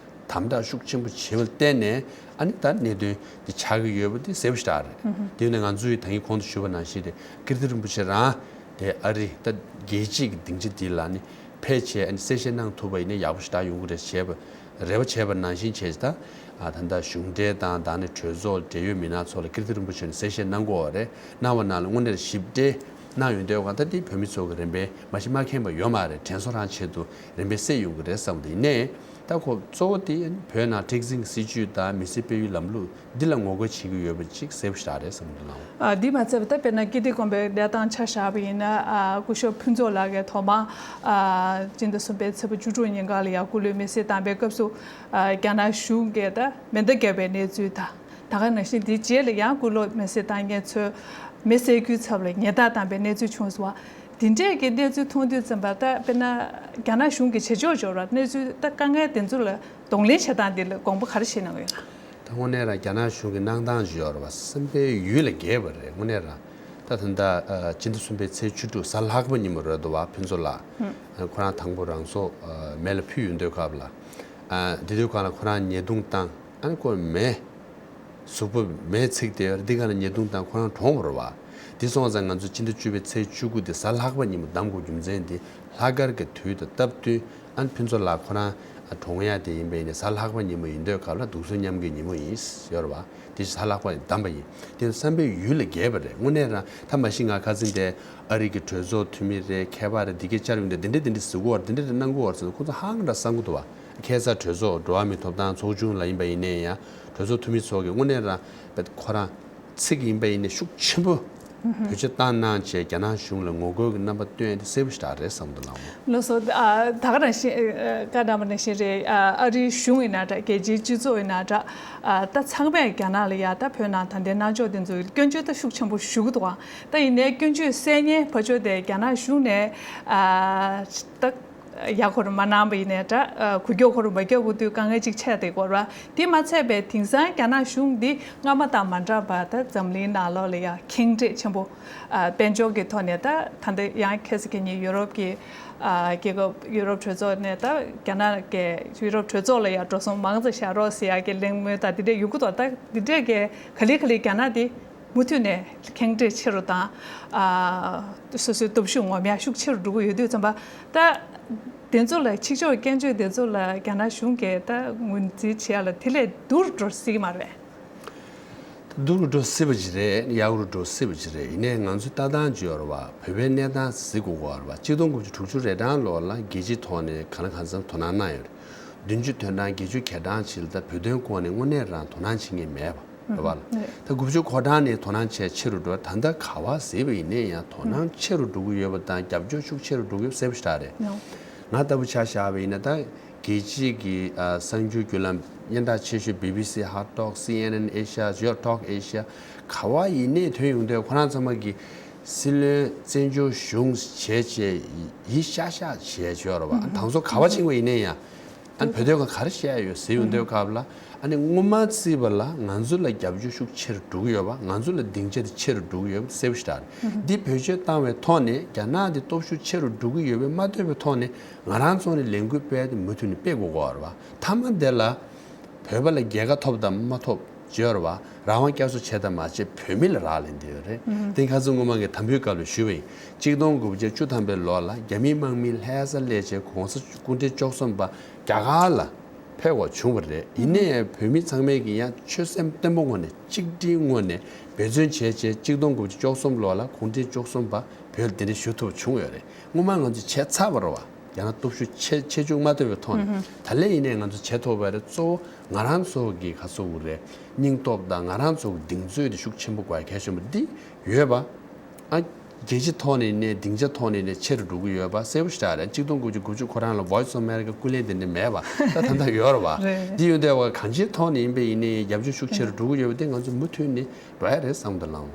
དམ་དྲག་ཤུགས་ཆེན་པོ་བྱས་པ་ལ་བརྟེན་ནས་ཨ་ནི་ད་གནད་དོན་འདི་ཆགས་ཀྱི་ཡོད་པ་འདི་གསལ་པོ་ཞེ་དྲག་རེད། དེ་ཡིན་ན་ང་ཚོས་ད་གིན་གོང་དུ་ཞུས་པ་ནང་བཞིན་རེད། ཀིརྟི་རིན་པོ་ཆེ་རང་དེ་ཨ་རི་ད་རྒྱལ་སྤྱིའི་སྡིངས་ཆ་འདི་ལ་ནི་ཕེབས་བྱས་ཨ་ནི་གསལ་བཤད་གནང་ཐུབ་པ་ཡིན་ན་ཡག་པོ་ཞེ་དྲག་ཡོང་གི་རེད་བྱས་པ་རེ་བ་བྱས་པ་ནང་བཞིན་བྱས་ད། ཨ་ད་ལྟ་གཞུང་འབྲེལ་དང་ད་ནི་གྲོས་ཚོགས་འབྲེལ་ཡོད་མི་སྣ་ཚོ་ལ་ཀིརྟི་རིན་པོ་ཆེ་ནས་གསལ་བཤད་གནང་དགོས་པ་རེད། གནང་བ་ནང་ལ་དངོས་གནས་ཞིབ་ཕྲ་གནང་ཡོང་དུས་གང་ལྟར་དེ་བོད་མི་ཚོ་གི་རིམ་པས་མ་གཞི་མ་མཁྱེན་པ་ཡོད་མ་རེད། དྲན་གསོ་རང་ཆེད་དུ་རིམ་པས་གསལ་ཡོང་གི་རེད་བསམ་གི་འདུག་ཡིན་ནའི་ད་ཁོ་གཙོ་བོ་དེ་བོད་ནང་མཁྲེགས་འཛིན་གྱི་སྲིད་ཇུས་དང་མི་སེར་སྤེལ་ཡུལ་ལམ་ལུགས་འདི་ལ་ངོ་རྒོལ་བྱེད་ཀྱི་ཡོད་པ་ཅིག་གསལ་པོ་ཞེ་དྲག་རེད་བསམ་གི་འདུག་ལགས། ཨ་འདི་མ་ཚད་པ་ད་དཔེར་ན་ཀིརྟི་དགོན་པའི་གནས་སྟངས་ཆ་བཞག་པ་ཡིན་ན་ཨ་སྐུ་ཞབས་ཕུན་ཚོགས་ལགས་ཀྱིས་ཐོག་མར་ཨ་སྤྱི་ཟླ་གསུམ་པའི་ཚེས་པ་བཅུ་དྲུག་ཉིན་གང་ལ་ཡང་སྐུ་ལུས་མེ་བསྲེགས་བཏང་པའི་སྐབས་སུ་ཨ་རྒྱ་ནག་གཞུང་གིས་ད་མེ་མདའ་བརྒྱབ་པའི་གནས་ཚུལ་དང་། ད་ག་ནང་བཞིན་དེའི་རྗེས་ལ་ཡང་སྐུ་ལུས་མེ་བསྲེགས་བཏང་མཁན་ཚོས་མེ་བསད་རྒྱུའི་ཚབ་ལ་ཉེས་རྡུང་བཏང་པའི་གནས་ཚུལ་བྱུང་སོང་བ། དེ་འདྲས་ཀྱི་གནས་ཚུལ་མཐོང་དུས་ཙམ་པ་ད་དཔེར་ན་རྒྱ་ནག་གཞུང་གི་བྱེད་ཕྱོགས་འབྱོར་བ་གནས་ཚུལ་ད་དཀའ་ངལ་དེ་ཚོ་ལ་གདོང་ལེན་བྱེད་སྟངས་དེ་ལ་དགོངས་པ་ག་རེ་བཞེས་གནང་གི་ཡོད་ན། ད་དངོས་གནས་རང་རྒྱ་ནག་གཞུང་གི་གནང་སྟངས་ཅིག་ཡོད་རེད་བ། བསམ་པའི་ཡུལ་ལས་བརྒལ་བ་རེད། དངོས་གནས་རང་ད་ད་ལྟ་སྤྱི་ཟླ་གསུམ་པའི་ཚེས་བཅུ་དྲུག་གཟའ་ལྷག་པ་ཉིན་མོ་རེད་འདུག་བ། ཕུན་ཚོགས་ལགས་ཁོ་རང་དང་པོ་རང་སྲོག་མེ་ལ་ཕུལ་ཡོང་དུས་སྐབས་ལ་དེ་དུས་སྒང་ལ་ཁོ་རང་ཉེས་རྡུང་བཏང་། ཨ་ནི་ཁོ་མེ་གཟུགས་པོ་མེ་ཚིག་དེ་འདི་ག་ལ་ཉེས་རྡུང་བཏང་། ཁོ་རང་གྲོངས་པ་རེད་བ། འདི་སོང་ཙང་ང་ཚོ་སྤྱི་ཟླ་བཅུ་པའི་ཚེས་བཅུ་དགུ་དེ་གཟའ་ལྷག་པ་ཉིན་མོ་གདམ་དགོས་རྒྱུ་མཚན་དེ་ལྷག་དཀར་གྱི་དུས་དང་སྟབས་བསྟུན། ཨ་ནི་ཕུན་ཚོགས་ལགས་ཁོ་རང་གྲོངས་ཡ་དེ་ཡིན་པ་ཡིན་ནའི་གཟའ་ལྷག་པ་ཉིན་མོ་ཡིན་དུས་སྐབས་ལ་སྡུག་བསྔལ་མཉམ་སྐྱེད་ཉིན་མོ་ཡིན་ཡོད་རེད་བ། དེ་གཟའ་ལྷག་པ་ཉིན་གདམ་པ་ཡིན། དེ་བསམ་པའི་ཡུལ་ལས་བརྒལ་བ་རེད། དངོས་གནས་རང་ད་མ་གཞི་ང་ཁ་སང་དེ་ཨ་རི་གི་གྲོས་ཚོགས་འཐུས་མི་རེད། མཁས་པ་རེད། འདི་གའི་བཅར་ཡོང་དུས་འདི་འདྲས་འདི་འདྲས་ཟེར་གོ་བ་རེད། འདི་འདྲས་འདྲས་གནང་གོ་བ་རེད་ཟེར་ཁོ་ཚོ་ཧང་འདྲ་བསམ་གི་འདུག་བ། ཁ་སང་གྲོས་ཚོགས་འགྲོ་བ་མིའི་ཐོབ་ཐང་ཚོགས་ཆུང་ལ་ཡིན་པ་ཡིན་ནའི་ཡང་གྲོས་ཚོགས་འཐུས་མི་ཚོ་གིས་དངོས་གནས་རང་ཁོ་རང་ཚིག་ཡིན་པ་ཡིན་ནའི་ཤུགས་ཆེན་པོ་བེད་སྤྱོད་བཏང་གནང་བྱས་རྒྱ་ནག་གཞུང་ལ་ངོ་རྒོལ་གྱི་རྣམ་པ་སྟོན་ཡ་དེ་གསལ་པོ་ཞེ་དྲག་རེད་བསམ་འདུག་ལགས་མོ། ལགས་སོ། ཨ་ད་ག་ནང་བཞིན་ཨ་བཀའ་གནང་བ་ནང་བཞིན་རེད། ཨ་ཨ་རིའི་གཞུང་ཡིན་ན་འདྲ། རྒྱལ་སྤྱིའི་སྤྱི་ཚོགས་ཡིན་ན་འདྲ། ཨ་ད་ཚང་མས་རྒྱ་ནག་ལ་ཡ་ད་བོད་ནང་ད་ལྟའི་གནང་ཕྱོགས་དེ་ཚོའི་སྐྱོན་བརྗོད་ད་ཤུགས་ཆེན་པོ་ཞུ་གི་འདུག་ཨ་ད་ཡིན་ནའི་སྐྱོན་བརྗོད་གསལ་ཉན་ཕར་ཕྱོགས་དེ་རྒྱ་ནག་གཞུང་ནས་ཨ་ད་ཡ་ཧུར་མ་གནང་བ་ཡིན་ནའི་འདྲ། ཨ་འགུལ་སྐྱོད་ཧུར་མ་བརྒྱབ་དགོས་དུས་དཀའ་ངལ་ཅིག་འཕྲད་བསྡད་ཡོད་རེད་བ། དེ་མ་ཚད་པའི་དེང་སང་རྒྱ་ནག་གཞུང་འདི་སྔ་མ་དང་མ་འདྲ་བར་ད་འཛམ་གླིང་ནང་ལོགས་ལ་ཡ་ཁེངས་དྲེགས་ཆེན་པོ། ཨ་དཔལ་འབྱོར་གྱི་ཐོག་ནས་ད་ད་ལྟ་ཡང་ཁ་སང་ཁ་ཉིན་ཡུ་རོབ་ཀྱི་ཨ་རྒྱལ་ཁབ་ཡུ་རོབ་གྲོས་ཚོགས་ནས་ད་རྒྱ་ནག་གི་ཡུ་རོབ་གྲོས་ཚོགས་ལ་ཡ་འགྲོ་སོང་མང་ཙམ་བཞག་རོགས་ཟེར་ཡ་གི་གླེང་མོལ་དང་དེ་འདྲས་ཡོང་གི་འདུག་ད་དེ་འདྲས་ཀྱི་ག་ལེ་ག་ལེ་རྒྱ་ནག་དེ་མུ་མཐུད་ནས་ཁེངས་དྲེགས་ཆེ་རུ་དང་། ཨ་སོ་སོའི་སྟོབས་ཤུགས་ངོམ་ཡ་ཤུགས་ཆེ་རུ་འགྲོ་གི་ཡོད་དུས་ཙམ་པ། ད་དེ་ཚོ་ལ་ཕྱི་ཕྱོགས་སྐྱོན་བརྗོད་དེ་ཚོ་ལ་རྒྱ་ནག་གཞུང་གིས་ད་ངོས་འཛིན་བྱེད་ཡ་ལ་དེ་ལས་སྡུག་རུ་འགྲོ་སྲིད་ཀྱི་མ་རེད། སྡུག་རུ་འགྲོ་སྲིད་པ་ཅིག་རེད། ཡག་རུ་འགྲོ་སྲིད་པ་ཅིག་རེད། ཡིན་ནའི་ང་ཚོའི་ལྟ་སྟངས་ཅིག་ཡོད་རེད་བ། བོད་པའི་གནས་སྟངས་གཟིགས་དགོས་ཀྱི་ཡོད་རེད་བ། གཅིག་སྟོང་དགུ་བརྒྱ་དྲུག་ཅུ་རེ་གྲངས་ལོ་ལ་རྒྱལ་སྤྱིའི་ཐོག་ནས་གང་ལ་གང་འཚམ་དོ་སྣང་གནང་ཡོད་རེད། བདུན་ཅུ་དོན་གྲངས་བརྒྱད་ཅུ་གྱ་གྲངས་ཅིག་ལ་ད་བོད་དོན་སྐོར་ནས་དངོས་གནས་རང་དོ་སྣང་བྱེད་མཁན་མེད་པ་རེད་བ། ད་དགུ་བཅུ་གོ་གྲངས་ནས་དོ་སྣང་བྱས་ཆེ་རུ་འགྲོ། ད་ལྟ་ག་པར་གཟིགས་པ་ཡིན་ནའི་ཡང་དོ་སྣང་ཆེ་རུ་འགྲོ་གི་ཡོད་པ་དང་རྒྱབ་སྐྱོར་ཤུགས་ཆེ་རུ་འགྲོ་གི་ཡོད་པ་གསལ་པོ་ཞེ་དྲག་རེད། ང་ལྟ་བུ་ཆ་བཞག་པ་ཡིན་ན་ད་རྒྱལ་སྤྱིའི་གི་ཨ་གསར་འགྱུར་བརྒྱུད་ལམ་སྙན་གྲགས་ཆེ་ཤོས་བི་བི་སི་ཧར་ཊོག་སི་ཨེན་ཨེན་ཨེ་ཤ་ཡ་ཊོག་ཨེ་ཤ་ཡ་ག་པར་ཡིན་ནའི་ཐོན་ཡོང་དུས་ཁོ་རང་ཚང་མ་གི་སྲིད་བློན་བཙན་བྱོལ་གཞུང་བྱས་བྱས་ཡིད་ཤག་ཤག་བྱས་བྱས་ཡོད་རེད་བ། ཨ་དང་ཚོ་ག་པར་ཕྱིན་པ་ཡིན་ནའི་ཡང་ཨ་ནི་བོད་དོན་ཁ་ག་རེ་བཤད་ཡོད་ཟེར་ཡོང་དུས་སྐབས་ལ་ཨ་ནི་སྔོན་མ་བརྩིས་པ་ལ་ང་ཚོ་ལ་རྒྱབ་སྐྱོར་ཤུགས་ཆེ་རུ་འགྲོ་གི་ཡོད་པ། ང་ཚོ་ལ་སྡིངས་ཆ་དེ་ཆེ་རུ་འགྲོ་གི་ཡོད་པ་གསལ་པོ་ཞེ་དྲག་རེད། འདི་བེད་སྤྱོད་བཏང་བའི་ཐོག་ནས་རྒྱ་ནག་དེ་སྟོབས་ཤུགས་ཆེ་རུ་འགྲོ་གི་ཡོད་པས་མ་ལྟོས་པའི་ཐོག་ནས་ང་རང་ཚོ་ནས་ལས་འགུལ་སྤེལ་དེ་མུ་མཐུད་ནས་སྤེལ་དགོས་ཀྱི་ཡོད་རེད་བ། མཐའ་མ་དེ་ལ་བོད་པ་ལ་རྒྱལ་ཁ་ཐོབ་དང་མ་ཐོབ་བརྗོད་རེད་བ། རང་དབང་བསྐྱར་གསོ་བྱས་དང་མ་བྱས་བོད་མི་ལ་རག་ལས་འདི་ཡོད་རེད། དེ་ཁ་སང་སྔོན་མ་གི་དམ་འབུལ་སྐབས་ལ་ཞུས་པ་ཡིན། གཅིག་སྟོང་དགུ་བརྒྱ་བཅུ་ཐམ་པའི་ལོ་ལ་རྒྱ་མི་དམག་མི་ལྷ་ས་སླེབས་བྱས་གོང་ས་སྐུ་ཕྲེང་བཅུ་གསུམ་པ་རྒྱ་གར་ལ་ཕེབས་དགོས་བྱུང་བ་རེད། ཡིན་ནའི་བོད་མི་ཚང་མས་ཀྱི་ཡང་ཆོད་སེམས་བརྟན་པོ་ངང་ནས་གཅིག་སྒྲིལ་ངང་ནས་འབད་བརྩོན་བྱས་བྱས་གཅིག་སྟོང་དགུ་བརྒྱ་བཅུ་གསུམ་ལོ་ལ་གུང་ཁྲན་བཅུ་གསུམ་པ་བོད་ལ་གདན་འདྲེན་ཞུ་ཐུབ་བྱུང་ཡོད་རེད། སྔོན་མ་ང་ཚོས་བྱས་ཚར་བ་རེད་བ། རྒྱ་ནག་སྟོབས་ཤུགས་ཆེ་ཆེ་ཆུང་མ་ལྟོས་པའི་ཐོག་ནས་ད་ལན་ཡིན་ནའི་ང་ཚོ་བྱས་ཐུབ་པ་རེད། གཙོ་བོ་ང་རང་ཚོ་གི་ག་ཚོད་རེད། སྙིང་སྟོབས་དང་ང་རང་ཚོ་གི་གདེང་ཚོད་དེ་ཤུགས་ཆེན་པོ་དགོས་ཡ་གལ་ཆེན་པོ་འདི་ཡོད་པ། ཨ་རྒྱལ་སྤྱི་ཐོག་ནས་ནས་སྡིངས་ཆ་ཐོག་ནས་ནས་ཆེ་རུ་འགྲོ་གི་ཡོད་པ་གསལ་པོ་ཞེ་དྲག་རེད། གཅིག་སྟོང་དགུ་བརྒྱ་དགུ་བཅུ་གོ་གྲངས་ལ་Voice of America སྐུ་ལས་དེ་འདྲ་མེད་པ་ད་ད་ལྟ་ཡོད་རེད་བ། རེད། འདི་ཡོད་འདོད་པ་གང་ཅིའི་ཐོག་ནས་ཡིན་པ་ཡིན་ནའི་རྒྱབ་སྐྱོར་ཤུགས་ཆེ་རུ་འགྲོ་གི་ཡོད་པ་དེ་ང་ཚོ་མུ་མཐུད་ནས་འགྲོ་ཡ་རེད་བསམ་གི་འདུག་ལགས།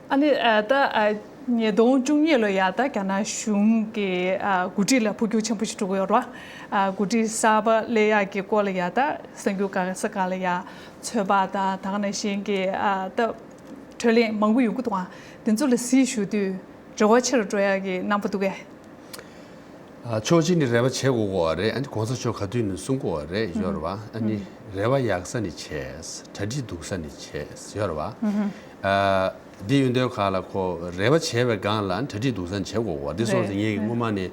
ཨ་ནི་ཨ་ད་ཨ་ཉིས་སྟོང་བཅུ་གཉིས་ལོ་ཡ་ད་རྒྱ་ནག་གཞུང་གི་ཨ་འགོ་ཁྲིད་ལ་འཕོ་འགྱུར་ཆེན་པོ་ཞིག་འགྲོ་གི་ཡོད་རེད་བ། ཨ་འགོ་ཁྲིད་གསར་པ་སླེབས་ཡག་གི་སྐོར་ལ་ཡ་ད་གསར་འགྱུར་ག་ས་ག་ལ་ཡ་ཚོད་དཔག་དང་ད་ག་ནང་བཞིན་གྱི་ཨ་ད་གྲོས་གླེང་མང་པོ་ཡོང་གི་འདུག་ཨ། དེ་ཚོ་ལ་གཟིགས་ཞུ་དུས་རེ་བ་ཆེ་རུ་འགྲོ་ཡག་གི་རྣམ་པ་འདུག་གས། ཨ་ཕྱོགས་གཅིག་ནས་རེ་བ་བྱེད་དགོས་ཀྱི་ཡོད་རེད། ཨ་ནི་གོང་ས་མཆོག་ག་དུས་ནས་གསུང་གི་ཡོད་རེད། ཡོད་རེད་བ། ཨ་ནི་རེ་བ་ཡག་ས་ནས་བྱས། གྲ་སྒྲིག་སྡུག་ས་ནས་བྱས་ཡོད་རེད་བ། ཨ་འདི་ཡོད་འདོད་ཁ་ལ་ཁོ་རེ་བ་བྱས་པའི་སྒང་ལ་གྲ་སྒྲིག་སྡུག་ས་ནས་བྱེད་དགོས་ཀྱི་ཡོད་རེད། འདི་སོང་ཙང་ངས་སྔོན་མ་ནས་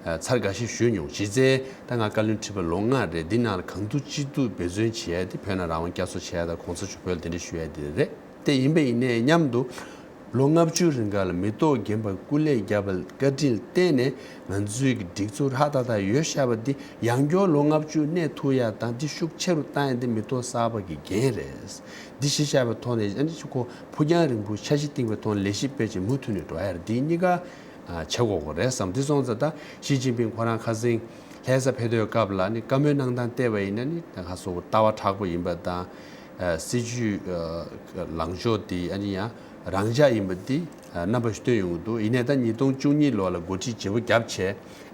ཨ་ཚར་འགའ་ཤས་ཞུས་མྱོང་། གཞི་རྩའི་ད་ང་བཀའ་བློན་ཁྲི་པ་ལོ་ལྔ་རེད། འདི་ནང་ལ་གང་ཐུབ་ཅི་ཐུབ་འབད་བརྩོན་བྱས་ཏེ་བོད་ནང་རང་དབང་བསྐྱར་གསོ་བྱས་དང་གོང་ས་མཆོག་བོད་ལ་གདན་འདྲེན་ཞུ་ཡ་དེ་རེད། དེ་ཡིན་པ་ཡིན་ནའི་མཉམ་དུ་ལོ་ལྔ་བཅུ་རིང་ག་ལ་མི་ཐོག་རྒན་པར་སྐུ་ལས་བརྒྱབ་པར་བཀའ་དྲིན་བརྟེན་ནས་ང་ཚོའི་གི་སྒྲིག་འཛུགས་ཧྲ་ཏག་ཏག་ཡོད་ཤག་པ་འདི་ཡང་བསྐྱར་ལོ་ལྔ་བཅུ་གནས་ཐུབ་ཡ་དང་འདི་ཤུགས་ཆེ་རུ་བཏང་ཡ་འདི་མི་ཐོག་གསར་པ་གི་འགན་རེད། འདི་གཞི་བཞག་པའི་ཐོག་ནས་ཨ་ནི་ཁོ་ཕུགས་རྒྱང་རིང་པོ་འཆར་གཞི་བཏིང་བའི་ཐོག་ནས་ལས་གཞི་སྤེལ་ཆེད་མུ་མཐུད་ནས་འགྲོ་ཡ་རེད། འདི་གཉིས་ཀ་བྱེད་དགོས་ཀྱི་རེད་བསམ། འདི་སོང་ཙང་ད་ཞི་ཅིན་ཕིང་ཁོ་རང་ཁ་སང་ལྷ་ས་ཕེབས་དུས་སྐབས་ལ་ནི་བཀའ་མོལ་གནང་སྟངས་བལྟས་པ་ཡིན་ན་ནི་ད་ག་སོགས་ལྟ་བ་མཁྲེགས་པོ་ཡིན་པ་དང་། སྲིད་ཇུས་ལངས་ཕྱོགས་དེ་ཨ་ནི་ཡང་རང་འཇགས་ཡིན་པ་འདི་རྣམ་པ་ཞིག་སྟོན་ཡོང་གི་འདུག་ཡིན་ནའི་ད་ཉིས་སྟོང་བཅུ་གཉིས་ལོ་ལ་འགོ་ཁྲིད་བརྗེ་པོ་བརྒྱབ་བྱས་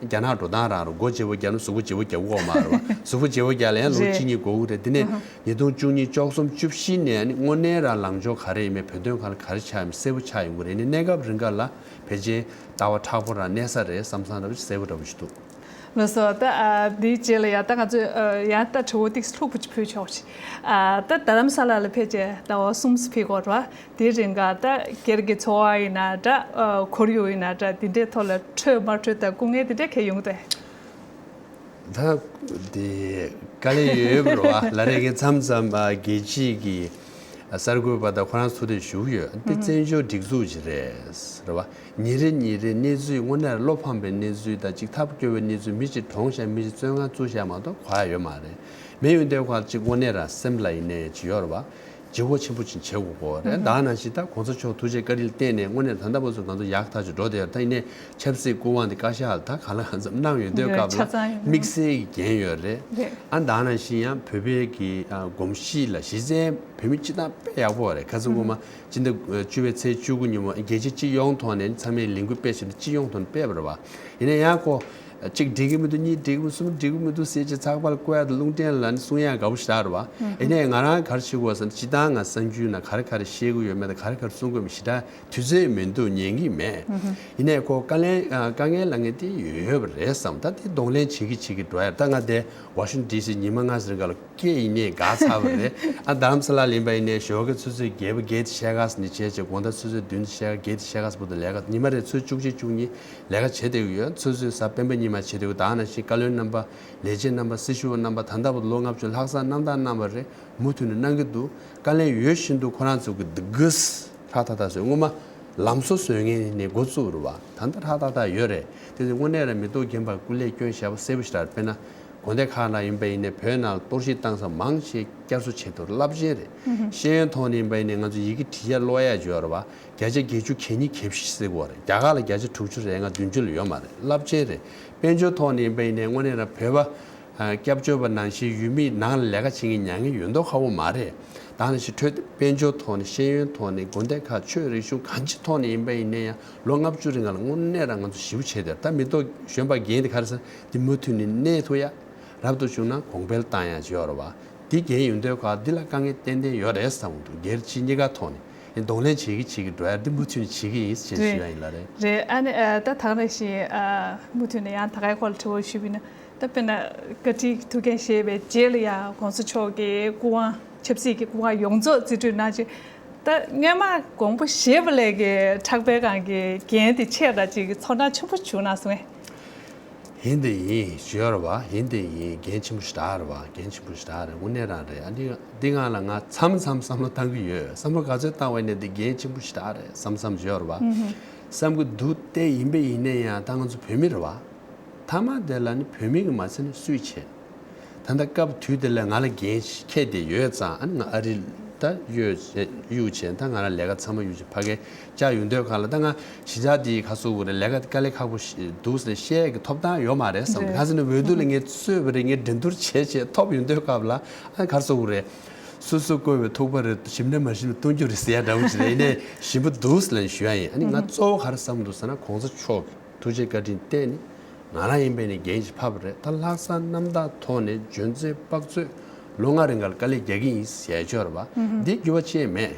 རྒྱ་ནག་འགྲོ་སྟངས་རང་རུ་འགོ་བརྗེ་པོ་བརྒྱབ་ན་གཟུགས་པོ་བརྗེ་པོ་བརྒྱབ་དགོས་མ་རེད་བ། གཟུགས་པོ་བརྗེ་པོ་བརྒྱབ་ལ་ཡང་ལོ་རེད། གཅིག་གཉིས་འགོར་གི་རེད། དེ་ནས་ཉིས་སྟོང་བཅུ་གཉིས་བཅུ་གསུམ་བཅུ་བཞི་ནས་ཨ་ནི་དངོས་གནས་རང་ལངས་ཕྱོགས་ག་རེ་ཡིན་མིན་བོད་དོན་སྒང་ལ་ག་རེ་ཆགས་ཡིན་མིན་གསལ་པོ་ཆགས་ཡོང་གི་རེད། ནི་གནས་སྐབས་རིང་ག་ལ་ཕལ་ཆེར་ལྟ་བ་མཁྲེགས་པོ་རང་གནས་ས་རེད་བསམ་བསམ་འདྲ་པོ་ཞིག་གསལ་པོ་འདྲ་པོ་ཞིག་འདུག་ལགས་སོ། ད་ཨ་འདིའི་རྗེས་ལ་ཡ་ད་ང་ཚོས་ཨ་ཡང་ད་དྲི་བ་ཏོག་ཙམ་ལྷུག་པོ་ཅིག་ཕུལ་ཆོག་ཅིག་ཨ་ད་རྡ་རམ་ས་ལ་ལ་ཕེབས་བྱས་ཟླ་བ་གསུམ་ཙམ་ཕེབས་ཀྱི་ཡོད་རེད་བ། དེའི་རིང་ག་ད་སྒེར་གྱི་འཚོ་བ་ཡིན་ན་འདྲ། ཨ་ཁོར་ཡུག་ཡིན་ན་འདྲ། དེ་འདྲའི་ཐོག་ལ་འཕྲོད་མ་འཕྲོད་དང་སྐུ་ངལ་དེ་འདྲ་གང་ཡོང་གི་འདུག་ད་དེ་དཀའ་ལས་ཡོད་པ་རེད་བ། ལབ་རེས་ཀྱི་མཚམས་མཚམས་ཨ་རྒྱལ་སྤྱིའི་གི་ གསར་འགོད་པ་དང་ཁོ་རང་ཚོ་དེ་བཞུགས་ཡོད། འདི་བཙན་བྱོལ་སྒྲིག་འཛུགས་ཅིག་རེད། རེད་བ། ཉིན་རེ་ཉིན་རེ་གནས་ཚུལ་དངོས་གནས་བློ་ཕམ་པའི་གནས་ཚུལ་དང་ཅིག་ཐབས་སྐྱོ་བའི་གནས་ཚུལ། མི་གཅིག་གྲོངས་བཞག་མི་གཅིག་བཙོན་ཁང་བཙུགས་བཞག་མ་གཏོགས་གོ་ཡ་ཡོད་མ་རེད། མེད་ཡོད་འདི་ཁ་ཅིག་དངོས་གནས་རང་སེམས་ལ་ཡིན་ནའི་ཅིག་ཡོད་རེད་བ། ལྗིད་ཁོག་ཆེན་པོ་ཅིག་བྱེད་དགོས་ཀྱི་རེད། ད་ནང་བཞིན་ད་གོང་ས་མཆོག་ཐུགས་རྗེ་བཀའ་དྲིན་བརྟེན་ནས་དངོས་གནས་ད་ལྟ་བར་དུ་ང་ཚོ་ཡག་ཐག་ཆོད་འགྲོ་བསྡད་ཡོད་རེད། ད་ཡིན་ནའི་ཆབ་སྲིད་སྐུ་དབང་དེ་བཀའ་ཤག་ལ་ད་གང་ལ་གང་འཚམ་གནང་ཡོད་འདོད་སྐབས་ལ་དམིགས་བསལ་གྱི་འགན་ཡོད་རེད། ཨ་ད་ནང་བཞིན་ཡང་བོད་པའི་གི་ཨ་གོམས་གཤིས་ལ་གཞི་རྩའི་བོད་མི་སྤྱི་བཏང་དཔེ་ཡག་པོ་རེད། ཁ་སང་སྔོན་མ་སྤྱི་ཟླ་བཅུ་པའི་ཚེས་བཅུ་དགུ་ཉིན་མོ་རྒྱལ་སྤྱི་སྤྱི་ཡོངས་ཐོག་ནས་ཚང་མས་ལས་འགུལ་སྤེལ་བྱས་ནས་སྤྱི་ཡོངས་ཐོག་ནས་སྤེལ་བ་རེད་བ། ཡིན་ན་ཡང་ཁོ། གཅིག་འགྲིག་གི་མི་འདུག་གཉིས་འགྲིག་གི་མི་འདུག་གསུམ་འགྲིག་གི་མི་འདུག་ཟེར་བྱས་ཚགས་པར་བཀོད་ཡ་དང་རླུང་འཕྲིན་ལ་ནི་གསུང་ཡ་དགའ་པོ་ཞེ་དྲག་རེད་བ། ཡིན་ནའི་ང་རང་ག་རེ་བྱེད་དགོས་ཟེར་ན་སྤྱིར་བཏང་ང་གསར་འགྱུར་ནང་ག་རེ་ག་རེ་བཤད་གི་ཡོད་མེད་དང་ག་རེ་ག་རེ་གསུང་གི་ཡོད་མེད་ཞེ་དྲག་དུས་ཚོད་མི་འདུག་ཉན་གི་མེད། ཡིན་ནའི་ཁོ་དཀའ་ལས་དཀའ་ངལ་ལ་ངས་དེ་ཡོད་པ་རེད་བསམ། ད་དེ་གདོང་ལེན་བྱེད་གི་བྱེད་གི་འགྲོ་ཡ། ད་ང་དེ་ཝ་ཤིང་ཊོན་ཌི་སི་ཉི་མ་ལྔ་ཟེར་ག་ལ། སྐད་ཡིན་ནའི་དགའ་ཚར་བ་རེད། ཨ་རྡ་རམ་ས་ལ་ལ་ཡིན་པ་ཡིན་ནའི་ཞོགས་ཀས་ཆུ་ཚོད་བརྒྱད་པ་བརྒྱད་དེ་ཕྱེད་ཀ་ཙམ་ནས་བྱས་བྱས་དགོང་དག་ཆུ་ཚོད་བདུན་དེ་ཕྱེད་ཀ་བརྒྱད་དེ་ཕྱེད་ཀ་ཙམ་བར་དུ་ལས་ཀ་ཉི་མ་རེར་ཆུ་ཚོད་བཅུ་གཅིག་བཅུ་གཉིས་ལས་ཀ་བྱེད་བསྡད་ཀྱི་ཡོད། ཆུ་ཚོད་གཟའ་སྤེན་པ་ཉི་མ་བྱེད་བསྡད་ཀྱི་ཡོད། ད་ནང་བཞིན་བཀའ་བློན་རྣམ་པ་ལས་བྱེད་རྣམ་པ་སྲི་ཞུ་བ་རྣམ་པ་ད་ལྟ་བར་དུ་ལོ་ལྔ་བཅུ་ལྷག་བསམ་རྣམ་དག་གནང་བ་རེད། མུ་མཐུད་ནས་གནང་གི་འདུག་དཀའ་ལས་ཡོད་བཞིན་དུ་ཁོ་རང་ཚོ་གི་འདི་གིས་ཧྲ་ཐག་ཐག་བཟོས། སྔོན་མ་ལམ་བཟོ་བཟོ་མཁན་ནས་འགོ་བཙུགས་རེད་བ། ད་ལྟ་ཧྲ་ཐག་ཐག་ཡོད་རེད། དེ་ཚོ་དངོས་གནས་རང་མི་ཐོག་རྒན་པར་སྐུ་ལས་བསྐྱོན་བཞག་པ་གསལ་པོ་ཞིག་རེད། དཔེར་ན། དགོན་སྡེ་ཁག་ནང་ཡིན་པ་ཡིན་ནའི་བོད་ནང་གཏོར་བཤིག་བཏང་ས་མང་ཆེ་བསྐྱར་གསོ་བྱེད་ཐུབ་རླབས་ཆེན་རེད། ཤེས་ཡོན་ཐོག་ནས་ཡིན་པ་ཡིན་ནའི་ང་ཚོ་ཡི་གེ་འབྲི་ཡ་ཀློག་ཡ་ཡོད་རེད་བ། བརྒྱ་ཆ་བརྒྱད་ཅུ་གྱ་གཉིས་གྱ་བཞི་ཟེར་གོ་རེད། རྒྱ་གར་ལ་བརྒྱ་ཆ་དྲུག་ཅུ་རེ་ལྔ་བདུན་ཅུ་ལ་ཡོད་མ་རེད། རླབས་ཆེན་རེད། དཔལ་འབྱོར་ཐོག་ནས་ཡིན་པ་ཡིན་ནའི་དངོས་གནས་རང་བོད་པ་སྐྱབས་བཅོལ་བ་ནང་བཞིན་ཡུལ་མིའི་ནང་ལ་ལས་ཀ་བྱེད་མཁན་མྱ་ངན་ཡོད་མདོག་ཁ་པོ་མ་རེད། ད་ནང་བཞིན་འཕྲོད་བསྟེན་དཔལ་འབྱོར་ཐོག་ནས་ཤེས་ཡོན་ཐོག་ནས་དགོན་སྡེ་ཁག་ཆོས་རིག་གཞུང་གང་ཅི་ཐོག་ནས་ཡིན་པ་ཡིན་ནའི་ཡང་ལོ་ལྔ་བཅུ་རིང་ལ་དངོས་གནས་རང་ང་ཚོ་ཞེ་པོ་བྱས་ཏེ། ད་མི་ཐོག་གཞོན་པ་རྒན་དེ་ག་རེ་ཟེར་དེ་མུ་མཐུད་ནས་གནས་ཐུབ་ཡ། རབ་ཏུ་བྱུང་ན་གོང་འཕེལ་བཏང་ཡ་ཅིག་ཡོད་རེད་བ། འདི་འགན་ཡོད་འདོད་ཁག་འདི་ལ་དཀའ་ངལ་ཏན་ཏན་ཡོད་རེད་བསམ་གྱི་འདུག་སྒེར་གྱི་གཉིས་ཀ་ཐོག་ནས་གདོང་ལེན་བྱེད་ཀྱི་བྱེད་ཀྱི་འགྲོ་ཡ་འདི་མུ་མཐུད་ནས་བྱེད་ཀྱི་ཡིན་ཞེས་ཞུ་ཡ་ཡིན་ལ་རེད། རེད། ཨ་ནི་ཨ་ད་ད་ག་ནང་བཞིན་ཨ་མུ་མཐུད་ནས་ཡང་ད་གའི་སྐོར་ལ་དྲི་བ་ཞུས་པ་ཡིན་ན། ད་དཔེར་ན་བཀའ་ཁྲིའི་ཐུགས་འགན་བཞེས་པའི་རྗེས་ལ་ཡང་གོང་ས་མཆོག་གི་སྐུ་དབང་ཆབ་སྲིད་ཀྱི་སྐུ་དབང་ཡོངས་རྫོགས་རྩིས་སྤྲོད་གནང་རྗེས། ད་སྔོན་མ་དགོངས་པ་བཞེས་པ་ལས་ཀྱི་ཕྲག་པའི་སྒང་གི་འགན་དེ་ཆེ་ར་ཅིག་ཚོར་སྣང་ཆེན་པོ་བྱུང་ན་གསུངས། ཡིན་དེ་ཡིན་ཞུ་ཡ་རེད་བ། ཡིན་དེ་ཡིན། འགན་ཆེན་པོ་ཞེ་དྲག་རེད་བ། འགན་ཆེན་པོ་ཞེ་དྲག་རེད། དངོས་གནས་རང་རེད། ཨ་འདི་འདི་ང་ལ་ང་མཚམས་མཚམས་བསམ་བློ་བཏང་གི་ཡོད། བསམ་བློ་ག་ཚོད་བཏང་བ་ཡིན་ནའི་འདི་འགན་ཆེན་པོ་ཞེ་དྲག་རེད་བསམ་བསམ་ཞུ་ཡ་རེད་བ། བསམ་གི་འདུག་སྟེ། ཡིན་པས་ཡིན་ནའི་ཡང་ད་ང་ཚོ་བོད་མི་རེད་བ། མཐའ་མ་དེ་ལ་ནི་བོད་མི་གི་མ་ཚད་ནི་སུས་བྱེད། ད་ལྟ་སྐབས་དུས་དེ་ལ་ང་ལ་འགན་ཁྱེད་དེ་ཡོད་ཙང་། ཨ་ནི་ང་ཨ་རི་ད་གཡུག་བྱས། གཡུག་བྱས། ད་ང་རང་ལས་ཀ་ཚང་མ་གཡུག་བྱས་ཕ་གིར་བཅར་ཡོང་དུས་སྒང་ལ། ད་ང་གཞིས་ཆགས་དེའི་ག་རེ་ཟེར་དགོས་རེད། ལས་ཀ་དཀའ་ལས་ཁག་པོ་ཞིག་འདུག་ཟེར་བཤད་ཀྱི་ཐོབ་ཐང་ཡོད་མ་རེད་བསམ། རེད། ག་ཟེར་ན་འོས་བསྡུ་ལ་ངས་གསོས་པ་རེད། ངས་འགྲན་བསྡུར་བྱས་བྱས་ཐོབ་ཡོང་དུས་སྐབས་ལ། ཨ་ག་རེ་ཟེར་དགོས་རེད། སོ་སོ་བཀོད་པའི་ཐུག་པ་རེད། ཞིམ་ན་མ་ཞིམ་ན་བཏུང་རྒྱུ་རེད་ཟེར་ཡ་འདྲ་བོ་ཞིག་རེད། ཡིན་ནའི་ཞིམ་པོ་འདུག་ཟེར་ལབ་ནས་ཞུ་ཡ་ཡིན། ཨ་ནི་ང་གཙོ་བོ་ག་རེ་བསམ་འདུག་ཟེར་ན། གོང་ས་མཆོག་གི་ཐུགས་རྗེ་བཀའ་དྲིན་བརྟེན་ནས་ང་རང་ཡིན་པས་ནི་འགན་ཞིག་ཕབ་པ་རེད། ད་ལྷག་བསམ་རྣམ་དག་ཐོག་ནས་འཇོན་ཚོད་དཔག་ཚོད་ལོ་ལྔ་རིང་ག་ལ་དཀའ་ལས་རྒྱག་གི་ཡིན་ཟེར་ཡ་ཅིག་ཡོད་རེད་བ། འདི་འགྱུར་བ་ཅི་ཡང་མེད།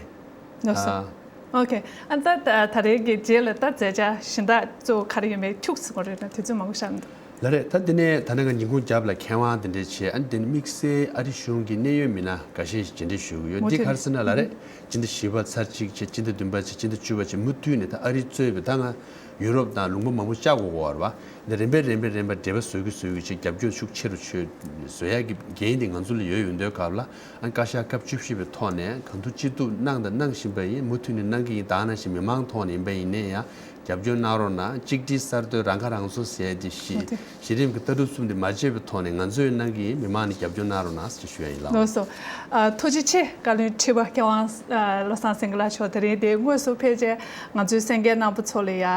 ལགས་སོ། ཨ། ཨོ་ཁེ། ཨ་ད་ད་རེས་ཀྱི་རྗེས་ལ་ད་མཛད་འཆར་གཞན་དག་གཙོ་བོ་ག་རེ་ཡོད་མེད་ཁྱུག་ཙམ་གོ་རེད་ན། དུས་ཚོད་མང་པོ་ཞིག་མི་འདུག་ལགས་རེད། ད་འདི་ནས་ད་ནང་ང་ཉིན་གུང་རྒྱབ་ལ་མཁས་དབང་དེ་འདྲས་བྱས། ཨ་ནི་དེ་ནས་དམིགས་བསལ་ཨ་རི་གཞུང་གི་གནད་ཡོད་མི་སྣ་འགའ་ཤས་ཤིག་མཇལ་འཕྲད་ཞུ་གི་ཡོད། མུ་འདི་མཐུད་ག་རེ་ཟེར་ན་ལགས་རེད། སྤྱི་ཟླ་བཞི་པ་ཚར་གཅིག་བྱས། སྤྱི་ཟླ་བདུན་པ་བྱས། སྤྱི་ཟླ་བཅུ་པ་བྱས། མུ་མཐུད་ནས་ད་ཨ་རི་གཙོས་པའི་ད་ང་ཡུ་རོབ་དང་ལུང་པ་མང་པོ་བཅར་དགོས་ཀྱི་ཡོད་རེད་བ། འདི་རིམ་པས་རིམ་པས་རིམ་པས་འབྲེལ་བ་བཟོ་གི་བཟོ་གི་བྱས། རྒྱབ་སྐྱོར་ཤུགས་ཆེ་རུ་ཆེ་བཟོ་ཡག་གི་འགན་དེ་ང་ཚོ་ལ་ཡོད་ཡོང་དུས་སྐབས་ལ། ཨ་བཀའ་ཤག་སྐབས་བཅུ་བཞི་པའི་ཐོག་ནས་གང་ཐུབ་ཅི་ཐུབ་གནང་དང་གནང་བཞིན་པ་ཡིན། མུ་མཐུད་ནས་གནང་གི་ཡིན། ད་ནང་བཞིན་མི་མང་ཐོག་ནས་ཡིན་པ་ཡིན་ནའི་ཡང་རྒྱབ་སྐྱོར་གནང་རོགས་གནང་། གཅིག་སྒྲིལ་གསར་གཏོད། རང་ཁ་རང་གསོ་ཟེར་ཡ་དེ་གཞི་གཞི་རིམ་གྱི་ལྟ་གྲུབ་གསུམ་དེ་མ་བརྗེད་པའི་ཐོག་ནས་ང་ཚོས་གནང་གི་ཡིན། མི་མང་ནས་རྒྱབ་སྐྱོར་གནང་རོགས་གནང་ཞེས་ཞུ་ཡ་ཡིན་ལགས། ལགས་སོ། ཨ་ཐུགས་རྗེ་ཆེ། བཀའ་བློན་ཁྲི་པ་མཁས་དབང་ཨ་བློ་བཟང་སེང་གེ་ལགས་མཆོག་དེ་རིང་དེ་དངོས་སུ་ཕེབས་བྱས་ང་ཚོའི་གསན་མཁན་རྣམ་པ་ཚོ་ལ་ཡ་ཨ་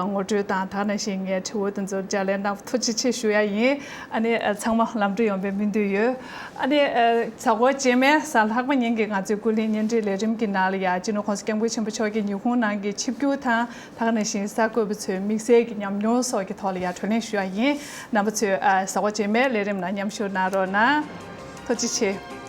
ངོ་སྤྲོད་དང་། ད་ནང་བཞིན་ངའི་དྲི་བ་དེ་ཚོར་ལྗགས་ལན་གནང་བ་ཐུགས་རྗེ་ཆེ་ཞུ་ཡ་ཡིན། ཨ་ནི་ཨ་ཚང་མ་ལམ་འགྲོ་ཡོང་བའི་སྨོན་འདུན་ཡོད། ཨ་ནི་ཨ་གཟའ་འཁོར་རྗེས་མའི་གཟའ་ལྷག་པ་ཉིན་གྱི་ང་ཚོའི་ཀུན་གླེང་བརྙན་འཕྲིན་ལས་རིམ་གྱི་ནང་ལ་ཡ་སྤྱི་ནོར་༸གོང་ས་༸སྐྱབས་མགོན་ཆེན་པོ་མཆོག་གི་ཉིན་གུང་ནང་གི་ཆིབས་བསྒྱུར་དང་། ད་ག་ནང་བཞིན་གསར་འགོད་པ་ཚོའི་དམིགས་བསལ་གྱི་ཉམས་མྱོང་སོགས་ཀྱི་ཐོག་ལ་ཡ་བགྲོ་གླེང་ཞུ་ཡ་ཡིན། རྣམ་པ་ཚོས་ཨ་གཟའ་འཁོར་རྗེས་མའི་ལས་རིམ་ནང་མཉམ་ཞུགས་གནང་རོགས་གནང་། ཐུགས་རྗེ་ཆེ།